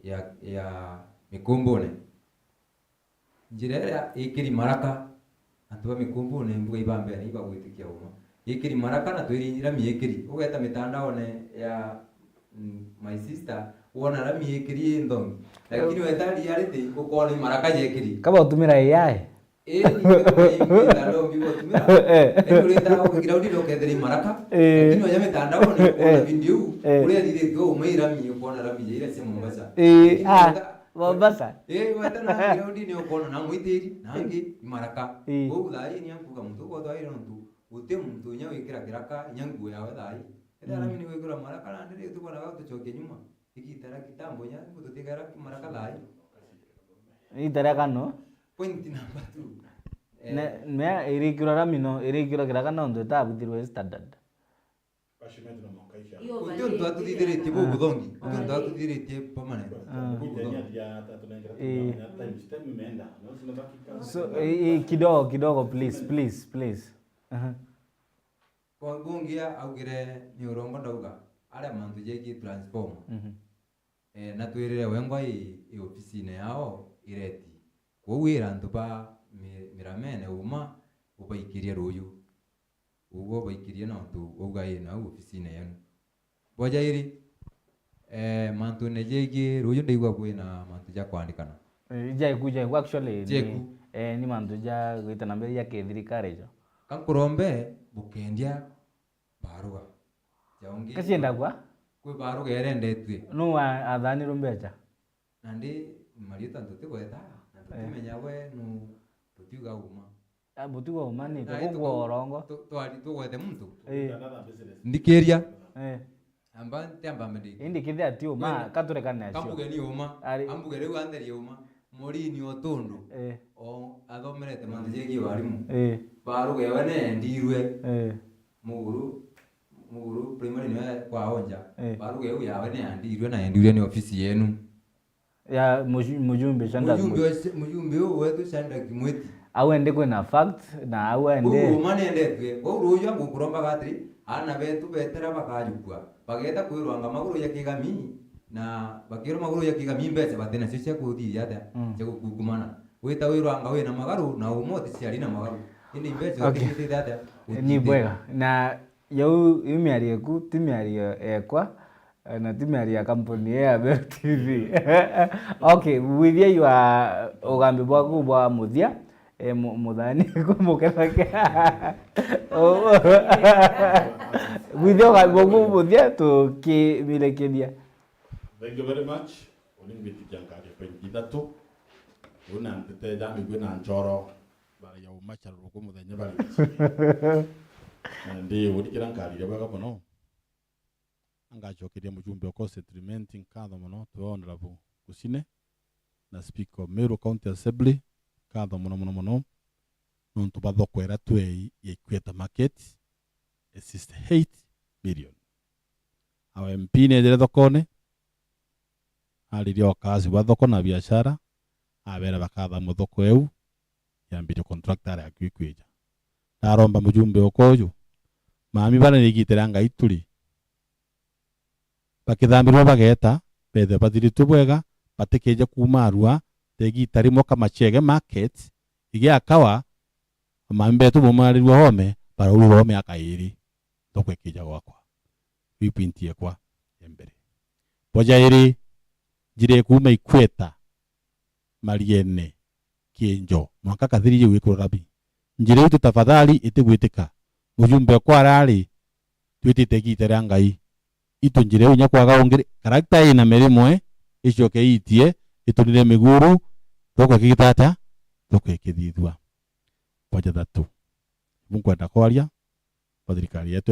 ya, ya Mikumbune, njira iria ikiri Maraka, antu ba Mikumbune mbuga iba mbere ibagwitikia uma. Ikiri Maraka na twiri rami ikiri. Ugeta mitandaone ya, mm, my sister, wona rami ikiri i nthongi. Lakini weta reality, ukona i Maraka jekiri. Kaba utumira A I? Eh, ni mitandao mbi utumira. Eh. Eni urita ground ndo kethira i Maraka. Eh. Lakini oja mitandaone, ukona video u, eh, uria thithitio uma i rami, ukona rami ja iria cia Mombasa. Eh, lakini ah. Weta Mombasa. Eh, weta na ground ni ukona na mwitiri, na angi i Maraka. Ii. Kou thaa ii ni ankuga muntu uko thaa ii nontu guti muntu inya wikira kiraka inya nguo yawe thaa ii. Ethira, mm, rami ni gwikirwa Maraka na ndiri utikona ga gutucokia nyuma. Igita ria kitambo inya muntu tigara ki Maraka thaa ii. Itaria kano. Point number two. Eh. Ne, ne, irikirwa rami no, irikirwa kira kana untu itabuthirwe standard. Hiyo uti untu valid. Atuthithiritie bu buthongi. Uti untu atuthithiritie permanent. Ah. Bu buthongi. Eh. So, eh, eh, kidogo, kidogo, please, please, please. Aha. Kwa ngungia augire ni uromba ndauga, aria mantu jegie transformer. Mhm. Eh, na twirire wengwa i, i ofisine yao ireti. Kwou ira antu ba mi-, miramene uma ubaikirie ruuju. Uguo ubaikirie nontu wauga i nau ofisine yenu. Bojairi, eh, mantune jegie ruuju ndaigua kwina mantu ja kwandikana. Eh, jaiku, jaiku, actually, ni, jaiku. Eh, ni mantu ja gwita na mbere ja kithirikari jo. Kankurombe bukendia baruga. Jaungi. Kasiendagwa? Kwi baruga irendetue. Nu wa-, athanirwe mbecha? Nandi marieta ntutigweta, na tutimenya we nu tutiuga uma. Ah, butiuga uma ni, na tukugwa urongo. Tu-, twari tugwete muntu. Eh. Ndikiria. Eh. Amba ntiamba mbere. Indi kithia ti uma, katurekane acio. Kambuge ni uma. Ari- Ambuge riu antherie uma. Morini o tundu. Eh. O athomerete mantu jegie warimu. Eh. Baruga ewe ne endirwe. Eh. Muguru, Muguru primary niwe kwa onja. Eh. Baruga eu yawe ne endirwe na endirwe ni ofisi yenu. Ya muju-, mujumbe Shadrack Mujumbe Mwiti. Wa se-, mujumbe u wetu Shadrack Mwiti. Au ende kwina facts, na au ende. Uu uma nendetue. Kwou ruuju angukurombaga atiri, aana betu betera bakajukua. Bageta kwirwanga maguru ja kigami, na bakirwa maguru ja kigami mbeca batinacio cia kuthithia atia, mm, cia gukukumana. Wita wirwanga wina magaru, na uma uticiari na magaru. Indi mbeca, okay, utithithia atia? Ni utithithia. Bwega. Na Jau, iu miario eku, ti miario ekwa, eh, na ti miario ya kampuni ii ya Meru T V. Okay, with your ugambi bwaku bwa muthia, eh, mu-, muthani kumukethake. With your ugambi bwaku bwa muthia, tukimirekeria. Thank you very much. Uni ngwitikia nkaria point ithatu. Uu na ntete ja migwi na nchoro. Baragia uma charuruku muthenya bari. Na ndi uri kira nkariria bwega mono. Angacokeria mujumbe o Coast Treatment nkatho mono, twe Honorable Kusine, na Speaker of Meru County Assembly, nkatho mono, mono, mono, nontu bwa thoko iria twei ya Equator Market, ya sixty-eight million. Our M P nejire thokone, ariria okaasi bwa thoko na biashara, abera bakathamua thoko eu, yambirie contractor aria akui kwija. Ndaromba mujumbe okwa uju, mami, bara ni igita ria Ngai turi. Bakithambirwa bageta, bethe bathiritwe bwega, batikeje kuuma arua, ta igita rimwe ka Machege Market, igiakawa, mami betu baumarirua home, baraurira home aka iri. Thoko ikija gwakwa. Iu point ekwa ya mbere. Bwa jairi, njira ikuuma Ikweta, Mariene, Kienjo, mwanka Kathiri jiu ikurora bi. Njira iu tu tafadhali itigwitika. Mujumbe okwa arari, twitite igita ria Ngai. Itu njira iu inya kwaga ungiri, karakta ina mirimo, eh, icoke iitie, itunire miguru, thoko ikigita atia? Thoko ikithithua. Bwa jathatu. Ibu nkwenda kwaria, kwa thirikari yetu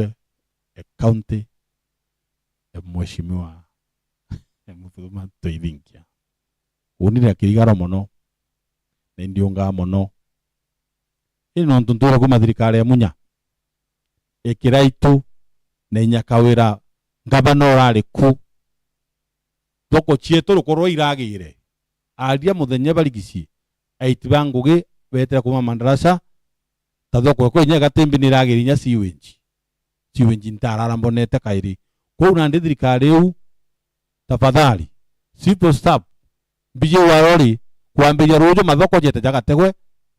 e county, e mheshimiwa, e Mutuma Ntoithinkia. Uni ni akirigara mono, na indiungaa mono. Indi nontu ntura kuma thirikari ya Munya, ikira itu na inya Kawira, ngavana urari ku, thoko cietu rukorwa iragire. Aria muthenya barigicie, aiti ba ngugi betera kuma madarasa, ta thoko ekwa inya igatimbi ni iragiri inya sewage. Sewage ntarara mbonete kairi. Kwou nandi thirikari iu, tafadhali, civil staff, mbiji warori, kwambiria ruuju mathoko jete jagategwe,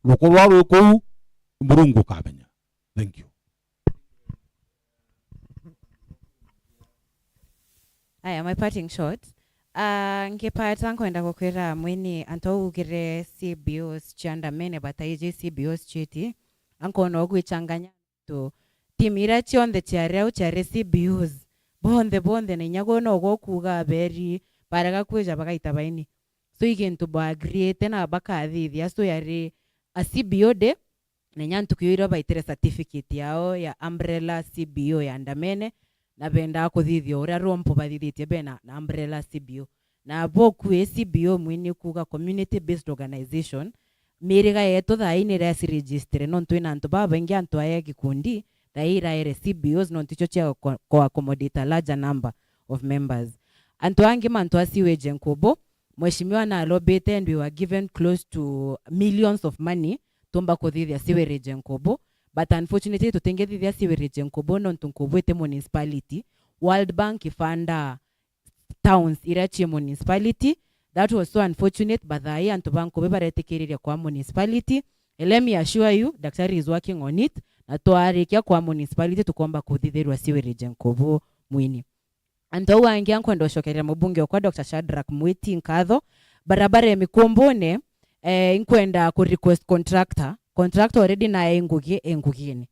rukorwa rwi kuu, Murungu ukamenya. Thank you. Aya, my parting shot. Ah, ngipata nkwenda gukwira mwini antu au ugire C B Os cia ndamene bataiji C B Os citi. Ankona ugwichanganya tu team iria cionthe ciari au ciari C B Os. Bonthe, bonthe, na inya gwe no gwe ukuuga aberi, barega kwija bagaita baini. So, i gintu bwa agreete na bakathithia. So, yari a C B O day, na inya ntuku iu iria baitire certificate yao ya umbrella C B O ya ndamene, na bendaa kuthithia uria rompo bathithitie bena na umbrella C B O. Na bo kwi C B O mwini kuuga community based organization, miriga yetu thaa ii ni iraciregistre, nontu ina antu babaingi, antu aya gikundi thaa ii iraere C B Os, nontu icio cia co-, co-, accommodate a larger number of members. Antu angi mantu a sewage and kubu, Mheshimiwa na alobete and we were given close to millions of money tumba kuthithia sewerage Nkubu, but unfortunately tutingithithia sewerage Nkubu nontu Nkubu iti municipality. World Bank ifanda towns iria cii municipality. That was so unfortunate, but thaa ii antu ba Nkubu baretikiriria kwa municipality. And let me assure you, Daktari is working on it, na twarikia kwa municipality tukomba kuthithirwa sewerage Nkubu mwini. Antu au angi, ankwenda ucokeria mubunge okwa Doctor Shadrack Mwiti nkatho. Barabara ya Mikumbune, eh, inkwenda ku request contractor. Contractor already nae ngugi, e ngugine.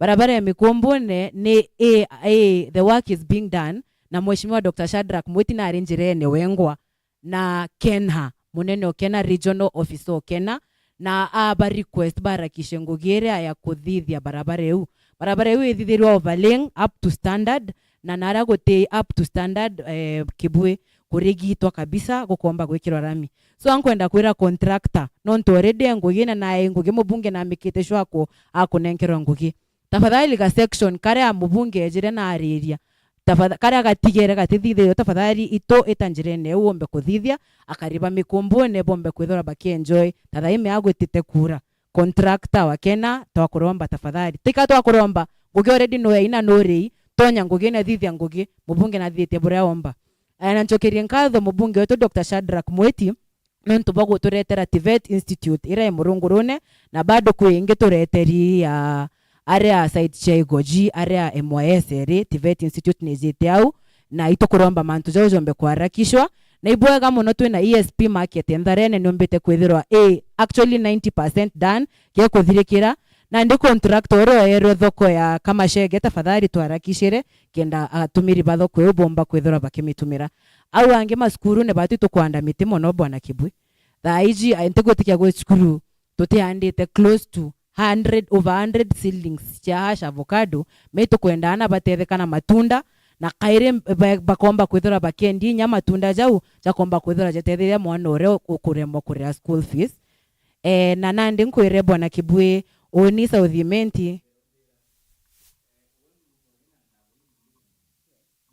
Barabara ya Mikumbune ni, i, i, the work is being done, na Mheshimiwa Doctor Shadrack Mwiti nari njirene wengwa na Kenha, munene o Kenha, regional officer o Kenha, na aba request barakishe ngugi iria ya kuthithia barabara iu. Barabara iu ithithirwa overlaying up to standard, na naria guti up to standard, eh, kibui kurigitwa kabisa, gukomba gwikirwa rami. So, ankwenda kwira contractor, nontu already e ngugi na nae ngugi, mubunge namikite sure aku-, akunenkerwa ngugi. Tafadhali ga section karia mubunge ejire na ariria, tafadha-, karia gatigere gatithithirio, tafadhali itu ita njirene iu umbe kuthithia, akari ba Mikumbune bombe kwithirwa bakienjoy, ta thaa ii meagwitite kura. Contractor wa Kenha, twakuromba tafadhali. Tika twakuromba, ngugi already nwe ina nuri, tonya ngugi na thithia ngugi, mubunge nathithitie buria omba. Eh, na ncokerie nkatho mubunge wetu Doctor Shadrack Mwiti, nontu bwa guturetera TVET Institute iria i Murungurune, na bado kwi ingi tureteri ya aria site cia Igoji, aria M Y S iri, TVET Institute ni ijite au, na itukuromba mantu jau jombe kwarakishwa. Na ibwega muno twina E S P market Ntharene niumbite kwithirwa i actually ninety percent done, gekuthirikira. Nandi contractor uria oerwe thoko ya Kamashege, tafadhali twarakishire, kenda atumiri ba thoko iu bomba kwithirwa bakimitumira. Au angi macukuru ni batu tukwanda miti mono, Bwana Kibui. Thaa iji, ai, ntigwitikia gwi cukuru tutiandite close to hundred, over hundred seedlings cia hash avocado, me tukwenda ana batetheka na matunda, na kairi ba-, bakomba kwithirwa bakendia inya matunda jau, jakomba kwithirwa jatetheria mwana uria u-, ukuremwa kuria school fees. Eh, na nandi nkwire Bwana Kibui, uni South Imenti,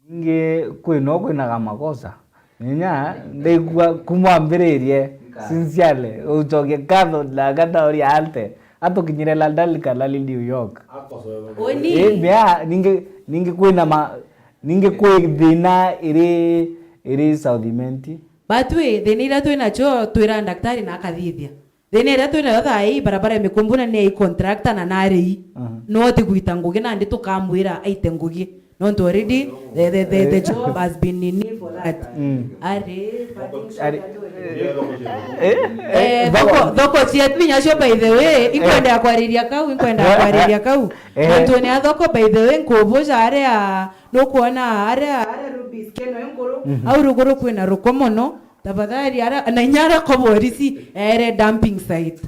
Ningi kwi no kwinaga makosa. Inya ndaigua kumwambiririe sincerely, ucokie nkatho na ngataoria ante atukinyire London kana New York. Uni? Ii, mea, ningi, ningi kwina ma, ningi kwi thina iri, iri South Imenti. Batwi, thina iria twinacio twira ndaktari na akathithia. Thina iria twinayo thaa ii, barabara ya Mikumbune ni ya i contractor na nari i. Aha. No ti gwita ngugi, nandi tukamwira aite ngugi. Nontu already the, the, the, the job has been in for that. Mm. Ari, Ari, eh, eh, eh, thoko, thoko, thoko cietu inya cio, by the way, inkwenda kwariria kau, inkwenda kwariria kau. Eh. Nontu ni a thoko, by the way, nkubuja aria, nukwona aria, aria Ruby's keno inkuru, mhm, au ruguru kwina ruko mono. Tafadhali, ara, na inya ara kwa borisi, ere dumping site.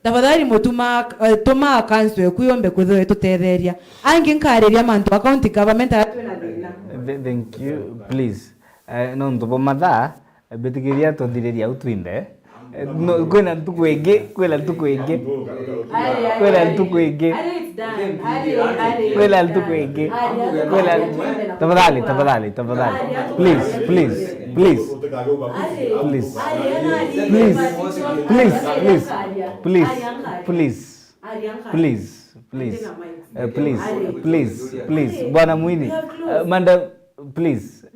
Tafadhali, mutuma, eh, tuma kanso eku yombe kwithirwa itutetheria. Angi nkariria mantu a county government aria twina thina. Th-, thank you, please. Eh, nontu bwa mathaa, eh, mbitikiria tuthiririe au twinthe. Eh, no, kwina ntuku ingi, kwina ntuku ingi. Kwina ntuku ingi. Kwina ntuku ingi. Kwina, tafadhali, tafadhali, tafadhali. Please, please, please. Please. Please, please, please. Please, please. Please, please, please. Eh, please, please, please. Bwana Mwini, eh, madam, please.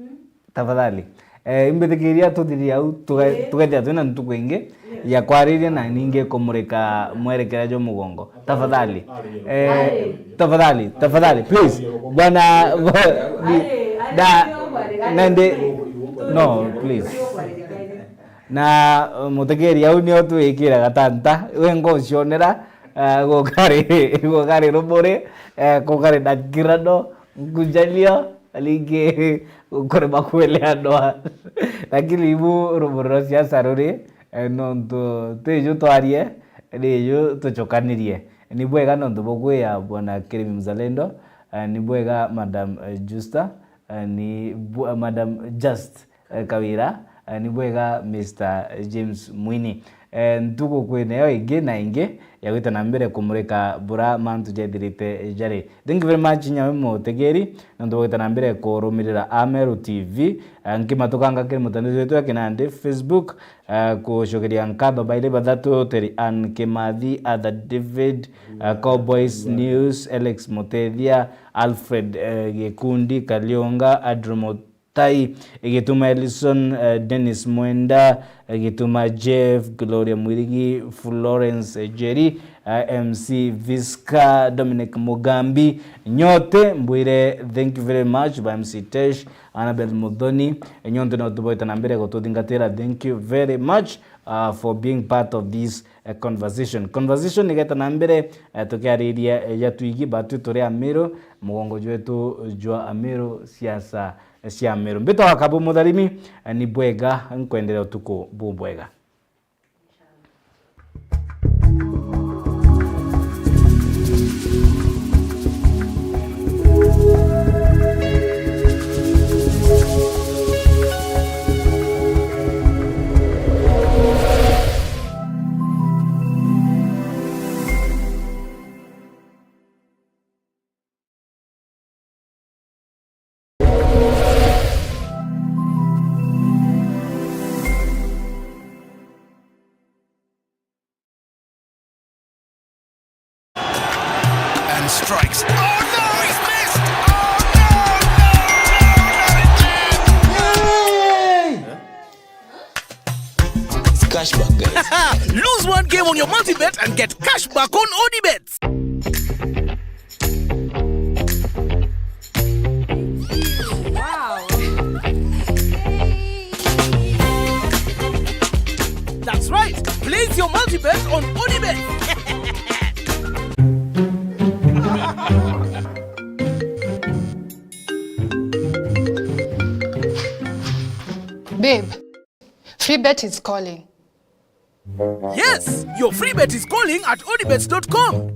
Tafadhali. Eh, imbitikiria tuthirie au, tuge-, eh, tugethia twina ntuku ingi, yes, ya kwariria na ningi kumurika mwerekera jwa mugongo. Tafadhali. Eh, tafadhali, tafadhali, please. Bwana, da, nandi, no, please. Na, uh, mutikiri au nio twikira gatanta, we ngocionera, uh, gukari, gukari ruburi, uh, gukari na kirano, nkujanio, Ringi ukurema kweleanwa. Lakini ibu rumuri rwa siasa ruri, eh, nontu ti ju twarie, ni ju tucukanirie. Ni bwega nontu bwa kwia Bwana Kirimi Mzalendo, eh, ni bwega Madam, eh, Justa, eh, ni bu-, eh, Madam Just, eh, Kawira, Eh, ni bwega, Mister James Mwini. Eh, ntuku kwina yo ingi na ingi ya gwita na mbere kumurika bura mantu jethirite jari. Thank you very much, nyawe mutegeri, nontu bwa gwita na mbere kurumirira Ameru T V. Eh, nkimatukanga kiri mutandao wetu wa kinandi, Facebook, eh, kucokeria nkatho bairi bathatu, Terry Ann Kimathi, Arthur David, eh, Cowboys News, Alex Mutethia, Alfred, eh, Gikundi, Kalionga, Andrew Mut- tai, igituma Elison, eh, Dennis Mwenda, igituma Jeff, Gloria Mwirigi, Florence, eh, Jerry, eh, M C Visca, Dominic Mugambi, nyote mbwire thank you very much, ba M C Tesh, Annabel Muthoni, nyote no tubwite na mbere gututhingatira, thank you very much, uh, for being part of this, eh, conversation. Conversation igeta na mbere, eh, tukiariria, eh, ja twigi batu turi Amiru, mugongo jwetu jwa Amiru, siasa cia Meru. Mbitagwa Kabu Mutharimi, ni bwega, nkwenderea utuku bubwega. And strikes. Oh no, he's missed! Oh no, no, no, no, it's there! It's cashback, guys. Lose one game on your multi-bet and get cashback on Odibets. Wow. That's right. Place your multi-bet on Odibet. Babe, free bet is calling. Yes, your free bet is calling at odibets dot com.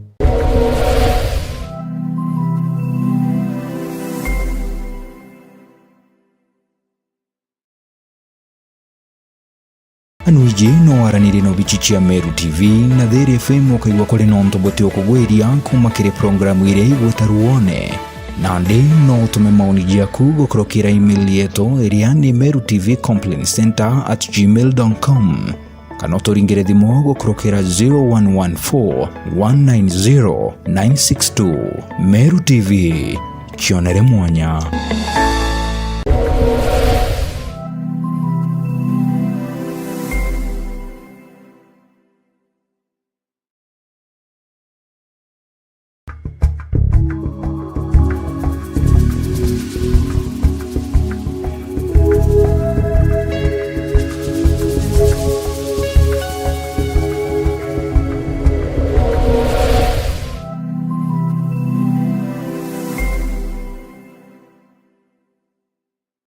Anuiji no waranirie na obici cia Meru T V na Thiri F M ukaigua kuri nontu buti ukugwiria kuma kiri programu iria igwita ruone. Nandi no utume maoni jaku gukurukira email yetu iria ni meru T V complaint center at gmail dot com. Kana uturingire thimu gukurukira zero one one four, one nine zero, nine six two. Meru T V, kionere mwanya.